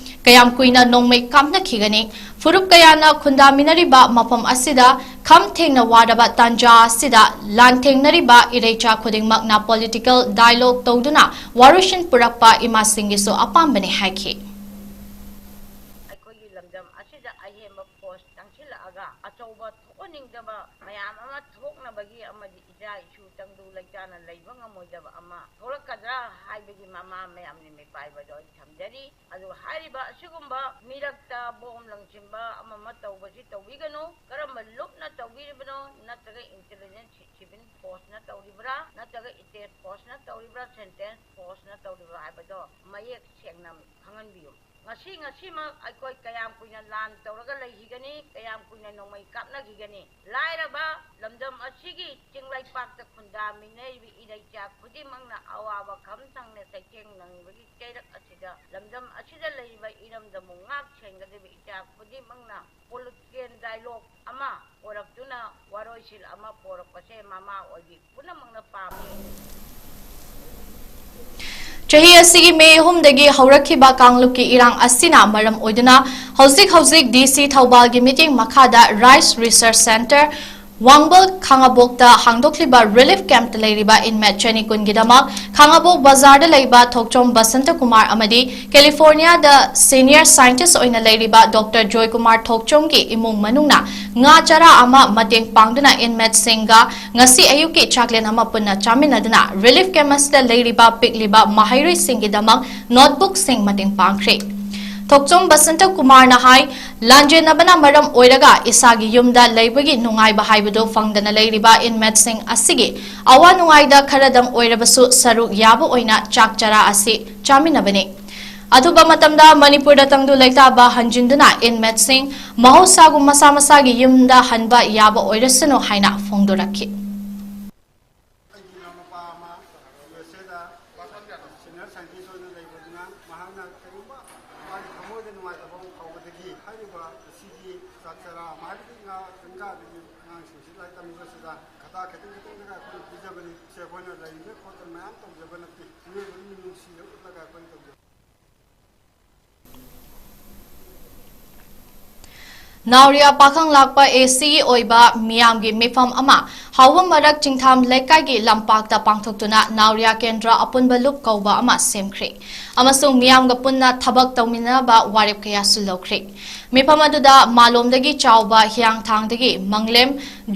ꯀꯌꯥꯝ ꯀꯨꯏꯅ ꯅꯣꯡꯃꯩ ꯀꯥꯞꯅꯈꯤꯒꯅꯤ? ꯐꯨꯔꯨꯞ ꯀꯌꯥꯅ ꯈꯨꯟꯗꯥꯃꯤꯟꯅꯔꯤꯕ ꯃꯐꯝ ꯑꯁꯤꯗ ꯈꯝ ꯊꯦꯡꯅ ꯋꯥꯔꯕ ꯇꯥꯟꯖꯥ ꯑꯁꯤꯗ ꯂꯥꯟꯊꯦꯡꯅꯔꯤꯕ ꯏꯔꯩꯆꯥ ꯈꯨꯗꯤꯡꯃꯛꯅ ꯄꯣꯂꯤꯇꯤꯀꯦꯜ ꯗꯥꯏꯂꯣꯒ ꯇꯧꯗꯨꯅ ꯋꯥꯔꯣꯏꯁꯤꯟ ꯄꯨꯔꯛꯄ ꯏꯃꯥꯁꯤꯡꯒꯤꯁꯨ ꯑꯄꯥꯝꯕꯅꯤ ꯍꯥꯏꯈꯤ꯫ ꯑꯩꯈꯣꯏꯒꯤ ꯂꯝꯗꯝ ꯑꯁꯤꯗ ꯑꯍꯦꯟꯕ ꯐꯣꯔꯁ ꯆꯪꯁꯤꯜꯂꯛꯑꯒ ꯑꯆꯧꯕ ꯊꯣꯛꯍꯟꯅꯤꯡꯗꯕ ꯃꯌꯥꯝ ꯑꯃ ꯊꯣꯛꯅꯕꯒꯤ ꯑꯃꯗꯤ ꯏꯆꯥ ꯏꯁꯨ ꯇꯪꯗꯨ ꯂꯩꯇꯥꯅ ꯂꯩꯕ ꯉꯝꯃꯣꯏꯗꯕ ꯑꯃ ꯊꯣꯛꯂꯛꯀꯗ꯭ꯔꯥ ꯍꯥꯏꯕꯒꯤ ꯃꯃꯥ ꯃꯌꯥꯝꯅ ꯃꯤꯄꯥꯏꯕꯗꯣ ꯑꯩ ꯊꯝꯖꯔꯤ꯫ ꯑꯗꯨꯒ ꯍꯥꯏꯔꯤꯕ ꯑꯁꯤꯒꯨꯝꯕ ꯃꯤꯔꯛꯇ ꯕꯣꯝ ꯂꯪꯁꯤꯟꯕ ꯑꯃ ꯑꯃ ꯇꯧꯕꯁꯤ ꯇꯧꯕꯤꯒꯅꯨ꯫ ꯀꯔꯝꯕ ꯂꯨꯞꯅ ꯇꯧꯕꯤꯔꯤꯕꯅꯣ? ꯅꯠꯇ꯭ꯔꯒ ꯏꯟꯇꯦꯂꯤꯖꯦꯟꯁ ꯁꯤꯚꯤꯜ ꯐꯣꯔꯁꯅ ꯇꯧꯔꯤꯕ꯭ꯔꯥ, ꯅꯠꯇ꯭ꯔꯒ ꯁ꯭ꯇꯦꯠ ꯐꯣꯔꯁꯅ ꯇꯧꯔꯤꯕ꯭ꯔꯥ, ꯁꯦꯟꯇ꯭ꯔꯦꯜ ꯐꯣꯔꯁꯅ ꯇꯧꯔꯤꯕ꯭ꯔꯥ ꯍꯥꯏꯕꯗꯣ ꯃꯌꯦꯛ ꯁꯦꯡꯅ ꯈꯪꯍꯟꯕꯤꯌꯨ꯫ ꯉꯁꯤ ꯉꯁꯤꯃꯛ ꯑꯩꯈꯣꯏ ꯀꯌꯥꯝ ꯀꯨꯏꯅ ꯂꯥꯟ ꯇꯧꯔꯒ ꯂꯩꯈꯤꯒꯅꯤ, ꯀꯌꯥꯝ ꯀꯨꯏꯅ ꯅꯣꯡꯃꯩ ꯀꯥꯞꯅꯈꯤꯒꯅꯤ? ꯂꯥꯏꯔꯕ ꯂꯝꯗꯝ ꯑꯁꯤꯒꯤ ꯆꯤꯡꯂꯩꯄꯥꯛꯇ ꯈꯨꯟꯗꯥꯃꯤꯟꯅꯔꯤꯕ ꯏꯔꯩꯆꯥ ꯈꯨꯗꯤꯡꯃꯛꯅ ꯑꯋꯥꯕ ꯈꯝ ꯊꯪꯅ ꯆꯩꯊꯦꯡ ꯅꯪꯕꯒꯤ ꯆꯩꯔꯛ ꯑꯁꯤꯗ ꯂꯝꯗꯝ ꯑꯁꯤꯗ ꯂꯩꯔꯤꯕ ꯏꯔꯝꯗꯝꯕꯨ ꯉꯥꯛ ꯁꯦꯟꯒꯗꯧꯔꯤꯕ ꯏꯆꯥ ꯈꯨꯗꯤꯡꯃꯛꯅ ꯄꯣꯂꯤꯇꯤꯀꯦꯜ ꯗꯥꯏꯂꯣꯒ ꯑꯃ ꯄꯣꯔꯛꯇꯨꯅ ꯋꯥꯔꯣꯏꯁꯤꯟ ꯑꯃ ꯄꯣꯔꯛꯄꯁꯦ ꯃꯃꯥ ꯑꯣꯏꯕꯤ ꯄꯨꯝꯅꯃꯛꯅ ꯄꯥꯝꯃꯤ꯫ ꯆꯍꯤ ꯑꯁꯤꯒꯤ ꯃꯦ ꯑꯍꯨꯝꯗꯒꯤ ꯍꯧꯔꯛꯈꯤꯕ ꯀꯥꯡꯂꯨꯞꯀꯤ ꯏꯔꯥꯡ ꯑꯁꯤꯅ ꯃꯔꯝ ꯑꯣꯏꯗꯨꯅ ꯍꯧꯖꯤꯛ ꯍꯧꯖꯤꯛ ꯗꯤ ꯁꯤ ꯊꯧꯕꯥꯜꯒꯤ ꯃꯤꯠꯌꯦꯡ ꯃꯈꯥꯗ ꯔꯥꯏꯁ ꯔꯤꯁꯔꯁ ꯁꯦꯟꯇꯔ ꯋꯥꯡꯕꯜ ꯈꯥꯉꯕꯣꯛꯇ ꯍꯥꯡꯗꯣꯛꯂꯤꯕ ꯔꯤꯂꯤꯐ ꯀꯦꯝꯞꯇ ꯂꯩꯔꯤꯕ ꯏꯟꯃꯦꯠ ꯆꯅꯤꯀꯨꯟꯒꯤꯗꯃꯛ ꯈꯥꯉꯕꯣꯛ ꯕꯖꯥꯔꯗ ꯂꯩꯕ ꯊꯣꯛꯆꯣꯝ ꯕꯁꯟꯇ ꯀꯨꯃꯥꯔ ꯑꯃꯗꯤ ꯀꯦꯂꯤꯐꯣꯔꯅꯤꯌꯥꯗ ꯁꯤꯅꯤꯌꯔ ꯁꯥꯏꯟꯇꯤꯁ ꯑꯣꯏꯅ ꯂꯩꯔꯤꯕ ꯗꯣꯛꯇꯔ ꯖꯣꯏ ꯀꯨꯃꯥꯔ ꯊꯣꯛꯆꯣꯝꯒꯤ ꯏꯃꯨꯡ ꯃꯅꯨꯡꯅ ꯉꯥ ꯆꯔꯥ ꯑꯃ ꯃꯇꯦꯡ ꯄꯥꯡꯗꯨꯅ ꯏꯟꯃꯦꯠꯁꯤꯡꯒ ꯉꯁꯤ ꯑꯌꯨꯛꯀꯤ ꯆꯥꯛꯂꯦꯟ ꯑꯃ ꯄꯨꯟꯅ ꯆꯥꯃꯤꯟꯅꯗꯨꯅ ꯔꯤꯂꯤꯐ ꯀꯦꯝꯞ ꯑꯁꯤꯗ ꯂꯩꯔꯤꯕ ꯄꯤꯛꯂꯤꯕ ꯃꯍꯩꯔꯣꯏꯁꯤꯡꯒꯤꯗꯃꯛ ꯅꯣꯠꯕꯨꯛꯁꯤꯡ ꯃꯇꯦꯡ ꯄꯥꯡꯈ꯭ꯔꯦ꯫ ꯊꯣꯛꯆꯣꯝ ꯕꯁꯟꯇ ꯀꯨꯃꯥꯔꯅ ꯍꯥꯏ, ꯂꯥꯟꯖꯦꯟꯅꯕꯅ ꯃꯔꯝ ꯑꯣꯏꯔꯒ ꯏꯁꯥꯒꯤ ꯌꯨꯝꯗ ꯂꯩꯕꯒꯤ ꯅꯨꯡꯉꯥꯏꯕ ꯍꯥꯏꯕꯗꯨ ꯐꯪꯗꯅ ꯂꯩꯔꯤꯕ inmateꯁꯤꯡ ꯑꯁꯤꯒꯤ ꯑꯋꯥ ꯅꯨꯡꯉꯥꯏꯗ ꯈꯔꯗꯪ ꯑꯣꯏꯔꯕꯁꯨ ꯁꯔꯨꯛ ꯌꯥꯕ ꯑꯣꯏꯅ ꯆꯥꯛ ꯆꯔꯥ ꯑꯁꯤ ꯆꯥꯃꯤꯟꯅꯕꯅꯤ꯫ ꯑꯊꯨꯕ ꯃꯇꯝꯗ ꯃꯅꯤꯄꯨꯔꯗ ꯇꯪꯗꯨ ꯂꯩꯇꯥꯕ ꯍꯟꯖꯤꯟꯗꯨꯅ inmateꯁꯤꯡ ꯃꯍꯧꯁꯥꯒꯨꯝ ꯃꯁꯥ ꯃꯁꯥꯒꯤ ꯌꯨꯝꯗ ꯍꯟꯕ ꯌꯥꯕ ꯑꯣꯏꯔꯁꯅꯨ ꯍꯥꯏꯅ ꯐꯣꯡꯗꯣꯔꯛꯈꯤ꯫ ꯑꯩꯒꯤ ꯏꯅꯥꯎꯅꯨꯄꯥ ꯑꯃ ꯌꯨ ꯑꯦꯁ ꯑꯦꯗ ꯁꯤꯅꯤꯌꯔ ꯁꯥꯏꯟꯇꯤꯁ ꯑꯣꯏꯅ ꯂꯩꯕꯗꯨꯅ ꯃꯍꯥꯛꯅ ꯀꯔꯤꯒꯨꯝꯕ ꯃꯥꯒꯤ ꯊꯃꯣꯏꯗ ꯅꯨꯡꯉꯥꯏꯇꯕ ꯑꯃ ꯐꯥꯎꯕꯗꯒꯤ ꯍꯥꯏꯔꯤꯕ ꯑꯁꯤꯒꯤ ꯆꯥꯛ ꯆꯔꯥ ꯑꯃ ꯍꯥꯏꯕꯗꯤ ꯉꯥ ꯆꯪꯒꯥꯗꯒꯤ ꯑꯉꯥꯡꯁꯤꯡꯁꯤ ꯂꯥꯏꯔꯤꯛ ꯇꯝꯕꯁꯤꯗ ꯈꯇꯥ ꯈꯇꯪ ꯈꯇꯪꯗꯒ ꯑꯩꯈꯣꯏꯅ ꯄꯤꯖꯕꯅꯤ꯫ ꯁꯦ ꯑꯩꯈꯣꯏꯅ ꯂꯩꯔꯤꯕ ꯈꯣꯠꯇꯅ ꯃꯌꯥꯝ ꯇꯧꯖꯕ ꯅꯠꯇꯦ꯫ ꯃꯤꯑꯣꯏꯕꯒꯤ ꯃꯤꯅꯨꯡꯁꯤꯗ ꯎꯠꯂꯒ ꯑꯩꯈꯣꯏꯅ ꯇꯧꯖꯕ꯫ ꯅꯥꯎꯔꯤꯌꯥ ꯄꯥꯈꯪ ꯂꯥꯛꯄ ꯑꯦ ꯁꯤꯒꯤ ꯑꯣꯏꯕ ꯃꯤꯌꯥꯝꯒꯤ ꯃꯤꯐꯝ ꯑꯃ ꯍꯥꯎꯕꯝ ꯃꯔꯛ ꯆꯤꯡꯊꯥꯝ ꯂꯩꯀꯥꯏꯒꯤ ꯂꯝꯄꯥꯛꯇ ꯄꯥꯡꯊꯣꯛꯇꯨꯅ ꯅꯥꯎꯔꯤꯌꯥ ꯀꯦꯟꯗ꯭ꯔ ꯑꯄꯨꯟꯕ ꯂꯨꯞ ꯀꯧꯕ ꯑꯃ ꯁꯦꯝꯈ꯭ꯔꯦ ꯑꯃꯁꯨꯡ ꯃꯤꯌꯥꯝꯒ ꯄꯨꯟꯅ ꯊꯕꯛ ꯇꯧꯃꯤꯟꯅꯅꯕ ꯋꯥꯔꯦꯞ ꯀꯌꯥꯁꯨ ꯂꯧꯈ꯭ꯔꯦ꯫ ꯃꯤꯐꯝ ꯑꯗꯨꯗ ꯃꯥꯂꯣꯝꯗꯒꯤ ꯆꯥꯎꯕ ꯍꯤꯌꯥꯡꯊꯥꯡꯗꯒꯤ ꯃꯪꯂꯦꯝ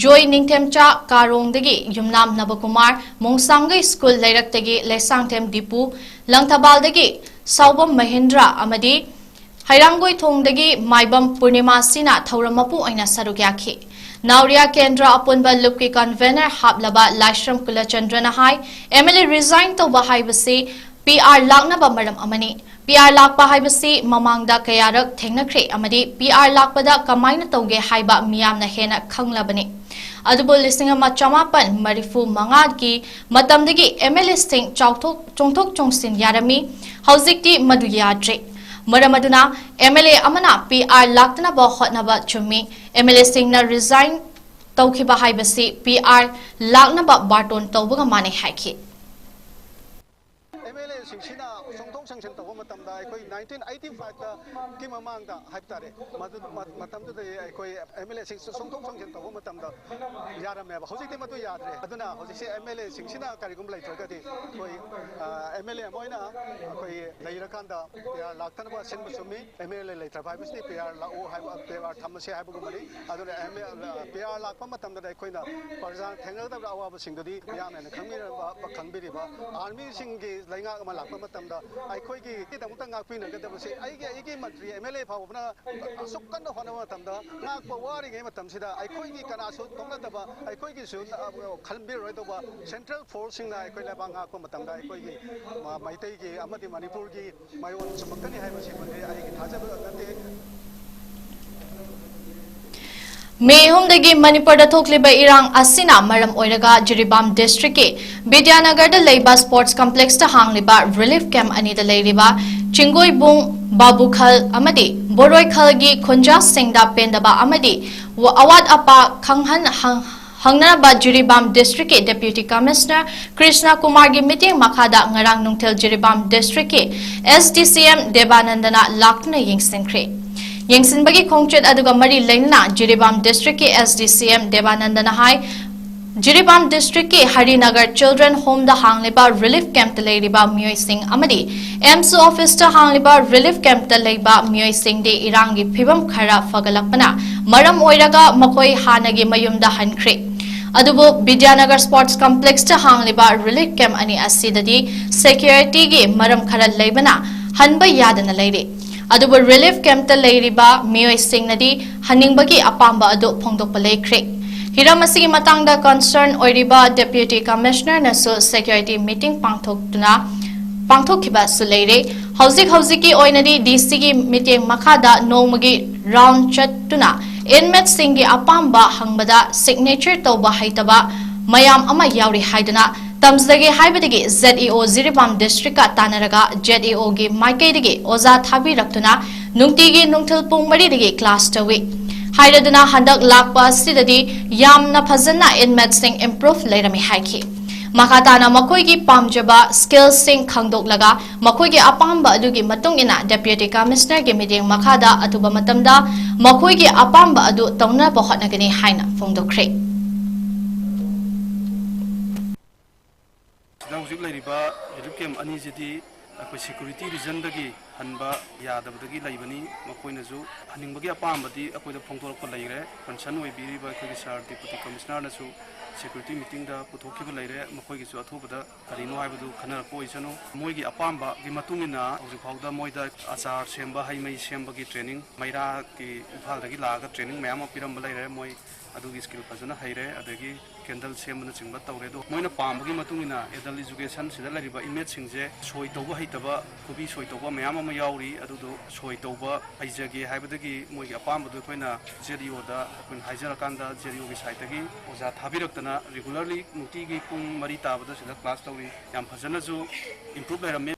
ꯖꯣꯏ ꯅꯤꯡꯊꯦꯝꯆꯥ, ꯀꯥꯔꯣꯡꯗꯒꯤ ꯌꯨꯝꯅꯥꯝ ꯅꯕꯀꯨꯃꯥꯔ, ꯃꯣꯡꯁꯥꯡꯒꯩ ꯁ꯭ꯀꯨꯜ ꯂꯩꯔꯛꯇꯒꯤ ꯂꯩꯁꯥꯡꯊꯦꯝ ꯗꯤꯄꯨ, ꯂꯪꯊꯕꯥꯜꯗꯒꯤ ꯁꯥꯎꯕꯝ ꯃꯍꯦꯟꯗ꯭ꯔ ꯑꯃꯗꯤ ꯍꯩꯔꯥꯡꯒꯣꯏꯊꯣꯡꯗꯒꯤ ꯃꯥꯏꯕꯝ ꯄꯨꯔꯅꯤꯃꯥꯁꯤꯅ ꯊꯧꯔꯝ ꯃꯄꯨ ꯑꯣꯏꯅ ꯁꯔꯨꯛ ꯌꯥꯈꯤ꯫ ꯅꯥꯎꯔꯤꯌꯥ ꯀꯦꯟꯗ꯭ꯔ ꯑꯄꯨꯟꯕ ꯂꯨꯞꯀꯤ convener ꯍꯥꯞꯂꯕ ꯂꯥꯏꯁ꯭ꯔꯝ ꯀꯨꯂꯆꯟꯗ꯭ꯔꯅ ꯍꯥꯏ, ꯑꯦꯝ ꯑꯦꯜ ꯑꯦ resign ꯇꯧꯕ ꯍꯥꯏꯕꯁꯤ ꯄꯤ ꯑꯥꯔ ꯂꯥꯛꯅꯕ ꯃꯔꯝ ꯑꯃꯅꯤ꯫ ꯄꯤ ꯑꯥꯔ ꯂꯥꯛꯄ ꯍꯥꯏꯕꯁꯤ ꯃꯃꯥꯡꯗ ꯀꯌꯥꯔꯛ ꯊꯦꯡꯅꯈ꯭ꯔꯦ ꯑꯃꯗꯤ ꯄꯤ ꯑꯥꯔ ꯂꯥꯛꯄꯗ ꯀꯃꯥꯏꯅ ꯇꯧꯒꯦ ꯍꯥꯏꯕ ꯃꯤꯌꯥꯝꯅ ꯍꯦꯟꯅ ꯈꯪꯂꯕꯅꯤ꯫ ꯑꯗꯨꯕꯨ ꯂꯤꯁꯤꯡ ꯑꯃ ꯆꯃꯥꯄꯟ ꯃꯔꯤꯐꯨ ꯃꯉꯥꯒꯤ ꯃꯇꯝꯗꯒꯤ ꯑꯦꯝ ꯑꯦꯜ ꯑꯦꯁꯤꯡ ꯆꯥꯎꯊꯣꯛ-, ꯆꯣꯡꯊꯣꯛ ꯆꯣꯡꯁꯤꯟ ꯌꯥꯔꯝꯃꯤ, ꯍꯧꯖꯤꯛꯇꯤ ꯃꯗꯨ ꯌꯥꯗ꯭ꯔꯦ꯫ ꯃꯔꯝ ꯑꯗꯨꯅ ꯑꯦꯝ ꯑꯦꯜ ꯑꯦ ꯑꯃꯅ ꯄꯤ ꯑꯥꯔ ꯂꯥꯛꯇꯅꯕ ꯍꯣꯠꯅꯕ ꯆꯨꯝꯃꯤ꯫ ꯑꯦꯝ ꯑꯦꯜ ꯑꯦꯁꯤꯡꯅ resign ꯇꯧꯈꯤꯕ ꯍꯥꯏꯕꯁꯤ ꯄꯤ ꯑꯥꯔ ꯂꯥꯛꯅꯕ ꯕꯥꯔꯇꯣꯟ ꯇꯧꯕꯒ ꯃꯥꯟꯅꯩ ꯍꯥꯏꯈꯤ꯫ ꯑꯦꯝ ꯑꯦꯜ ꯑꯦꯁꯤꯡꯁꯤꯅ ꯆꯣꯡꯊꯣꯛ ꯆꯣꯡꯁꯤꯟ ꯇꯧꯕ ꯃꯇꯝꯗ ꯑꯩꯈꯣꯏ ꯅꯥꯏꯟꯇꯤꯟ ꯑꯩꯠꯇꯤ ꯐꯥꯏꯚꯇ ꯀꯤ ꯃꯃꯥꯡꯗ ꯍꯥꯏꯕ ꯇꯥꯔꯦ, ꯃꯗꯨ, ꯃ-, ꯃꯇꯝꯗꯨꯗꯗꯤ ꯑꯩꯈꯣꯏ ꯑꯦꯝ ꯑꯦꯜ ꯑꯦꯁꯤꯡꯁꯨ ꯆꯣꯡꯊꯣꯛ ꯆꯣꯡꯁꯤꯟ ꯇꯧꯕ ꯃꯇꯝꯗ ꯌꯥꯔꯝꯃꯦꯕ꯫ ꯍꯧꯖꯤꯛꯇꯤ ꯃꯗꯨ ꯌꯥꯗ꯭ꯔꯦ꯫ ꯑꯗꯨꯅ ꯍꯧꯖꯤꯛꯁꯦ ꯑꯦꯝ ꯑꯦꯜ ꯑꯦꯁꯤꯡꯁꯤꯅ ꯀꯔꯤꯒꯨꯝꯕ ꯂꯩꯇ꯭ꯔꯒꯗꯤ ꯑꯩꯈꯣꯏ, ꯑ, ꯑꯦꯝ ꯑꯦꯜ ꯑꯦ ꯑꯃ ꯑꯣꯏꯅ ꯑꯩꯈꯣꯏ ꯂꯩꯔꯀꯥꯟꯗ ꯄꯤ ꯑꯥꯔ ꯂꯥꯛꯇꯅꯕ ꯁꯤꯟꯕ ꯆꯨꯝꯃꯤ꯫ ꯑꯦꯝ ꯑꯦꯜ ꯑꯦ ꯂꯩꯇ꯭ꯔꯕ ꯍꯥꯏꯕꯁꯤꯗꯤ ꯄꯤ ꯑꯥꯔ ꯂꯥꯛꯎ ꯍꯥꯏꯕ, ꯄꯤ ꯑꯥꯔ ꯊꯝꯃꯁꯤ ꯍꯥꯏꯕꯒꯨꯝꯕꯅꯤ꯫ ꯑꯗꯨꯅ ꯑꯦꯝ ꯑꯦꯜ, ꯄꯤ ꯑꯥꯔ ꯂꯥꯛꯄ ꯃꯇꯝꯗꯗꯤ ꯑꯩꯈꯣꯏꯅ ꯄ꯭ꯔꯖꯥꯅ ꯊꯦꯡꯅꯒꯗꯕ ꯑꯋꯥꯕꯁꯤꯡꯗꯨꯗꯤ ꯃꯤꯌꯥꯝꯅ ꯈꯪꯕꯤꯔꯕ, ꯈꯪꯕꯤꯔꯤꯕ ꯑꯥꯔꯃꯤꯁꯤꯡꯒꯤ ꯂꯩꯉꯥꯛ ꯑꯃ ꯂꯥꯛꯄ ꯃꯇꯝꯗ ꯑꯩꯈꯣꯏ ꯑꯩꯒꯤꯗꯃꯛꯇ ꯉꯥꯛꯄꯤꯅꯒꯗꯕꯁꯦ ꯑꯩꯒꯤ ꯑꯩꯒꯤ ꯃꯟꯇ꯭ꯔꯤ ꯑꯦꯝ ꯑꯦꯜ ꯑꯦ ꯐꯥꯎꯕꯅ ꯑꯁꯨꯛ ꯀꯟꯅ ꯍꯣꯠꯅꯕ ꯃꯇꯝꯗ ꯉꯥꯛꯄ ꯋꯥꯔꯤꯉꯩ ꯃꯇꯝꯁꯤꯗ ꯑꯩꯈꯣꯏꯒꯤ ꯀꯅꯥꯁꯨ ꯇꯣꯛꯅꯗꯕ ꯑꯩꯈꯣꯏꯒꯤꯁꯨ ꯈꯟꯕꯤꯔꯔꯣꯏꯗꯧꯕ ꯁꯦꯟꯇ꯭ꯔꯦꯜ ꯐꯣꯔꯁꯁꯤꯡꯅ ꯑꯩꯈꯣꯏ ꯂꯩꯕꯥꯛ ꯉꯥꯛꯄ ꯃꯇꯝꯗ ꯑꯩꯈꯣꯏꯒꯤ ꯃꯩꯇꯩꯒꯤ ꯑꯃꯗꯤ ꯃꯅꯤꯄꯨꯔꯒꯤ ꯃꯥꯏꯑꯣꯟ ꯆꯨꯝꯃꯛꯀꯅꯤ ꯍꯥꯏꯕꯁꯤꯃꯗꯤ ꯑꯩꯒꯤ ꯊꯥꯖꯕ ꯅꯠꯇꯦ꯫ ꯃꯦ ꯑꯍꯨꯝꯗꯒꯤ ꯃꯅꯤꯄꯨꯔꯗ ꯊꯣꯛꯂꯤꯕ ꯏꯔꯥꯡ ꯑꯁꯤꯅ ꯃꯔꯝ ꯑꯣꯏꯔꯒ ꯖꯤꯔꯤꯕꯥꯝ ꯗꯤꯁꯇ꯭ꯔꯤꯛꯀꯤ ꯕꯤꯗ꯭ꯌꯥꯅꯒꯔꯗ ꯂꯩꯕ ꯁ꯭ꯄꯣꯔꯠꯁ ꯀꯝꯄ꯭ꯂꯦꯛꯁꯇ ꯍꯥꯡꯂꯤꯕ ꯔꯤꯂꯤꯐ ꯀꯦꯝꯞ ꯑꯅꯤꯗ ꯂꯩꯔꯤꯕ ꯆꯤꯡꯒꯣꯏꯕꯨꯡ, ꯕꯥꯕꯨꯈꯜ ꯑꯃꯗꯤ ꯕꯣꯔꯣꯏꯈꯜꯒꯤ ꯈꯨꯟꯖꯥꯁꯤꯡꯗ ꯄꯦꯟꯗꯕ ꯑꯃꯗꯤ ꯑꯋꯥꯠ ꯑꯄꯥ ꯈꯪꯍꯟ ꯍꯪꯅꯅꯕ ꯖꯤꯔꯤꯕꯥꯝ ꯗꯤꯁꯇ꯭ꯔꯤꯛꯀꯤ ꯗꯦꯄ꯭ꯌꯨꯇꯤ ꯀꯃꯤꯁꯅꯔ ꯀ꯭ꯔꯤꯁꯅ ꯀꯨꯃꯥꯔꯒꯤ ꯃꯤꯠꯌꯦꯡ ꯃꯈꯥꯗ ꯉꯔꯥꯡ ꯅꯨꯡꯊꯤꯜ ꯖꯤꯔꯤꯕꯥꯝ ꯗꯤꯁꯇ꯭ꯔꯤꯛꯀꯤ ꯑꯦꯁ ꯗꯤ ꯁꯤ ꯑꯦꯝ ꯗꯦꯕꯥꯅꯟꯗꯅ ꯂꯥꯛꯇꯨꯅ ꯌꯦꯡꯁꯤꯟꯈ꯭ꯔꯦ꯫ ꯌꯦꯡꯁꯤꯟꯕꯒꯤ ꯈꯣꯡꯆꯠ ꯑꯗꯨꯒ ꯃꯔꯤ ꯂꯩꯅꯅ ꯖꯤꯔꯤꯕꯥꯝ ꯗꯤꯁꯇ꯭ꯔꯤꯛꯀꯤ ꯑꯦꯁ ꯗꯤ ꯁꯤ ꯑꯦꯝ ꯗꯦꯕꯥꯅꯟꯗꯅ ꯍꯥꯏ, ꯖꯤꯔꯤꯕꯥꯝ ꯗꯤꯁꯇ꯭ꯔꯤꯛꯀꯤ ꯍꯔꯤꯅꯒꯔ ꯆꯤꯜꯗ꯭ꯔꯦꯟ ꯍꯣꯝꯗ ꯍꯥꯡꯂꯤꯕ ꯔꯤꯂꯤꯐ ꯀꯦꯝꯞꯇ ꯂꯩꯔꯤꯕ ꯃꯤꯑꯣꯏꯁꯤꯡ ꯑꯃꯗꯤ ꯑꯦꯝꯁ ꯑꯣꯐꯤꯁꯇ ꯍꯥꯡꯂꯤꯕ ꯔꯤꯂꯤꯐ ꯀꯦꯝꯞꯇ ꯂꯩꯕ ꯃꯤꯑꯣꯏꯁꯤꯡꯗꯤ ꯏꯔꯥꯡꯒꯤ ꯐꯤꯕꯝ ꯈꯔ ꯐꯒꯠꯂꯛꯄꯅ ꯃꯔꯝ ꯑꯣꯏꯔꯒ ꯃꯈꯣꯏ ꯍꯥꯟꯅꯒꯤ ꯃꯌꯨꯝꯗ ꯍꯟꯈ꯭ꯔꯦ꯫ ꯑꯗꯨꯕꯨ ꯕꯤꯗ꯭ꯌꯥꯅꯒꯔ ꯁ꯭ꯄꯣꯔꯠꯁ ꯀꯝꯄ꯭ꯂꯦꯛꯁꯇ ꯍꯥꯡꯂꯤꯕ ꯔꯤꯂꯤꯐ ꯀꯦꯝꯞ ꯑꯅꯤ ꯑꯁꯤꯗꯗꯤ ꯁꯦꯀ꯭ꯌꯨꯔꯤꯇꯤꯒꯤ ꯃꯔꯝ ꯈꯔ ꯂꯩꯕꯅ ꯍꯟꯕ ꯌꯥꯗꯅ ꯂꯩꯔꯤ꯫ ꯑꯗꯨꯕꯨ ꯔꯤꯂꯤꯐ ꯀꯦꯝꯞꯇ ꯂꯩꯔꯤꯕ ꯃꯤꯑꯣꯏꯁꯤꯡꯅꯗꯤ ꯍꯟꯅꯤꯡꯕꯒꯤ ꯑꯄꯥꯝꯕ ꯑꯗꯨ ꯐꯣꯡꯗꯣꯛꯄ ꯂꯩꯈ꯭ꯔꯦ꯫ ꯍꯤꯔꯝ ꯑꯁꯤꯒꯤ ꯃꯇꯥꯡꯗ ꯀꯟꯁꯔꯟ ꯑꯣꯏꯔꯤꯕ ꯗꯦꯄ꯭ꯌꯨꯇꯤ ꯀꯃꯤꯁꯅꯔꯅꯁꯨ ꯁꯦꯀ꯭ꯌꯨꯔꯤꯇꯤ ꯃꯤꯇꯤꯡ ꯄꯥꯡꯊꯣꯛꯇꯨꯅ ꯄꯥꯡꯊꯣꯛꯈꯤꯕꯁꯨ ꯂꯩꯔꯦ꯫ ꯍꯧꯖꯤꯛ ꯍꯧꯖꯤꯛꯀꯤ ꯑꯣꯏꯅꯗꯤ ꯗꯤ ꯁꯤꯒꯤ ꯃꯤꯠꯌꯦꯡ ꯃꯈꯥꯗ ꯅꯣꯡꯃꯒꯤ ꯔꯥꯎꯟ ꯆꯠꯇꯨꯅ ꯏꯟꯃꯦꯠꯁꯤꯡꯒꯤ ꯑꯄꯥꯝꯕ ꯍꯪꯕꯗ ꯁꯤꯒꯅꯦꯆꯔ ꯇꯧꯕ ꯍꯩꯇꯕ ꯃꯌꯥꯝ ꯑꯃ ꯌꯥꯎꯔꯤ ꯍꯥꯏꯗꯨꯅ ꯇꯝꯖꯒꯦ ꯍꯥꯏꯕꯗꯒꯤ ꯖꯦꯠ ꯏ ꯑꯣ ꯖꯤꯔꯤꯕꯥꯝ ꯗꯤꯁꯇ꯭ꯔꯤꯛꯀ ꯇꯥꯟꯅꯔꯒ ꯖꯦꯠ ꯏ ꯑꯣꯒꯤ ꯃꯥꯏꯀꯩꯗꯒꯤ ꯑꯣꯖꯥ ꯊꯥꯕꯤꯔꯛꯇꯨꯅ ꯅꯨꯡꯇꯤꯒꯤ ꯅꯨꯡꯊꯤꯜ ꯄꯨꯡ ꯃꯔꯤꯗꯒꯤ ꯀ꯭ꯂꯥꯁ ꯇꯧꯏ ꯍꯥꯏꯔꯗꯨꯅ ꯍꯟꯗꯛ ꯂꯥꯛꯄ ꯑꯁꯤꯗꯗꯤ ꯌꯥꯝꯅ ꯐꯖꯅ ꯏꯟꯃꯦꯠꯁꯤꯡ ꯏꯝꯄ꯭ꯔꯨꯚ ꯂꯩꯔꯝꯃꯤ ꯍꯥꯏꯈꯤ꯫ ꯃꯈꯥ ꯇꯥꯅ ꯃꯈꯣꯏꯒꯤ ꯄꯥꯝꯖꯕ ꯁ꯭ꯀꯤꯜꯁꯤꯡ ꯈꯪꯗꯣꯛꯂꯒ ꯃꯈꯣꯏꯒꯤ ꯑꯄꯥꯝꯕ ꯑꯗꯨꯒꯤ ꯃꯇꯨꯡ ꯏꯟꯅ ꯗꯦꯄ꯭ꯌꯨꯇꯤ ꯀꯃꯤꯁꯅꯔꯒꯤ ꯃꯤꯠꯌꯦꯡ ꯃꯈꯥꯗ ꯑꯊꯨꯕ ꯃꯇꯝꯗ ꯃꯈꯣꯏꯒꯤ ꯑꯄꯥꯝꯕ ꯑꯗꯨ ꯇꯧꯅꯕ ꯍꯣꯠꯅꯒꯅꯤ ꯍꯥꯏꯅ ꯐꯣꯡꯗꯣꯛꯈ꯭ꯔꯦ꯫ ꯁꯤꯗ ꯍꯧꯖꯤꯛ ꯂꯩꯔꯤꯕ ꯔꯤꯂꯤꯐ ꯀꯦꯝꯞ ꯑꯅꯤꯁꯤꯗꯤ ꯑꯩꯈꯣꯏ ꯁꯦꯀ꯭ꯌꯨꯔꯤꯇꯤ ꯔꯤꯖꯟꯗꯒꯤ ꯍꯟꯕ ꯌꯥꯗꯕꯗꯒꯤ ꯂꯩꯕꯅꯤ꯫ ꯃꯈꯣꯏꯅꯁꯨ ꯍꯟꯅꯤꯡꯕꯒꯤ ꯑꯄꯥꯝꯕꯗꯤ ꯑꯩꯈꯣꯏꯗ ꯐꯣꯡꯗꯣꯔꯛꯄ ꯂꯩꯔꯦ꯫ ꯀꯟꯁꯔꯟ ꯑꯣꯏꯕꯤꯔꯤꯕ ꯑꯩꯈꯣꯏꯒꯤ ꯁꯥꯔ ꯗꯤꯄꯨꯇꯤ ꯀꯃꯤꯁꯅꯔꯅꯁꯨ ꯁꯦꯀ꯭ꯌꯨꯔꯤꯇꯤ ꯃꯤꯇꯤꯡꯗ ꯄꯨꯊꯣꯛꯈꯤꯕ ꯂꯩꯔꯦ꯫ ꯃꯈꯣꯏꯒꯤꯁꯨ ꯑꯊꯨꯕꯗ ꯀꯔꯤꯅꯣ ꯍꯥꯏꯕꯗꯨ ꯈꯟꯅꯔꯛꯄ ꯑꯣꯏꯁꯅꯨ꯫ ꯃꯣꯏꯒꯤ ꯑꯄꯥꯝꯕꯒꯤ ꯃꯇꯨꯡ ꯏꯟꯅ ꯍꯧꯖꯤꯛ ꯐꯥꯎꯗ ꯃꯣꯏꯗ ꯑꯆꯥꯔ ꯁꯦꯝꯕ, ꯍꯩ ꯃꯍꯤ ꯁꯦꯝꯕꯒꯤ ꯇ꯭ꯔꯦꯅꯤꯡ, ꯃꯩꯔꯥꯒꯤ ꯏꯝꯐꯥꯜꯗꯒꯤ ꯂꯥꯛꯑꯒ ꯇ꯭ꯔꯦꯅꯤꯡ ꯃꯌꯥꯝ ꯑꯃ ꯄꯤꯔꯝꯕ ꯂꯩꯔꯦ꯫ ꯃꯣꯏ ꯑꯗꯨꯒꯤ ꯁ꯭ꯀꯤꯜ ꯐꯖꯅ ꯍꯩꯔꯦ꯫ ꯑꯗꯒꯤ ꯀꯦꯟꯗꯜ ꯁꯦꯝꯕꯅꯆꯤꯡꯕ ꯇꯧꯔꯦ꯫ ꯑꯗꯣ ꯃꯣꯏꯅ ꯄꯥꯝꯕꯒꯤ ꯃꯇꯨꯡ ꯏꯟꯅ ꯑꯦꯗꯜ ꯏꯖꯨꯀꯦꯁꯟꯁꯤꯗ ꯂꯩꯔꯤꯕ ꯏꯟꯃꯦꯠꯁꯤꯡꯁꯦ ꯁꯣꯏ ꯇꯧꯕ ꯍꯩꯇꯕ, ꯈꯨꯕꯤ ꯁꯣꯏ ꯇꯧꯕ ꯃꯌꯥꯝ ꯑꯃ ꯌꯥꯎꯔꯤ꯫ ꯑꯗꯨꯗꯣ ꯁꯣꯏ ꯇꯧꯕ ꯍꯩꯖꯒꯦ ꯍꯥꯏꯕꯗꯒꯤ ꯃꯣꯏꯒꯤ ꯑꯄꯥꯝꯕꯗꯣ ꯑꯩꯈꯣꯏꯅ ꯖꯦ ꯗꯤ ꯑꯣꯗ ꯑꯩꯈꯣꯏꯅ ꯍꯥꯏꯖꯔꯀꯥꯟꯗ ꯖꯦ ꯗꯤ ꯑꯣꯒꯤ ꯁꯥꯏꯠꯇꯒꯤ ꯑꯣꯖꯥ ꯊꯥꯕꯤꯔꯛꯇꯅ ꯔꯤꯒꯨꯂꯔꯂꯤ ꯅꯨꯡꯇꯤꯒꯤ ꯄꯨꯡ ꯃꯔꯤ ꯇꯥꯕꯗ ꯁꯤꯗ ꯀ꯭ꯂꯥꯁ ꯇꯧꯔꯤ꯫ ꯌꯥꯝ ꯐꯖꯅꯁꯨ ꯏꯝꯄ꯭ꯔꯨꯞ ꯂꯩꯔꯝꯃꯦ꯫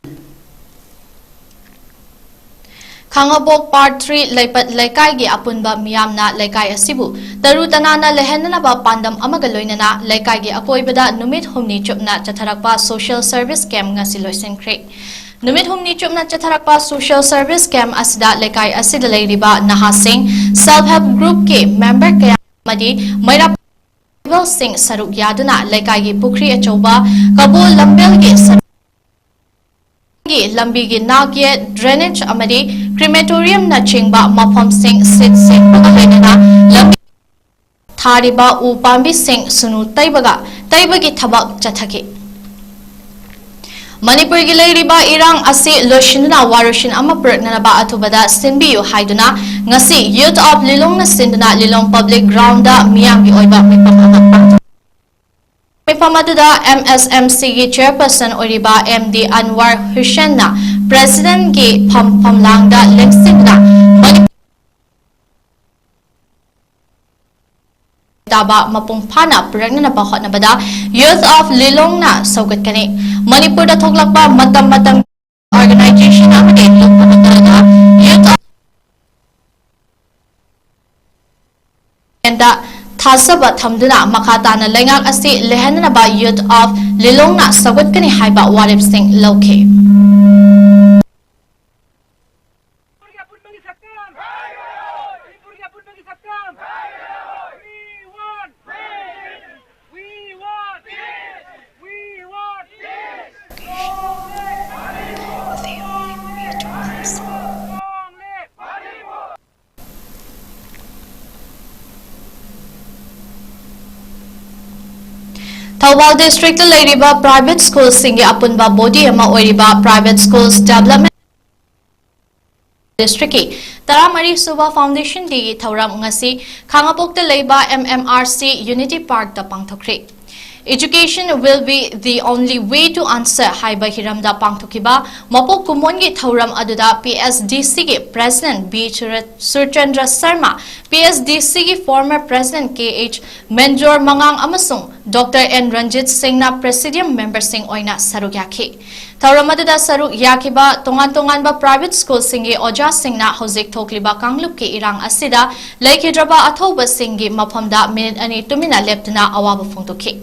ꯈꯥꯡꯉꯕꯣꯛ ꯄꯥꯔꯠ ꯊ꯭ꯔꯤ ꯂꯩꯄꯠ ꯂꯩꯀꯥꯏꯒꯤ ꯑꯄꯨꯟꯕ ꯃꯤꯌꯥꯝꯅ ꯂꯩꯀꯥꯏ ꯑꯁꯤꯕꯨ ꯇꯔꯨ ꯇꯅꯥꯟꯅ ꯂꯩꯍꯟꯅꯅꯕ ꯄꯥꯟꯗꯝ ꯑꯃꯒ ꯂꯣꯏꯅꯅ ꯂꯩꯀꯥꯏꯒꯤ ꯑꯀꯣꯏꯕꯗ ꯅꯨꯃꯤꯠ ꯍꯨꯝꯅꯤ ꯆꯨꯞꯅ ꯆꯠꯊꯔꯛꯄ ꯁꯣꯁꯤꯌꯦꯜ ꯁꯔꯚꯤꯁ ꯀꯦꯝꯞ ꯉꯁꯤ ꯂꯣꯏꯁꯤꯟꯈ꯭ꯔꯦ꯫ ꯅꯨꯃꯤꯠ ꯍꯨꯝꯅꯤ ꯆꯨꯞꯅ ꯆꯠꯊꯔꯛꯄ ꯁꯣꯁꯤꯌꯦꯜ ꯁꯔꯚꯤꯁ ꯀꯦꯝꯞ ꯑꯁꯤꯗ ꯂꯩꯀꯥꯏ ꯑꯁꯤꯗ ꯂꯩꯔꯤꯕ ꯅꯍꯥꯁꯤꯡ, ꯁꯦꯜꯐ ꯍꯦꯜꯞ ꯒ꯭ꯔꯨꯞꯀꯤ ꯃꯦꯝꯕꯔ ꯀꯌꯥ ꯑꯃꯗꯤ ꯃꯩꯔꯥ ꯁꯤꯡ ꯁꯔꯨꯛ ꯌꯥꯗꯨꯅ ꯂꯩꯀꯥꯏꯒꯤ ꯄꯨꯈ꯭ꯔꯤ ꯑꯆꯧꯕ, ꯀꯕꯣ ꯂꯝꯕꯦꯜꯒꯤ ꯁꯔꯨꯛ ꯒꯤ ꯂꯝꯕꯤꯒꯤ ꯅꯥꯛ ꯌꯦꯠ, ꯗ꯭ꯔꯦꯅꯦꯖ ꯑꯃꯗꯤ ꯀ꯭ꯔꯤꯃꯦꯇꯣꯔꯤꯌꯝꯅꯆꯤꯡꯕ ꯃꯐꯝꯁꯤꯡ ꯁꯤꯠ ꯁꯦꯡꯕꯒ ꯂꯣꯏꯅꯅ ꯂꯝꯕꯤ ꯊꯥꯔꯤꯕ ꯎ ꯄꯥꯝꯕꯤꯁꯤꯡ ꯁꯨꯅꯨ ꯇꯩꯕꯒ ꯇꯩꯕꯒꯤ ꯊꯕꯛ ꯆꯠꯊꯈꯤ꯫ ꯃꯅꯤꯄꯨꯔꯒꯤ ꯂꯩꯔꯤꯕ ꯏꯔꯥꯡ ꯑꯁꯤ ꯂꯣꯏꯁꯤꯟꯗꯨꯅ ꯋꯥꯔꯣꯏꯁꯤꯟ ꯑꯃ ꯄꯨꯔꯛꯅꯅꯕ ꯑꯊꯨꯕꯗ ꯁꯤꯟꯕꯤꯌꯨ ꯍꯥꯏꯗꯨꯅ ꯉꯁꯤ ꯌꯨꯊ ꯑꯣꯐ ꯂꯤꯂꯣꯡꯅ ꯁꯤꯟꯗꯨꯅ ꯂꯤꯂꯣꯡ ꯄꯕ꯭ꯂꯤꯛ ꯒ꯭ꯔꯥꯎꯟꯗ ꯃꯤꯌꯥꯝꯒꯤ ꯑꯣꯏꯕ ꯃꯤꯐꯝ ꯑꯃ ꯄꯥꯡꯊꯣꯛꯈꯤ꯫ ꯃꯤꯐꯝ ꯑꯗꯨꯗ ꯑꯦꯝ ꯑꯦꯁ ꯑꯦꯝ ꯁꯤꯒꯤ ꯆꯦꯌꯔꯄꯔꯁꯟ ꯑꯣꯏꯔꯤꯕ ꯑꯦꯝ ꯗꯤ ꯑꯟꯋꯥꯔ ꯍꯨꯁꯦꯟꯅ ꯄ꯭ꯔꯦꯁꯤꯗꯦꯟꯠꯀꯤ ꯐꯝ ꯐꯝꯂꯥꯡꯗ ꯂꯦꯡꯁꯤꯟꯗꯨꯅ ꯃꯅꯤꯄꯨꯔ ꯇꯥꯕ ꯃꯄꯨꯡ ꯐꯥꯅ ꯄꯨꯔꯛꯅꯅꯕ ꯍꯣꯠꯅꯕꯗ ꯌꯨꯊ ꯑꯣꯐ ꯂꯤꯂꯣꯡꯅ ꯁꯧꯒꯠꯀꯅꯤ꯫ ꯃꯅꯤꯄꯨꯔꯗ ꯊꯣꯛꯂꯛꯄ ꯃꯇꯝ ꯃꯇꯝꯒꯤ ꯑꯣꯔꯒꯅꯥꯏꯖꯦꯁꯟ ꯑꯃꯗꯤ ꯂꯨꯞꯄ ꯃꯇꯥꯡꯗ ꯌꯨꯊ ꯑꯣꯐ ꯊꯥꯖꯕ ꯊꯝꯗꯨꯅ ꯃꯈꯥ ꯇꯥꯅ ꯂꯩꯉꯥꯛ ꯑꯁꯤ ꯂꯩꯍꯟꯅꯅꯕ ꯌꯨꯊ ꯑꯣꯐ ꯂꯤꯂꯣꯡꯅ ꯁꯧꯒꯠꯀꯅꯤ ꯍꯥꯏꯕ ꯋꯥꯔꯦꯞꯁꯤꯡ ꯂꯧꯈꯤ꯫ ꯊꯧꯕꯥꯜ ꯗꯤꯁꯇ꯭ꯔꯤꯛꯇ ꯂꯩꯔꯤꯕ ꯄ꯭ꯔꯥꯏꯚꯦꯠ ꯁ꯭ꯀꯨꯜꯁꯤꯡꯒꯤ ꯑꯄꯨꯟꯕ ꯕꯣꯗꯤ ꯑꯃ ꯑꯣꯏꯔꯤꯕ ꯄ꯭ꯔꯥꯏꯚꯦꯠ ꯁ꯭ꯀꯨꯜꯁ ꯗꯦꯕꯂꯞꯃꯦꯟ ꯗꯤꯁꯇ꯭ꯔꯤꯛꯀꯤ ꯇꯔꯥꯃꯔꯤ ꯁꯨꯕ ꯐꯥꯎꯟꯗꯦꯁꯟ ꯗꯦꯒꯤ ꯊꯧꯔꯝ ꯉꯁꯤ ꯈꯥꯉꯕꯣꯛꯇ ꯂꯩꯕ M M R C Unity Parkꯇ ꯄꯥꯡꯊꯣꯛꯈ꯭ꯔꯦ꯫ Education will be the only way to answer ꯍꯥꯏꯕ ꯍꯤꯔꯝꯗ ꯄꯥꯡꯊꯣꯛꯈꯤꯕ ꯃꯄꯣꯛ ꯀꯨꯝꯑꯣꯟꯒꯤ ꯊꯧꯔꯝ ꯑꯗꯨꯗ P S D Cꯒꯤ President B Surchandra Sharma, P S D Cꯒꯤ former President K H ꯃꯦꯟꯖꯣꯔ ꯃꯉꯥꯡ ꯑꯃꯁꯨꯡ Doctor N ꯔꯟꯖꯤꯠ ꯁꯤꯡꯅ Presidium memberꯁꯤꯡ ꯑꯣꯏꯅ ꯁꯔꯨꯛ ꯌꯥꯈꯤ꯫ ꯊꯧꯔꯝ ꯑꯗꯨꯗ ꯁꯔꯨꯛ ꯌꯥꯈꯤꯕ ꯇꯣꯉꯥꯟ ꯇꯣꯉꯥꯟꯕ ꯄ꯭ꯔꯥꯏꯚꯦꯠ ꯁ꯭ꯀꯨꯜꯁꯤꯡꯒꯤ ꯑꯣꯖꯥꯁꯤꯡꯅ ꯍꯧꯖꯤꯛ ꯊꯣꯛꯂꯤꯕ ꯀꯥꯡꯂꯨꯞꯀꯤ ꯏꯔꯥꯡ ꯑꯁꯤꯗ ꯂꯩꯈꯤꯗ꯭ꯔꯕ ꯑꯊꯧꯕꯁꯤꯡꯒꯤ ꯃꯐꯝꯗ ꯃꯤꯅꯤꯠ ꯑꯅꯤ ꯇꯨꯃꯤꯟꯅ ꯂꯦꯞꯇꯨꯅ ꯑꯋꯥꯕ ꯐꯣꯡꯗꯣꯛꯈꯤ꯫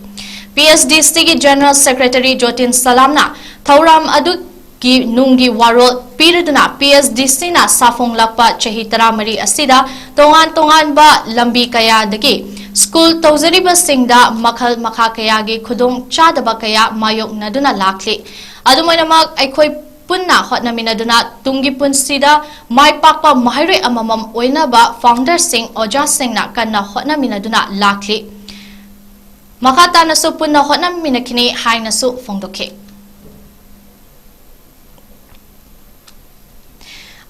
P S D Cꯒꯤ General Secretary ꯖꯣꯇꯤꯟ ꯁꯂꯥꯝꯅ ꯊꯧꯔꯝ ꯑꯗꯨꯒꯤ ꯅꯨꯡꯒꯤ ꯋꯥꯔꯣꯜ ꯄꯤꯔꯗꯨꯅ P S D Cꯅ ꯁꯥꯐꯣꯡꯂꯛꯄ ꯆꯍꯤ ꯇꯔꯥꯃꯔꯤ ꯑꯁꯤꯗ ꯇꯣꯉꯥꯟ ꯇꯣꯉꯥꯟꯕ ꯂꯝꯕꯤ ꯀꯌꯥꯗꯒꯤ ꯁ꯭ꯀꯨꯜ ꯇꯧꯖꯔꯤꯕꯁꯤꯡꯗ ꯃꯈꯜ ꯃꯈꯥ ꯀꯌꯥꯒꯤ ꯈꯨꯗꯣꯡ ꯆꯥꯗꯕ ꯀꯌꯥ ꯃꯥꯌꯣꯛꯅꯗꯨꯅ ꯂꯥꯛꯂꯤ꯫ ꯑꯗꯨꯝ ꯑꯣꯏꯅꯃꯛ, ꯑꯩꯈꯣꯏ ꯄꯨꯟꯅ ꯍꯣꯠꯅꯃꯤꯟꯅꯗꯨꯅ ꯇꯨꯡꯒꯤ ꯄꯨꯟꯁꯤꯗ ꯃꯥꯏ ꯄꯥꯛꯄ ꯃꯍꯩꯔꯣꯏ ꯑꯃꯃꯝ ꯑꯣꯏꯅꯕ founderꯁꯤꯡ, ꯑꯣꯖꯥꯁꯤꯡꯅ ꯀꯟꯅ ꯍꯣꯠꯅꯃꯤꯟꯅꯗꯨꯅ ꯂꯥꯛꯂꯤ꯫ ꯃꯈꯥ ꯇꯥꯅꯁꯨ ꯄꯨꯟꯅ ꯍꯣꯠꯅꯃꯤꯟꯅꯈꯤꯅꯤ ꯍꯥꯏꯅꯁꯨ ꯐꯣꯡꯗꯣꯛꯈꯤ꯫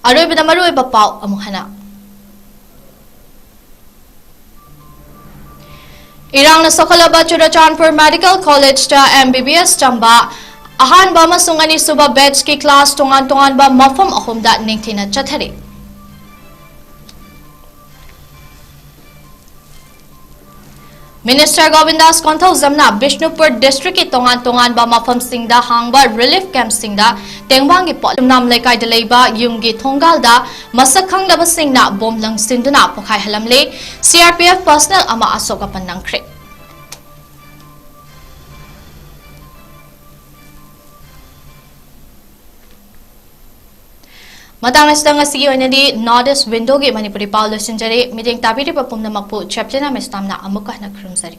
ꯑꯔꯣꯏꯕꯗ ꯃꯔꯨꯑꯣꯏꯕ ꯄꯥꯎ ꯑꯃꯨꯛ ꯍꯟꯅ꯫ ꯏꯔꯥꯡꯅ ꯁꯣꯛꯍꯜꯂꯕ ꯆꯨꯔꯆꯥꯟꯄꯨꯔ ꯃꯦꯗꯤꯀꯦꯜ ꯀꯣꯂꯦꯖꯇ M B B S ꯇꯝꯕ ꯑꯍꯥꯟꯕ ꯑꯃꯁꯨꯡ ꯑꯅꯤꯁꯨꯕ batchꯀꯤ class ꯇꯣꯉꯥꯟ ꯇꯣꯉꯥꯟꯕ ꯃꯐꯝ ꯑꯍꯨꯝꯗ ꯅꯤꯡꯊꯤꯅ ꯆꯠꯊꯔꯤ꯫ Minister ꯒꯣꯕꯤꯟꯗꯥꯁ ꯀꯣꯟꯊꯧꯖꯝꯅ ꯕꯤꯁꯅꯨꯄꯨꯔ districtꯀꯤ ꯇꯣꯉꯥꯟ ꯇꯣꯉꯥꯟꯕ ꯃꯐꯝꯁꯤꯡꯗ ꯍꯥꯡꯕ relief campꯁꯤꯡꯗ ꯇꯦꯡꯕꯥꯡꯒꯤ ꯄꯣꯠ, ꯌꯨꯝꯅꯥꯝ ꯂꯩꯀꯥꯏꯗ ꯂꯩꯕ ꯌꯨꯝꯒꯤ ꯊꯣꯡꯒꯥꯜꯗ ꯃꯁꯛ ꯈꯪꯗꯕꯁꯤꯡꯅ bomb ꯂꯪꯁꯤꯟꯗꯨꯅ ꯄꯣꯈꯥꯏꯍꯜꯂꯝꯂꯦ꯫ C R P F personnel ꯑꯃ ꯑꯁꯣꯛ ꯑꯄꯟ ꯅꯪꯈ꯭ꯔꯦ꯫ ꯃꯇꯥꯡ ꯑꯁꯤꯗ ꯉꯁꯤꯒꯤ ꯑꯣꯏꯅꯗꯤ North East Windowꯒꯤ ꯃꯅꯤꯄꯨꯔꯤ ꯄꯥꯎ ꯂꯣꯏꯁꯤꯟꯖꯔꯦ꯫ ꯃꯤꯠꯌꯦꯡ ꯇꯥꯕꯤꯔꯤꯕ ꯄꯨꯝꯅꯃꯛꯄꯨ ꯆꯦꯄ꯭ꯂꯤꯅ ꯃꯦꯁꯇꯥꯝꯅ ꯑꯃꯨꯛꯀ ꯍꯟꯅ ꯈꯨꯔꯨꯝꯖꯔꯤ꯫